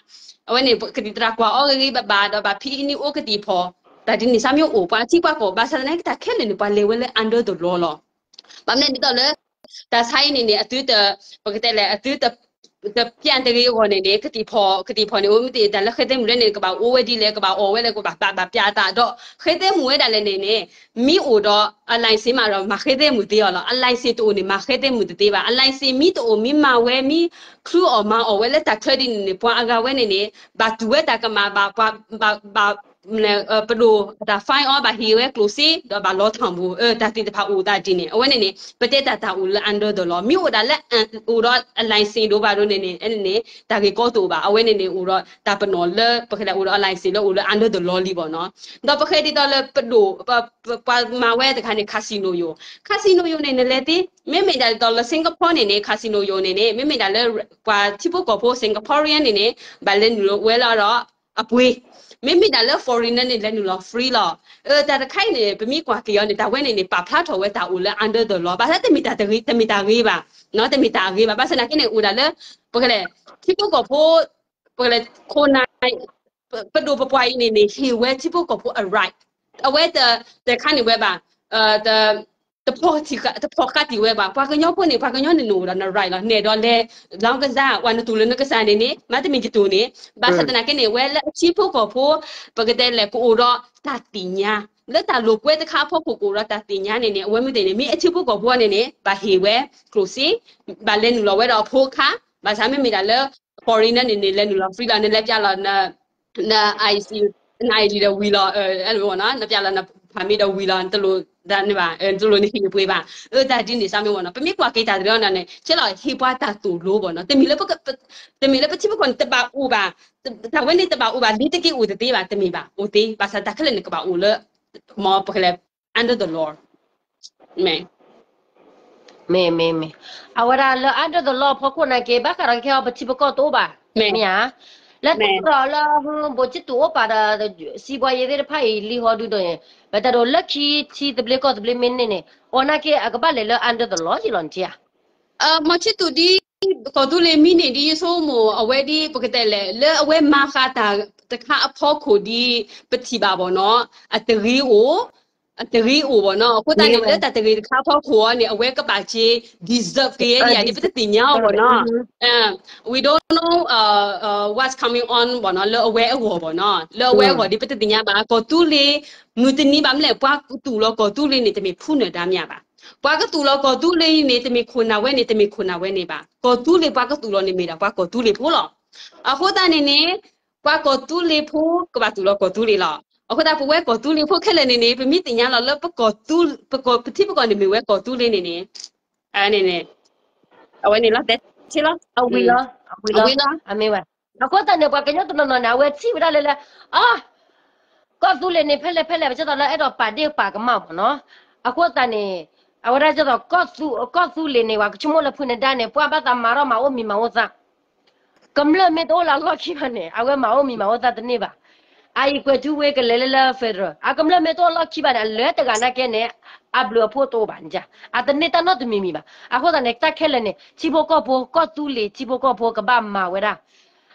အဝဲန့ၣ် ကသံၣ်သရၣ်ကွၢ်အီၤဂ့ၤဂ့ၤဘၣ်ဘၣ်ဒီးဘၣ်ဖံးကနံၣ်အိၣ်ကသံၣ်ဖီၣ်, တၢ်ဒ်န့ၣ်စ့ၢ်မ့ၢ်အိၣ် ပှၤထံပှၤကီၢ် ဘၣ်ဆၣ်သနာ်က့ တၢ်ခဲလၢာ်န့ၣ် ပှၤလဲၤဝဲလၢ under the law လီၤ. ဘၣ်မနုၤဒ်သိးလၢ တၢ်ဆါအံၤန့ၣ်န့ၣ် အသုတ ပကတဲလဲၣ် အသုတ တပျးတဂ့ၤအဂီၢ်န့ၣ်န့ၣ် ကသံၣ်ဖီၣ် ကသံၣ်ဖီၣ်န့ၣ် အဝဲမ့ၢ်သ့ၣ်တၢ်လၢဃဲသဲမုၣ်ရဲန့ၣ် ကဘၣ်အိၣ်ဝဲဒ်လဲၣ် ကဘၣ်အီၣ်ဝဲလဲၣ် ကဘၣ်ဘၣ်ပၠးအသးဒီး ဃဲသဲမုၣ်ဝဲဒၣ်လဲာ်န့ၣ်န့ၣ် မ့ၢ်အိၣ်ဒီးအ license မးဒီးမၤဃဲသဲမုၣ်သ့အီၤလီၤ. အ license တအိၣ်န့ၣ် မၤဃဲသဲမုၣ်တသ့ဘၣ်. အ license မ့ၢ်တအိၣ် မ့ၢ်မၤဝဲ မ့ၢ်ချုးအီၣ်မၤအီၣ်ဝဲလၢတၢ်ချၢဒ်န့ၣ်န့ၣ် ပှၤအဂၤဝဲန့ၣ်န့ၣ် ဘၣ်တူၢ်ဝဲတၢ်ကမၣ် ဘၣ် ဘၣ် ဘၣ် ပဒိၣ်တၢ် fine အီၤ ဘၣ်ဟ့ၣ်ဝဲကျိၣ်စ့ ဒီးဘၣ်လီၤထီၣ်ပူၤ တၢ်သ့ၣ်တဖၣ်အိၣ်သးဒ်န့ၣ် အဝဲန့ၣ်န့ၣ် ပတဲတၢ်တၢ်အိၣ်လၢ under the law မ့ၢ်အိၣ်ဒၣ်လၢ အိၣ်ဒီးအ license ဒိၣ်ဘၣ်ဒိၣ်န့ၣ်န့ၣ် န့ၣ် တၢ်ဂ့ၢ်ကီတအိၣ်ဘၣ်. အဝဲန့ၣ်န့ၣ် အိၣ်ဒီးတၢ်ပနီၣ်လၢ ပဃဲလၢအိၣ်ဒီးအ license လၢအိၣ်လၢ under the law လံဘၣ်နီၤ. ဒီးပဃဲဒ်သိးလၢပဒိၣ် ပှၤမၤဝဲတခါန့ၣ် casino ယိာ် casino ယိာ်န့ၣ် နလဲၤသ့ မ့မ့ၢ်ဒၣ်ဒ်သိးလၢ Singapore န့ၣ်န့ၣ် casino ယိာ်န့ၣ်န့ၣ် မ့မ့ၢ်ဒၣ်လၢ ပှၤထံဖိကီၢ်ဖိ Singaporean န့ၣ်န့ၣ် ဘၣ်လဲၤနုာ်လီၤဝဲလီၤဒီး အပှ့ၤ, မ့မ့ၢ်ဒၣ်လၢ foreigner န့ၣ် လဲၤနုာ်လီၤ free လီၤ. တၢ်တခါအံၤန့ၣ် ပမ့ၢ်ကွၢ်က့ၤအီၤန့ၣ် တၢ်ဝဲန့ၣ်န့ၣ် ပာ်ဖျါထီၣ်ဝဲတၢ်အိၣ်လၢ under the law ဘၣ်ဆၣ်တမ့ၢ်တၢ်ဂ့ၤဘၣ်, တမ့ၢ်တၢ်ဂ့ၤဘၣ်. ဘၣ်ဆၣ်သနာ်က့န့ၣ် အိၣ်ဒၣ်လၢ ပကလဲၤ ထံဖိကီၢ်ဖိ ပကလဲၤခိၣ်နၢ် ပဒိၣ်ပပှၢ်အံၤန့ၣ်န့ၣ် ဟ့ၣ်ဝဲထံဖိကီၢ်ဖိအ right အဝဲတခါန့ၣ်ဝဲဘၣ် တဖီၣ်ဃာ်တံၢ်ဝဲဘၣ်. ပှၤကညီဖိန့ၣ် ပှၤကညီန့ၣ်နအိၣ်ဒီးန right လီၤ. နဲၣ်ဒီးလဲၤ လောင်းကစား ဝဲနတူၢ်လၢနကစၢ်န့ၣ်န့ၣ် မ့တမ့ၢ်ယတူၢ်န့ၣ် ဘၣ်ဆၣ်သနာ်က့န့ၣ် ဝဲလၢအထံဖိကီၢ်ဖိ ပကတဲလဲၣ် ကအိၣ်ဒီးတၢ်သ့ၣ်ညါ လၢတၢ်လိာ်ကွဲတခါအဖီခိၣ် ကအိၣ်ဒီးတၢ်သ့ၣ်ညါန့ၣ်န့ၣ် အဝဲမ့ၢ်သ့ၣ်န့ၣ် မ့ၢ်အထံဖိကီၢ်ဖိန့ၣ်န့ၣ် ဘၣ်ဟ့ၣ်ဝဲကျိၣ်စ့ ဘၣ်လဲၤနုာ်လီၤဝဲဒီးအဖိအခါ ဘၣ်ဆၣ်မ့မ့ၢ်ဒၣ်လၢ foreigner န့ၣ်န့ၣ် လဲၤနုာ်လီၤ free လီၤ. နလဲၤပၠးလီၤ န I C န I D ဒီးဝံၤလီၤ နပၠးလီၤန permit ဒီးဝံၤလီၤ နတလိၣ်တၢ်န့ၣ်ဘၣ် နတလိၣ်နဟ့ၣ်အပှ့ၤဘၣ်. တၢ်ဒ်န့ၣ်စ့ၢ်မ့ၢ်ဝဲနီၤ ပမ့ၢ်ကွၢ်က့ၤတၢ်တဂ့ၤအီၤန့ၣ် ဆဲးလီၤ ဟ့ၣ်ပှၤတၢ်သိၣ်လိဘၣ်နီၤ တမ့ၢ်လၢ တမ့ၢ်လၢပထံပကီၢ်န့ၣ် တဘၣ်အိၣ်ဘၣ် တၢ်ဝဲန့ၣ်တဘၣ်အိၣ်ဘၣ် လံတက့ၢ်အိၣ်တသ့ဘၣ် တမ့ၢ်ဘၣ် အိၣ်သ့ ဘၣ်ဆၣ်တၢ်ခဲလၢာ်န့ၣ် ကဘၣ်အိၣ်လၢ မ့ၢ်ပကလဲၤ under the law မ့ၢ် မ့ၢ်မ့ၢ်မ့ၢ် အဝဲဒၣ်လၢ under the law အဖီခိၣ်နာ်က့ ဘၣ်ဃးဒီးခဲအံၤ ပထံပကီၢ်တအိၣ်ဘၣ် မ့ၢ်ဧါ. လၢတၢ်ဒီးလၢ ဘိၣ်ချစ်သူ အိၣ်ပာ်ဒီး စံးဘှါယဲသ့ၣ်တဖၣ်အံၤ လံဟီဒုဒီး ပတၢ်ဒီးလၢခံထံသဘျ့ကီၢ်သဘျ့မ့ၢ်န့ၣ်န့ၣ် အီၤနာ်က့ အကဘၣ်လဲၤလၢ under the law ယံလီၤနထံဧါ. မ့ၢ်ချစ်သူဒ် ကီၢ်သူလ့ၤမံန့ၣ်ဒ်ယဆိကမိၣ် အဝဲဒ်ပကတဲလဲၣ် လၢအဝဲမၤဃာ်တၢ်တခါအဖီခိၣ်ဒ် ပထံၣ်ဘၣ်ဘၣ်နီၤ အတဂ့ၤအိၣ် အတဂ့ၤအိၣ်ဘၣ်နီၤ အဃိသတးန့ၣ် လၢတၢ်တဂ့ၤတခါအဖီခိၣ်အံၤန့ၣ် အဝဲကဘၣ်က့ၤ deserve က့ၤဒ်ယၤဒ်ပတသ့ၣ်ညါအီၤဘၣ်နီၤ we don't know what's coming on ဘၣ်နီၤ လၢအဝဲအဂီၢ်ဘၣ်နီၤ လၢအဝဲအဂီၢ်ဒ်ပတသ့ၣ်ညါဘၣ် ကီၢ်သူလ့ၤ မုၢ်တနံၤဘၣ်မနုၤလဲၣ် ပှၤကသူၣ်လီၤကီၢ်သူလ့ၤန့ၣ် တမ့ၢ်ဖူနၢၤဒါမ့ၢ်ဘၣ် ပှၤကသူၣ်လီၤကီၢ်သူလ့ၤန့ၣ် တမ့ၢ်ခိၣ်နၢ်ဝဲန့ၣ် တမ့ၢ်ခိၣ်နၢ်ဝဲန့ၣ်ဘၣ် ကီၢ်သူလ့ၤပှၤကသူၣ်လီၤန့ၣ်မ့ၢ်ဒၣ်ပှၤကီၢ်သူလ့ၤဖိလီၤ. အဃိသတးန့ၣ်န့ၣ် ပှၤကီၢ်သူလ့ၤဖိကဘၣ်သူၣ်လီၤကီၢ်သူလ့ၤလီၤ. အဃိသတးပဝဲကီၢ်သူလ့ၤဖိခဲလၢာ်န့ၣ်န့ၣ် ပမ့ၢ်သ့ၣ်ညါလီၤလၢပကီၢ် ပကီၢ် ပထံပကီၢ်န့ၣ်မ့ၢ်ဝဲကီၢ်သူလ့ၤန့ၣ်န့ၣ် အဝဲန့ၣ် အဝဲန့ၣ်လီၤတဲာ်ထံလီၤ အဝံၤလီၤ အဝံၤလီၤ အမ့ၢ်ဝဲ အဃိသတးန့ၣ် ပှၤကညီတနီၤနီၤန့ၣ် အဝဲထံၣ်ဝဲဒၣ်လၢလၢ အ ကီၢ်သူလ့ၤန့ၣ် ဖဲလဲၣ်ဖဲလဲၣ် ပဆၢသးလၢအဲၣ်ဒိးပာ်ဒ့ၣ်ပာ်ကမၣ်မ့ၢ်နီၤ. အဃိသတးန့ၣ် အဝဲဒၣ်ဒ်သိး ကီၢ်သူလ့ၤန့ၣ် ပှၤကဆိကမိၣ်လၢဖုနဒါန့ၣ် ပှၤဘၣ်သးမၤထီၣ်မၤအိၣ်မံၤမၤအိၣ်သၣ်, ကမျၢၢ်မ့ၢ်တအိၣ်လၢအလီၢ်ခံဘၣ်န့ၣ် အဝဲမၤအိၣ်မံၤမၤအိၣ်သၣ်တန့ၢ်ဘၣ်. အအံၤကွဲၤထူဝ့ကလဲၤလၢလၢ federal အကမျၢၢ်မ့ၢ်တအိၣ်လီၢ်ခံဘၣ်န့ၣ် အလၢတဂၤနာ်က့န့ၣ် အဘျုးအဖှိၣ်တအိၣ်ဘၣ်န့ᣁ အတန့ၢ်တၢ်နီတမံၤမံၤဘၣ်. အဃိသတးန့ၣ် တၢ်ခဲလၢာ်န့ၣ် ထံဖိကီၢ်ဖိ ကီၢ်သူလ့ၤ ထံဖိကီၢ်ဖိကဘၣ်မၤဝဲဒၣ်.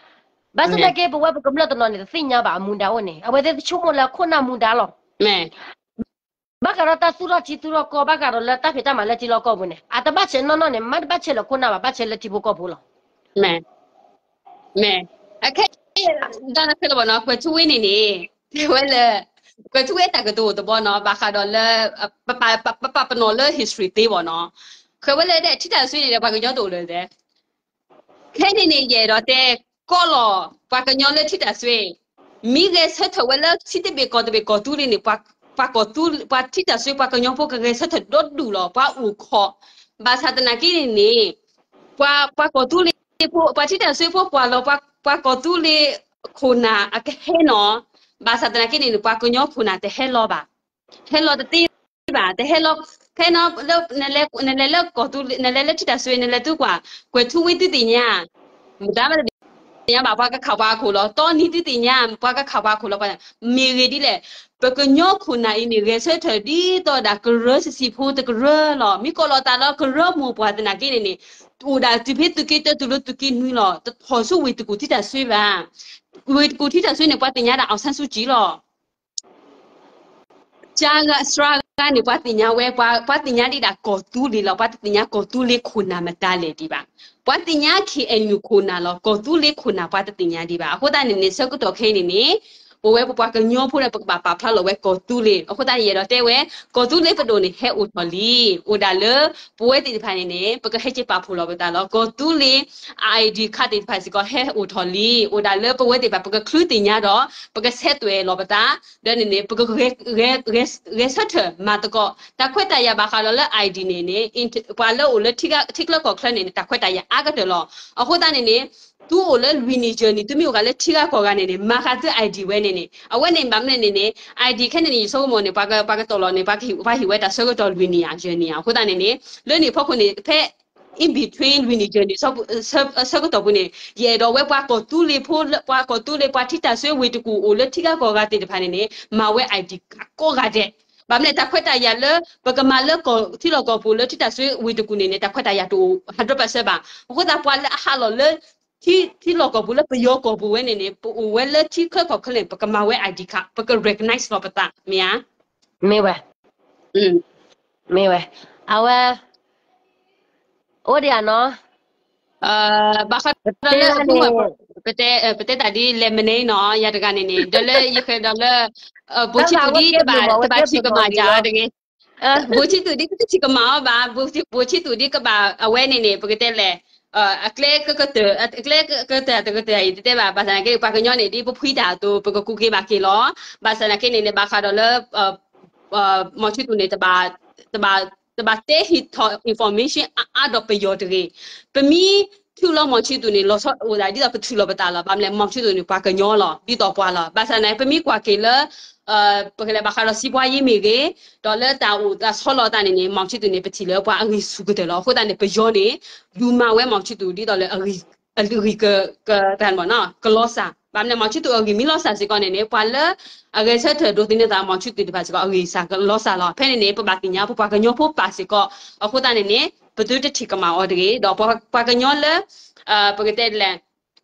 ဘၣ်ဆၣ်သနာ်က့ ပဝဲပကမျၢၢ်တနီၤန့ၣ် တသ့ၣ်ညါဘၣ်အမူဒါအိၣ်န့ၣ် အဝဲသ့ၣ်တဆိကမိၣ်လၢခိၣ်နၢ်မူဒါလီၤ. ဘၣ်ဃးဒီးတၢ်သူၣ်ထီၣ်ထံသူၣ်ထီၣ်ကီၢ် ဘၣ်ဃးဒီးလၢတၢ်ဖံးတၢ်မၤလၢထံလီၢ်ကီၢ်ပူၤန့ၣ် အတဘၣ်ဆဲးနီၢ်နီၢ်န့ၣ် မ့ၢ်တဘၣ်ဆဲးလၢခိၣ်နၢ်ဘၣ် ဘၣ်ဆဲးလၢထံဖိကီၢ်ဖိလီၤ. မ့ၢ်, အခဲ, ဒၣ်နဖဲလၢဘၣ်နီၤ ကွဲၤထူဝ့န့ၣ်န့ၣ် တဲဝဲလၢ ကွဲၤထူဝ့တၢ်ကတိၤတဘီနီၤ ဘၣ်ဃးဒီးလၢ ပပာ်ပနီၣ်လၢ history သ့ဘၣ်နီၤ, ဃဲဝဲလၢဒဲးထံတၢ်စွ့န့ၣ်ဒီး ပှၤကညီတအိၣ်လၢၤ ခဲန့ၣ်န့ၣ် ယအဲၣ်ဒိးတဲကီးလီၤ ပှၤကညီလၢထံတၢ်စွ့, မ့ၢ်ဂဲၤဆၢထၢၣ်ဝဲလၢထံတဘ့ၣ်ကီၢ်တဘ့ၣ်ကီၢ်သူလ့ၤန့ၣ် ပှၤကီၢ်သူ, ပှၤထံတၢ်စွ့ပှၤကညီဖိကဂဲၤဆၢထၢၣ်ဒီဒူၣ်လီၤ ပှၤအိၣ်ခိး, ဘၣ်ဆၣ်သနာ်က့န့ၣ်န့ၣ် ပှၤ, ပှၤကီၢ်သူလ့ၤဖိ ပှၤထံတၢ်စွ့ဖိပှၤလီၤ ပှၤကီၢ်သူလ့ၤခိၣ်နၢ်အကဟဲနီၤ, ဘၣ်ဆၣ်သနာ်က့န့ၣ်န့ၣ် ပှၤကညီခိၣ်နၢ်တဟဲလီၤဘၣ် ဟဲလီၤတသ့ဘၣ် တဟဲလီၤ, ဖဲနီၤလၢ နလဲၤလၢကီၢ်သူလ့ၤ နလဲၤလၢထံတၢ်စွ့ နလဲၤသုကွၢ် ကွဲၤထူဝ့သုသ့ၣ်ညါ, မတၤမ့ၢ်တသ့ၣ်ညါဘၣ် ပှၤကခးပှၤအခိၣ်လီၤ တီနံၤသုသ့ၣ်ညါ ပှၤကခးပှၤအခိၣ်လီၤ မ့ၢ်ဂ့ၤဒ်လဲၣ်, ပကညီခိၣ်နၢ်အံၤန့ၣ် ဂဲၤဆၢထၢၣ်ဒ်သိးဒၣ်ကရၢစံၣ်ဖိတကရၢလီၤ မ့ၢ်ကိးလီၤသးလၢကရၢမိၢ်ပှၢ်သနာ်က့န့ၣ်န့ၣ်, အိၣ်ဒၣ်တုၤဖဲသုးက့တၢတုၤလၢသုးက့နွံလီၤ တထီၣ်ဆူဝ့ၢ်တကူၣ်ထံတၢ်စွ့ဘၣ်, ဝ့ၢ်တကူၣ်ထံတၢ်စွ့န့ၣ် ပှၤသ့ၣ်ညါဒၣ်အောင်ဆန်းစုကြည်လီၤ ကစှၤဂၤန့ၣ် ပှၤသ့ၣ်ညါဝဲ, ပှၤသ့ၣ်ညါဒ်ဒၣ်ကီၢ်သူလ့ၤလီၤ ပှၤတသ့ၣ်ညါကီၢ်သူလ့ၤခိၣ်နၢ်မတၤလဲၣ်ဒံးဘၣ်, ပှၤသ့ၣ်ညါ KNU ခိၣ်နၢ်လီၤ ကီၢ်သူလ့ၤခိၣ်နၢ်ပှၤတသ့ၣ်ညါဒံးဘၣ် အဃိသတးန့ၣ်န့ၣ် ဆၢကတီၢ်ခဲအံၤန့ၣ်န့ၣ်, ပဝဲပပှၤကညီဖိဒီးပကဘၣ်ပာ်ဖျါလီၤဝဲကီၢ်သူလ့ၤ အဃိသတးန့ၣ် ယအဲၣ်ဒိးတဲဝဲ, ကီၢ်သူလ့ၤပဒိၣ်န့ၣ် ဟဲအိၣ်ထီၣ်လံ, အိၣ်ဒၣ်လၢ ပဝဲသ့ၣ်တဖၣ်န့ၣ်န့ၣ် ပကဟဲက့ၤပာ်ဖှိၣ်လီၤပသးလီၤ ကီၢ်သူလ့ၤ ID card သ့ၣ်တဖၣ်စ့ၢ်ကီးဟဲအိၣ်ထီၣ်လံ, အိၣ်ဒၣ်လၢပဝဲသ့ၣ်တဖၣ် ပကချုးသ့ၣ်ညါဒီး ပကဆဲးသွဲၣ်လီၤပသး, ဒီးန့ၣ်န့ၣ် ပကဂဲၤဆၢထၢၣ်မၤသကိး တၢ်ခွဲးတၢ်ယာ်ဘၣ်ဃးဒီးလၢ ID န့ၣ်န့ၣ် ပှၤလၢအိၣ်လၢထံချၢကီၢ်ချၢန့ၣ်န့ၣ် တၢ်ခွဲးတၢ်ယာ်အါကတၢၢ်လီၤ. အဃိသတးန့ၣ်န့ၣ် သုအိၣ်လၢလွံၢ်နံၣ်ယဲၢ်နံၣ် သုမ့ၢ်အိၣ်ဃာ်လၢထံဂၤကီၢ်ဂၤန့ၣ်န့ၣ် မၤဃာ်သု ID ဝဲန့ၣ်န့ၣ် အဝဲန့ၣ်ဘၣ်မနုၤန့ၣ်န့ၣ် ID ခဲန့ၣ်န့ၣ် ယဆိကမိၣ်န့ၣ် ပှၤကတီၢ်လီၤန့ၣ် ပှၤဟံးဝဲတၢ်ဆၢကတီၢ်လွံၢ်နံၣ်ဧါ ယဲၢ်နံၣ်ဧါ အဃိသတးန့ၣ်န့ၣ် လၢန့ၣ်ဖီခိၣ်န့ၣ် ဖဲ in between လွံၢ်နံၣ်ယဲၢ်နံၣ် ဆၢကတီၢ်ပူၤန့ၣ် ယအဲၣ်ဒိးဝဲပှၤကီၢ်သူလ့ၤဖိလၢ ပှၤကီၢ်သူလ့ၤ ပှၤထံတၢ်စွ့ဝ့ၢ်တကူၣ်အိၣ်လၢထံဂၤကီၢ်ဂၤသ့ၣ်တဖၣ်န့ၣ်န့ၣ် မၤဝဲ ID ကိးဂၤဒဲး, ဘၣ်မနုၤလဲၣ် တၢ်ခွဲးတၢ်ယာ်လၢ ပကမၤလၢကီၢ်ထံလီၢ်ကီၢ်ပူၤလၢထံတၢ်စွ့ဝ့ၢ်တကူၣ်န့ၣ်န့ၣ် တၢ်ခွဲးတၢ်ယာ်တအိၣ် hundred percent ဘၣ်. အဃိသတး ပှၤလၢအဟးလီၤလၢ ထံလီၢ်ကီၢ်ပူၤလၢပယီၤကီၢ်ပူၤဝဲန့ၣ်န့ၣ် ပအိၣ်ဝဲလၢထံချၢကီၢ်ချၢန့ၣ် ပကမၤဝဲ ID card ပက recognize လီၤပသး မ့ၢ်ဧါ. မ့ၢ်ဝဲ, မ့ၢ်ဝဲ, အဝဲ အိၣ်ဒံးဧါနီၤ, ဘၣ်ဃးဒီးလၢ ပတဲတၢ်ဒ်လဲၣ်မနုၤနီၤ ယၤတဂၤန့ၣ်န့ၣ် ဒီးလၢယဃဲဒီးလၢ ဘိၣ်ဆံသူးဒ်ကဘၣ် တဘၣ်ထံၣ်ကမၣ်ယၤတဂ့ၤ, ဘိၣ်ဆံသူးဒ်ကထံၣ်ကမၣ်အီၤဘၣ်, ဘိၣ်ဆံသူးဒ်ကဘၣ်အဝဲန့ၣ်န့ၣ် ပကတဲလဲၣ် အကျဲကတၢၢ် အကျဲကတၢၢ်တကတၢၢ်အံၤ တတဲဘၣ် ဘၣ်ဆၣ်သနာ်က့ ပှၤကညီန့ၣ် ဒ်ပဖှံတၢ်အသိး ပကကူးက့ၤဘၣ်က့ၤလီၤ. ဘၣ်ဆၣ်သနာ်က့န့ၣ်န့ၣ် ဘၣ်ဃးဒီးလၢ မီၢ်ဆံသူးန့ၣ် တဘၣ် တဘၣ်တဲဟ့ၣ်ထီၣ် information အါအါဒီးပယီၤတဂ့ၤ. ပမ့ၢ်ထုးလီၤမီၢ်ဆံသူးန့ၣ် လီၤဆီအိၣ်သးဒ်သိးပထုးလီၤပသးလီၤ. ဘၣ်မနုၤလဲၣ် မီၢ်ဆံသူးန့ၣ် ပှၤကညီလီၤ ဒ်သိးပှၤလီၤ. ဘၣ်ဆၣ်သနာ်က့ ပမ့ၢ်ကွၢ်က့ၤလၢ ပကလဲၤဘၣ်ဃးဒီးစံးပှၤယ့မ့ၢ်ဂ့ၤ, ဒီးလၢတၢ်အိၣ်သးဆီလီၤသးန့ၣ်န့ၣ် မီၢ်ဆံသူးန့ၣ် ပထံၣ်လၢပှၤအဂံၢ်ဆူၣ်ကတၢၢ်လီၤ. အဃိသတးန့ၣ် ပယီၤန့ၣ် ဒုးမၤဝဲမီၢ်ဆံသူးဒ်သိးလၢ အဂံၢ်က ကလီၤစၢ်. ဘၣ်မနုၤလဲၣ် မီၢ်ဆံသူးအဂံၢ်မ့ၢ်လီၤစၢ်စ့ၢ်ကီးန့ၣ်န့ၣ် ပှၤလၢအဂဲၤဆၢထၢၣ်ဒိးသန့ၤသးမီၢ်ဆံသူးတဖၣ်စ့ၢ်ကီး အဂံၢ်စၢ်ကလီၤစၢ်လီၤ. ဖဲန့ၣ်န့ၣ် ပဘၣ်သ့ၣ်ညါ ပပှၤကညီဖိပၢ်စ့ၢ်ကီး, အဃိသတးန့ၣ်န့ၣ် ပသုတထံၣ်ကမၣ်အီၤတဂ့ၤ. ဒီးပှၤကညီလၢ ပကတဲလဲၣ်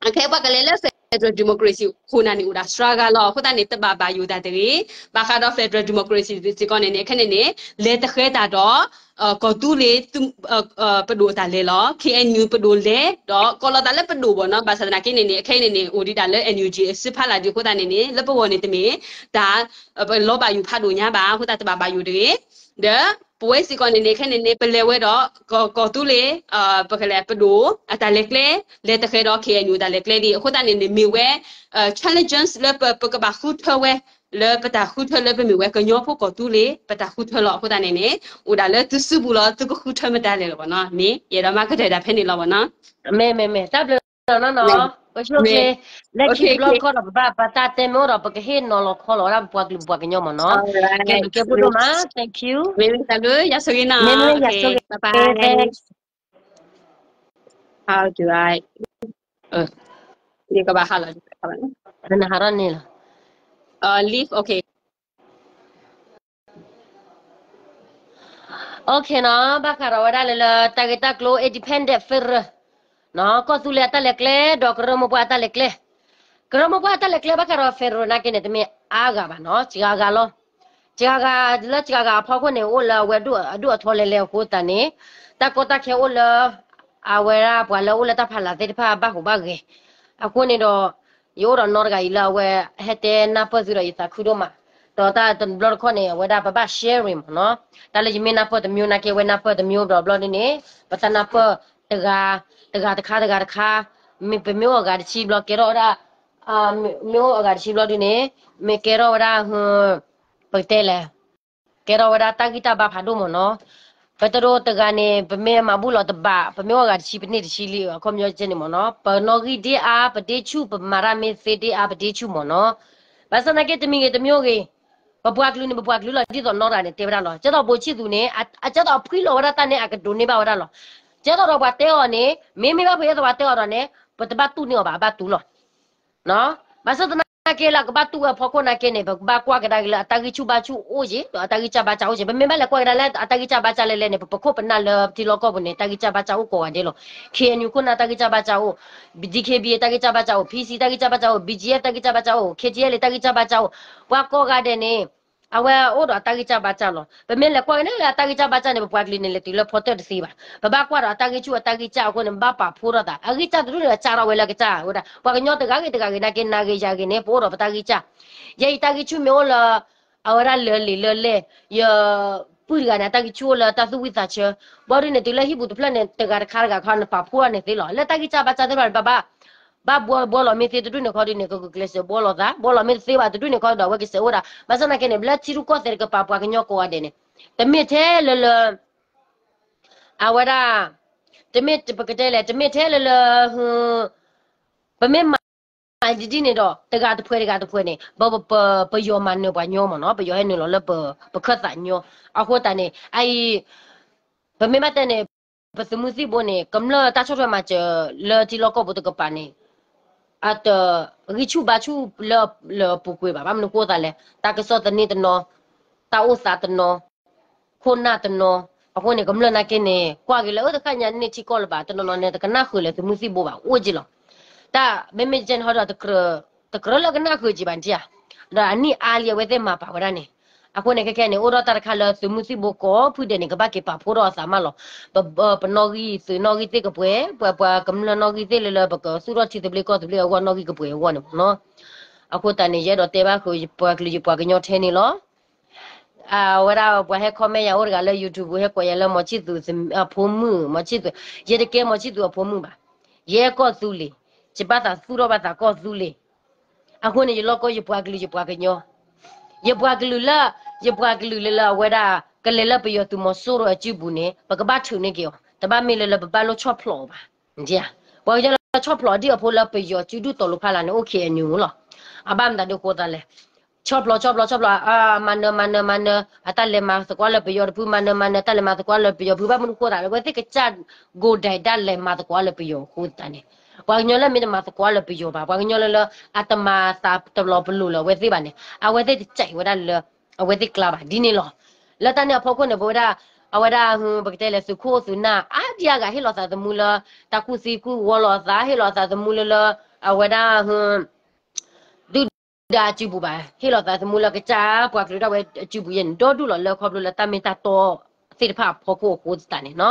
အခဲအံၤပှၤကလဲၤလၢ federal democracy ခိၣ်နၢ်န့ၣ်အိၣ်ဒၣ်စှၤဂၤလီၤ. အဃိသတးန့ၣ် တဘၣ်ဘၣ်ယိၣ်တၢ်တဂ့ၤ. ဘၣ်ဃးဒီး federal democracy စ့ၢ်ကီးန့ၣ်န့ၣ် ခဲန့ၣ်န့ၣ် လဲၤတဃဲၤတၢ်ဒီး ကီၢ်သူလ့ၤ ပဒိၣ်အတၢ်လဲၤလီၤ. KNU ပဒိၣ်လဲၤ ဒီးကိးလီၤသးလၢပဒိၣ်ဘၣ်နီၤ. ဘၣ်ဆၣ်သနာ်က့န့ၣ်န့ၣ် အခဲအံၤန့ၣ်န့ၣ် အိၣ်ဒံးဒၣ်လၢ NUG အစုဖးလၢ်ဒံးအဃိသတးန့ၣ်န့ၣ် လၢပဂီၢ်န့ၣ်တမ့ၢ် တၢ် ပလီၤဘၣ်ယိၣ်ဖးဒိၣ်ညါဘၣ်. အဃိသတးတဘၣ်ဘၣ်ယိၣ်တဂ့ၤ. ဒီးပဝဲစ့ၢ်ကီးန့ၣ်န့ၣ် ခဲန့ၣ်န့ၣ် ပလဲၤဝဲဒီး ကီၢ်သူလ့ၤ ပကလဲၤပဒိၣ် အတၢ်လဲၤကျဲ လဲၤတဃဲၤဒီး KNU အတၢ်လဲၤကျဲဒံး အဃိသတးန့ၣ်န့ၣ် မ့ၢ်ဝဲ challenges လၢပကဘၣ်ဃုထၢဝဲ လၢပတၢ်ဃုထၢလၢပမ့ၢ်ဝဲကညီဖိကီၢ်သူလ့ၤ ပတၢ်ဃုထၢလီၤ. အဃိသတးန့ၣ်န့ၣ် အိၣ်ဒၣ်လၢသုစုပူၤလီၤ သုကဃုထၢမတၤလဲၣ်လီၤဘၣ်နီၤ. မ့ၢ်ယအဲၣ်ဒိးမၤကတၢၢ်ဒၣ်ဖဲန့ၣ်လီၤဘၣ်နီၤ. မ့ၢ်မ့ၢ်မ့ၢ် တၢ်ဘျုး လီၤနီၢ်နီၢ်, အိၣ်ဆူၣ်အိၣ်ချ့, လၢခံတဘျီတခီဒီး ပဘၣ်ပတၢ်တဲမ့ၢ်အိၣ်ဒီး ပကဟ့ၣ်နီၤလီၤခီလီၤဝဲဒၣ်ပပှၤကလုာ်ပပှၤကညီမ့ၢ်နီၤ, ကဲဘျုးကဲဖှိၣ်ဒိၣ်မး, thank you, မ့မ့ၢ်ယၤဆိၣ်ဂ့ၤ, နဟးထီၣ်န့ၣ်လီၤ, OK နီၤ, ဘၣ်ဃးဒီးဝဲဒၣ်လၢလၢတၢ်ဂ့ၢ်တၢ်ကျိၤ independent federal နီၤ, ကီၢ်သူလ့ၤအတၢ်လဲၤကျဲ ဒီးကရၢမိၢ်ပှၢ်အတၢ်လဲၤကျဲ, ကရၢမိၢ်ပှၢ်အတၢ်လဲၤကျဲဘၣ်ဃးဒီး federal နာ်က့န့ၣ် တမ့ၢ်အါဂၤဘၣ်နီၤ, စှၤဂၤလီၤ, စှၤဂၤ, လၢစှၤဂၤအဖီခိၣ်န့ၣ် အိၣ်လၢအဝဲဒိၣ်အဒိၣ်အထီလဲၤလဲၤအဃိသတးန့ၣ်, တၢ်ကီတၢ်ခဲအိၣ်လၢ အဝဲဒၣ်ပှၤလၢအိၣ်လၢတၢ်ဖးလၢ်သ့ၣ်တဖၣ်ဘၣ်ဟူးဘၣ်ဂဲၤ, အဃိန့ၣ်ဒီး ယအိၣ်ဒီးနီတဂၤအံၤလၢအဝဲဟဲတဲနၢ်ပၢၢ်သုဒီးယသးခုဒိၣ်မး, ဒီးတၢ်တဘျီတခီၣ်န့ၣ် အဝဲဒၣ်ပဘၣ် sharing မ့ၢ်နီၤ, တၢ်လၢယမ့ၢ်နၢ်ပၢၢ်တမျိုးနာ်က့ အဝဲနၢ်ပၢၢ်တမျိုးဒီးဘျီဒ်န့ၣ်, ပတၢ်နၢ်ပၢၢ်တဂၤ, တဂၤတခါတဂၤတခါ, မ့ၢ်ပမ့ၢ်အိၣ်အဂၤတဆံဘျီကဲထီၣ်ဝဲဒၣ်, မ့ၢ်အိၣ်အဂၤတဆံဘျီဒ်န့ၣ်, မ့ၢ်ကဲထီၣ်ဝဲဒၣ်, ပကတဲလဲၣ် ကဲထီၣ်ဝဲဒၣ်တၢ်ဂံၢ်တၢ်ဘါဖးဒိၣ်မ့ၢ်နီၤ, ပတဒိတဂၤန့ၣ် ပမ့ၢ်မၤဘူၣ်လီၤတဘၣ်, ပမ့ၢ်အိၣ်အဂၤတဆံပန့ၢ်တဆံလံ, အခီပညီကဲန့ၣ်မ့ၢ်နီၤ, ပနီၣ်ဂံၢ်ဒ့အါ ပဒ့ဆူၣ် ပမၤတၢ်မ့ၢ်သ့ဒ့အါ ပဒ့ဆူၣ်မ့ၢ်နီၤ, ဘၣ်ဆၣ်သနာ်က့တမံၤဂ့ၤတမံၤဂ့ၤ, ပပှၤကလုာ်န့ၣ် ပပှၤကလုာ်လီၤ, ဒ်သိးနီၢ်တဂၤန့ၣ်တဲဝဲဒၣ်လီၤ, ကဲသိးဘိးဆံၣ်သူန့ၣ်, ကဲသိးအဖှံလီၤဝဲဒၣ်တၢ်န့ၣ် အကဒိးန့ၢ်ဘၣ်ဝဲဒၣ်လီၤ, ကဲသိးဒီးပှၤတဲအီၤန့ၣ် မ့မ့ၢ်ဘၣ်ဖဲအသးပှၤတဲအီၤဒီးန့ၣ် ပတဘၣ်တူၢ်န့ၢ်အီၤဘၣ်, အဘၣ်တူၢ်လီၤ ဘၣ်ဆၣ်သနာ်က့လၢကဘၣ်တူၢ်ဝဲအဖီခိၣ်နာ်က့န့ၣ် ပကဘၣ်ကွၢ်ကဒါက့ၤလၢအတၢ်ဂံၢ်ဆူၣ်ဘါဆူၣ်အိၣ်က့ၤ ဒီးအတၢ်ဂံၢ်စၢ်ဘါစၢ်အိၣ်က့ၤ, ပမ့ၢ်ဘၣ်လဲၤကွၢ်ကဒါလၢအတၢ်ဂံၢ်စၢ်ဘါစၢ်လဲၣ်လဲၣ်န့ၣ် ပပခိၣ်ပနၢ်လၢထံလီၢ်ကီၢ်ပူၤန့ၣ် တၢ်ဂံၢ်စၢ်ဘါစၢ်အိၣ်ကိးဂၤဒဲးလီၤ, KNU ခိၣ်နၢ်တၢ်ဂံၢ်စၢ်ဘါစၢ်အိၣ်, BGF တၢ်ဂံၢ်စၢ်ဘါစၢ်အိၣ်, BGF တၢ်ဂံၢ်စၢ်ဘါစၢ်အိၣ်, KTLA တၢ်ဂံၢ်စၢ်ဘါစၢ်အိၣ်, ပှၤကိးဂၤဒဲးန့ၣ် အဝဲအိၣ်ဒီးအတၢ်ဂံၢ်စၢ်ဘါစၢ်လီၤ, ပမ့ၢ်လဲၤကွၢ်ကဒါလၢအတၢ်ဂံၢ်စၢ်ဘါစၢ်န့ၣ် ပပှၤကလုာ်န့ၣ် လဲၤတုၤလၢဖီတၢၣ်တသ့ဘၣ်, ပဘၣ်ကွၢ်ဒီးအတၢ်ဂံၢ်ဆူၣ်အတၢ်ဂံၢ်စၢ်အဃိန့ၣ် ပဘၣ်ပာ်ဖှိၣ်ထီၣ်သး, အဂံၢ်စၢ်တဒူၣ်န့ၣ် အစးထီၣ်ဝဲလၢကစၢ်ဝဲဒၣ်, ပှၤကညီတဂၤဂ့ၤတဂၤဂ့ၤနာ်က့ နၤဂ့ၤယၤဂ့ၤန့ၣ် ပအိၣ်ဒီးပတၢ်ဂံၢ်စၢ်, ယဲအံၤတၢ်ဂံၢ်ဆူၣ်မ့ၢ်အိၣ်လၢ အဝဲဒၣ်လၢလံာ်လၢလဲၢ်, ယပုၢ်တဂၤန့ၣ် အတၢ်ဂံၢ်ဆူၣ်အိၣ်လၢတၢ်သူၣ်ဝံၣ်သးဆၢ, ဘၣ်ဒ်န့ၣ် တုၤလၢဟံၣ်ပူၤတဖျၢၣ်န့ၣ် တဂၤတခါတဂၤခါန့ၣ် ပာ်ဖှိၣ်ထီၣ်န့ၣ်သ့လီၤ, လၢတၢ်ဂံၢ်စၢ်ဘါစၢ်သ့ၣ်တဖၣ်န့ၣ် ဘၣ်ဘၣ် ဘၣ်ဘှီဘှီလီၤမ့ၢ်သ့တဒူၣ်န့ၣ်ခီဒ်န့ၣ် ကကကျဲးစၢးဘှီလီၤသး, ဘှီလီၤမ့ၢ်တသ့ဘၣ်တဒူၣ်န့ၣ်ခီဒီး အဝဲကစဲးအိၣ်ဒၣ်, ဘၣ်ဆၣ်သနာ်က့န့ၣ် လၢထံရူၢ်ကီၢ်သဲးတကပၤပှၤကညီကိးဂၤဒဲးန့ၣ်, တမ့ၢ်ထဲလၢလၢ အဝဲဒၣ်, တမ့ၢ်ပကတဲလဲၣ် တမ့ၢ်ထဲလၢလၢ ပမ့ၢ်မၤဒ်န့ၣ်ဒီး တဂၤတဖှဲးတဂၤတဖှဲးန့ၣ် ပယီၤမၤနၢၤပှၤညီမ့ၢ်နီၤ, ပယီၤဟဲနုာ်လီၤလၢပခၢၣ်သးညီ, အဃိသတးန့ၣ် အအံၤ ပမ့ၢ်ဘၣ်တဲန့ၣ် ပသုးမုၢ်သံၣ်ဘိန့ၣ် ကမျၢၢ်တၢ်ဆီၣ်ထွဲမၤစၢၤလၢထံလီၢ်ကီၢ်ပူၤတကပၤန့ၣ် အတဂံၢ်ဆူၣ်ဘါဆူၣ်လၢလၢပူၤကွံာ်ဘၣ်, ဘၣ်မနုၤဃိသးလဲၣ်, တၢ်ကစီၣ်သန့တနီၤ, တၢ်အိၣ်သးတနီၤ, ခိၣ်နၢ်တနီၤ, အဃိန့ၣ် ကမျၢၢ်နာ်က့န့ၣ် ကွၢ်က့ၤလၢအတဃၣ်ညါန့ၢ်ထံကီၢ်လၢၤဘၣ်, တနီၤနီၤန့ၣ် တကနၣ်ဃုာ်လၢသုးမုၢ်သံၣ်ဘိဘၣ်, အိၣ်က့ၤလီၤ. တၢ်မ့မ့ၢ်ကဲန့ၣ်ဟီဒီး တကြၢးလၢကနၣ်ဃုာ်က့ၤဘၣ်နထံၣ်ဧါ, ဒီးအနံၣ်အါလံအဝဲသ့ၣ်မၤပာ်ဝဲဒၣ်န့ၣ်, အဃိန့ၣ် ခဲခဲန့ၣ် အိၣ်ဒီးတၢ်တခါလၢသုးမုၢ်သံၣ်ဘိကိးဖုဒဲးန့ၣ် ကဘၣ်က့ၤပာ်ဖှိၣ်ထီၣ်အသးမးလီၤ. ပနီၣ်ဂံၢ်သုးနီၣ်ဂံၢ်သ့ၣ်ကပှဲၤ, ပှၤပှၤကမျၢၢ်နီၣ်ဂံၢ်သ့ၣ်လၢလၢပကသူၣ်ထီၣ်ထံသဘျ့ကီၢ်သဘျ့အဂီၢ်နီၣ်ဂံၢ်ကပှဲၤအဂီၢ်န့ၣ်မ့ၢ်နီၤ. အဃိသတးန့ၣ် ယအဲၣ်ဒိးတဲဘၣ်ဃုာ် ယပှၤကလုာ်ယပှၤကညီထဲန့ၣ်လီၤ. အဝဲဒၣ်ပှၤဟဲ comment ယၤအိၣ်တဂၤလၢ YouTube ဟဲကိးယၤလၢ မီၤဆံၣ်သူးအဖိမုၣ်, မီၤဆံၣ်သူး, ယတကဲမီၤဆံၣ်သူးအဖိမုၣ်ဘၣ်, ယအဲၣ်ကီၢ်သူလ့ၤ, ယဘၣ်သးသူၣ်ထီၣ်ဘၣ်သးကီၢ်သူလ့ၤ, အဃိန့ၣ် ယလီၢ်ကီၢ်ယပှၤကလုာ်ယပှၤကညီ, ယပှၤကလုာ်လၢ, ယပှၤကလုာ်လၢလၢအဝဲဒၣ် ကလဲၤလၢပယီၤသုးမီၤစိရိၤအစုပူၤန့ၣ် ပကဘၣ်ထုးန့ၢ်က့ၤအီၤ, တဘၣ်မ့ၢ်လၢလၢပဘၣ်လိၣ်ဆီၣ်ဖျိးအီၤဘၣ်. ပှၤကညီလၢဆီၣ်ဖျိးဒ်အဖိလၢပယီၤစုဒုၣ်တီၤလိၤဖးလၢ်န့ၣ် အိၣ် KNU လီၤ. အဘၣ်မတၤဒုးဃိသးလဲၣ် ဆီၣ်ဖျိး ဆီၣ်ဖျိး ဆီၣ်ဖျိး, မၤနၢၤ မၤနၢၤ မၤနၢၤ, အတၢ်လဲၤမၤသကိးလၢပယီၤတဖု, မၤနၢၤ မၤနၢၤ, တၢ်လဲၤမၤသကိးလၢပယီၤဖု, ဘၣ်မနုၤဃိသးလဲၣ်, အဝဲသ့ၣ်ကစၢ် ကၠိဒဲးဒၣ်လဲၤမၤသကိးလၢပယီၤအဃိသတးန့ၣ်, ပှၤကညီလၢမ့ၢ်တမၤသကိးလၢပယီၤဘၣ်, ပှၤကညီလၢလၢ အတမၤသးတလီၤပလိာ်လၢအဝဲသ့ၣ်ဘၣ်န့ၣ် အဝဲသ့ၣ်တစဲးဝဲဒၣ်လၢ အဝဲသ့ၣ်ကျါဘၣ်, ဒ်န့ၣ်လီၤ. လၢတၢ်န့ၣ်အဖီခိၣ်န့ၣ် ပဝဲဒၣ်, အဝဲဒၣ် ပကတဲလဲၣ် သုးခိၣ်သုးနၢ် အါဒံအါဂၤ ဟ့ၣ်လီၤသးသမူလၢ တၢ်ကူၣ်သံကူၣ်ဝီလီၤသး, ဟ့ၣ်လီၤသးသမူလၢလၢ အဝဲဒၣ် ဒုၣ်ဒါအစုပူၤဘၣ်, ဟ့ၣ်လီၤသးသမူလၢကစၢ်ပှၤကလုာ်ဒၣ်ဝဲအစုပူၤယဲန့ၣ် ဒီဒူၣ်လီၤလၢခီဖျိလၢတၢ်မ့ၢ်တၢ်တီသ့ၣ်တဖၣ်အဖီခိၣ်အဃိသတးန့ၣ်နီၤ.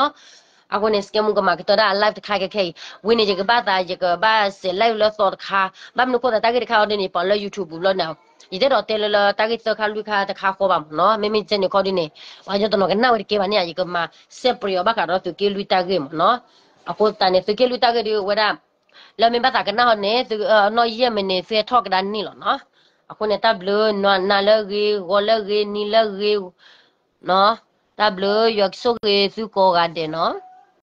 အဃိန့ၣ် စကဲမူကမၤကတၢၢ်ဒၣ်အ live တခါခဲခဲအံၤ, ဝံၤန့ၣ် ယကဘၣ်သး ယကဘၣ်စဲး live လၢသီတခါ, ဘၣ်မနုၤဃိသးတၢ်ဂ့ၢ်တခါအီၤဒ်န့ၣ် ပှၤလၢ YouTube ဘျီန့ၣ်, ယတအဲၣ်ဒိးတဲလၢလၢတၢ်ဂ့ၢ်သၢခါလွံၢ်ခါတခါဃီဘၣ်မ့ၢ်နီၤ, မ့မ့ၢ်ကဲန့ၣ်ခီဒ်န့ၣ်, ပှၤကညီတနီၤကနၣ်ဝဲတကဲဘၣ်န့ၣ် ယကမၤစဲးပြံၤအီၤဘၣ်ဃးဒီးသုးက့လွံၢ်တၢ်ဂ့ၢ်မ့ၢ်နီၤ. အဃိသတးန့ၣ် သုးက့လွံၢ်တၢ်ဂ့ၢ်ဒ်ဝဲဒၣ် လၢမ့ၢ်ဘၣ်သးကနၣ်ဟီန့ၣ် နီၣ်ယဲၢ်မံးနံး သုဟဲထီၣ်ကဒါန့ၣ်လီၤနီၤ. အဃိန့ၣ် တၢ်ဘျုးနၤလၢအဂ့ၤ, ဂီၤလၢအဂ့ၤ, နံၤလၢအဂ့ၤ, တၢ်ဘျုး ယွၤကဆိၣ်ဂ့ၤသုကိးဂၤဒဲးနီၤ.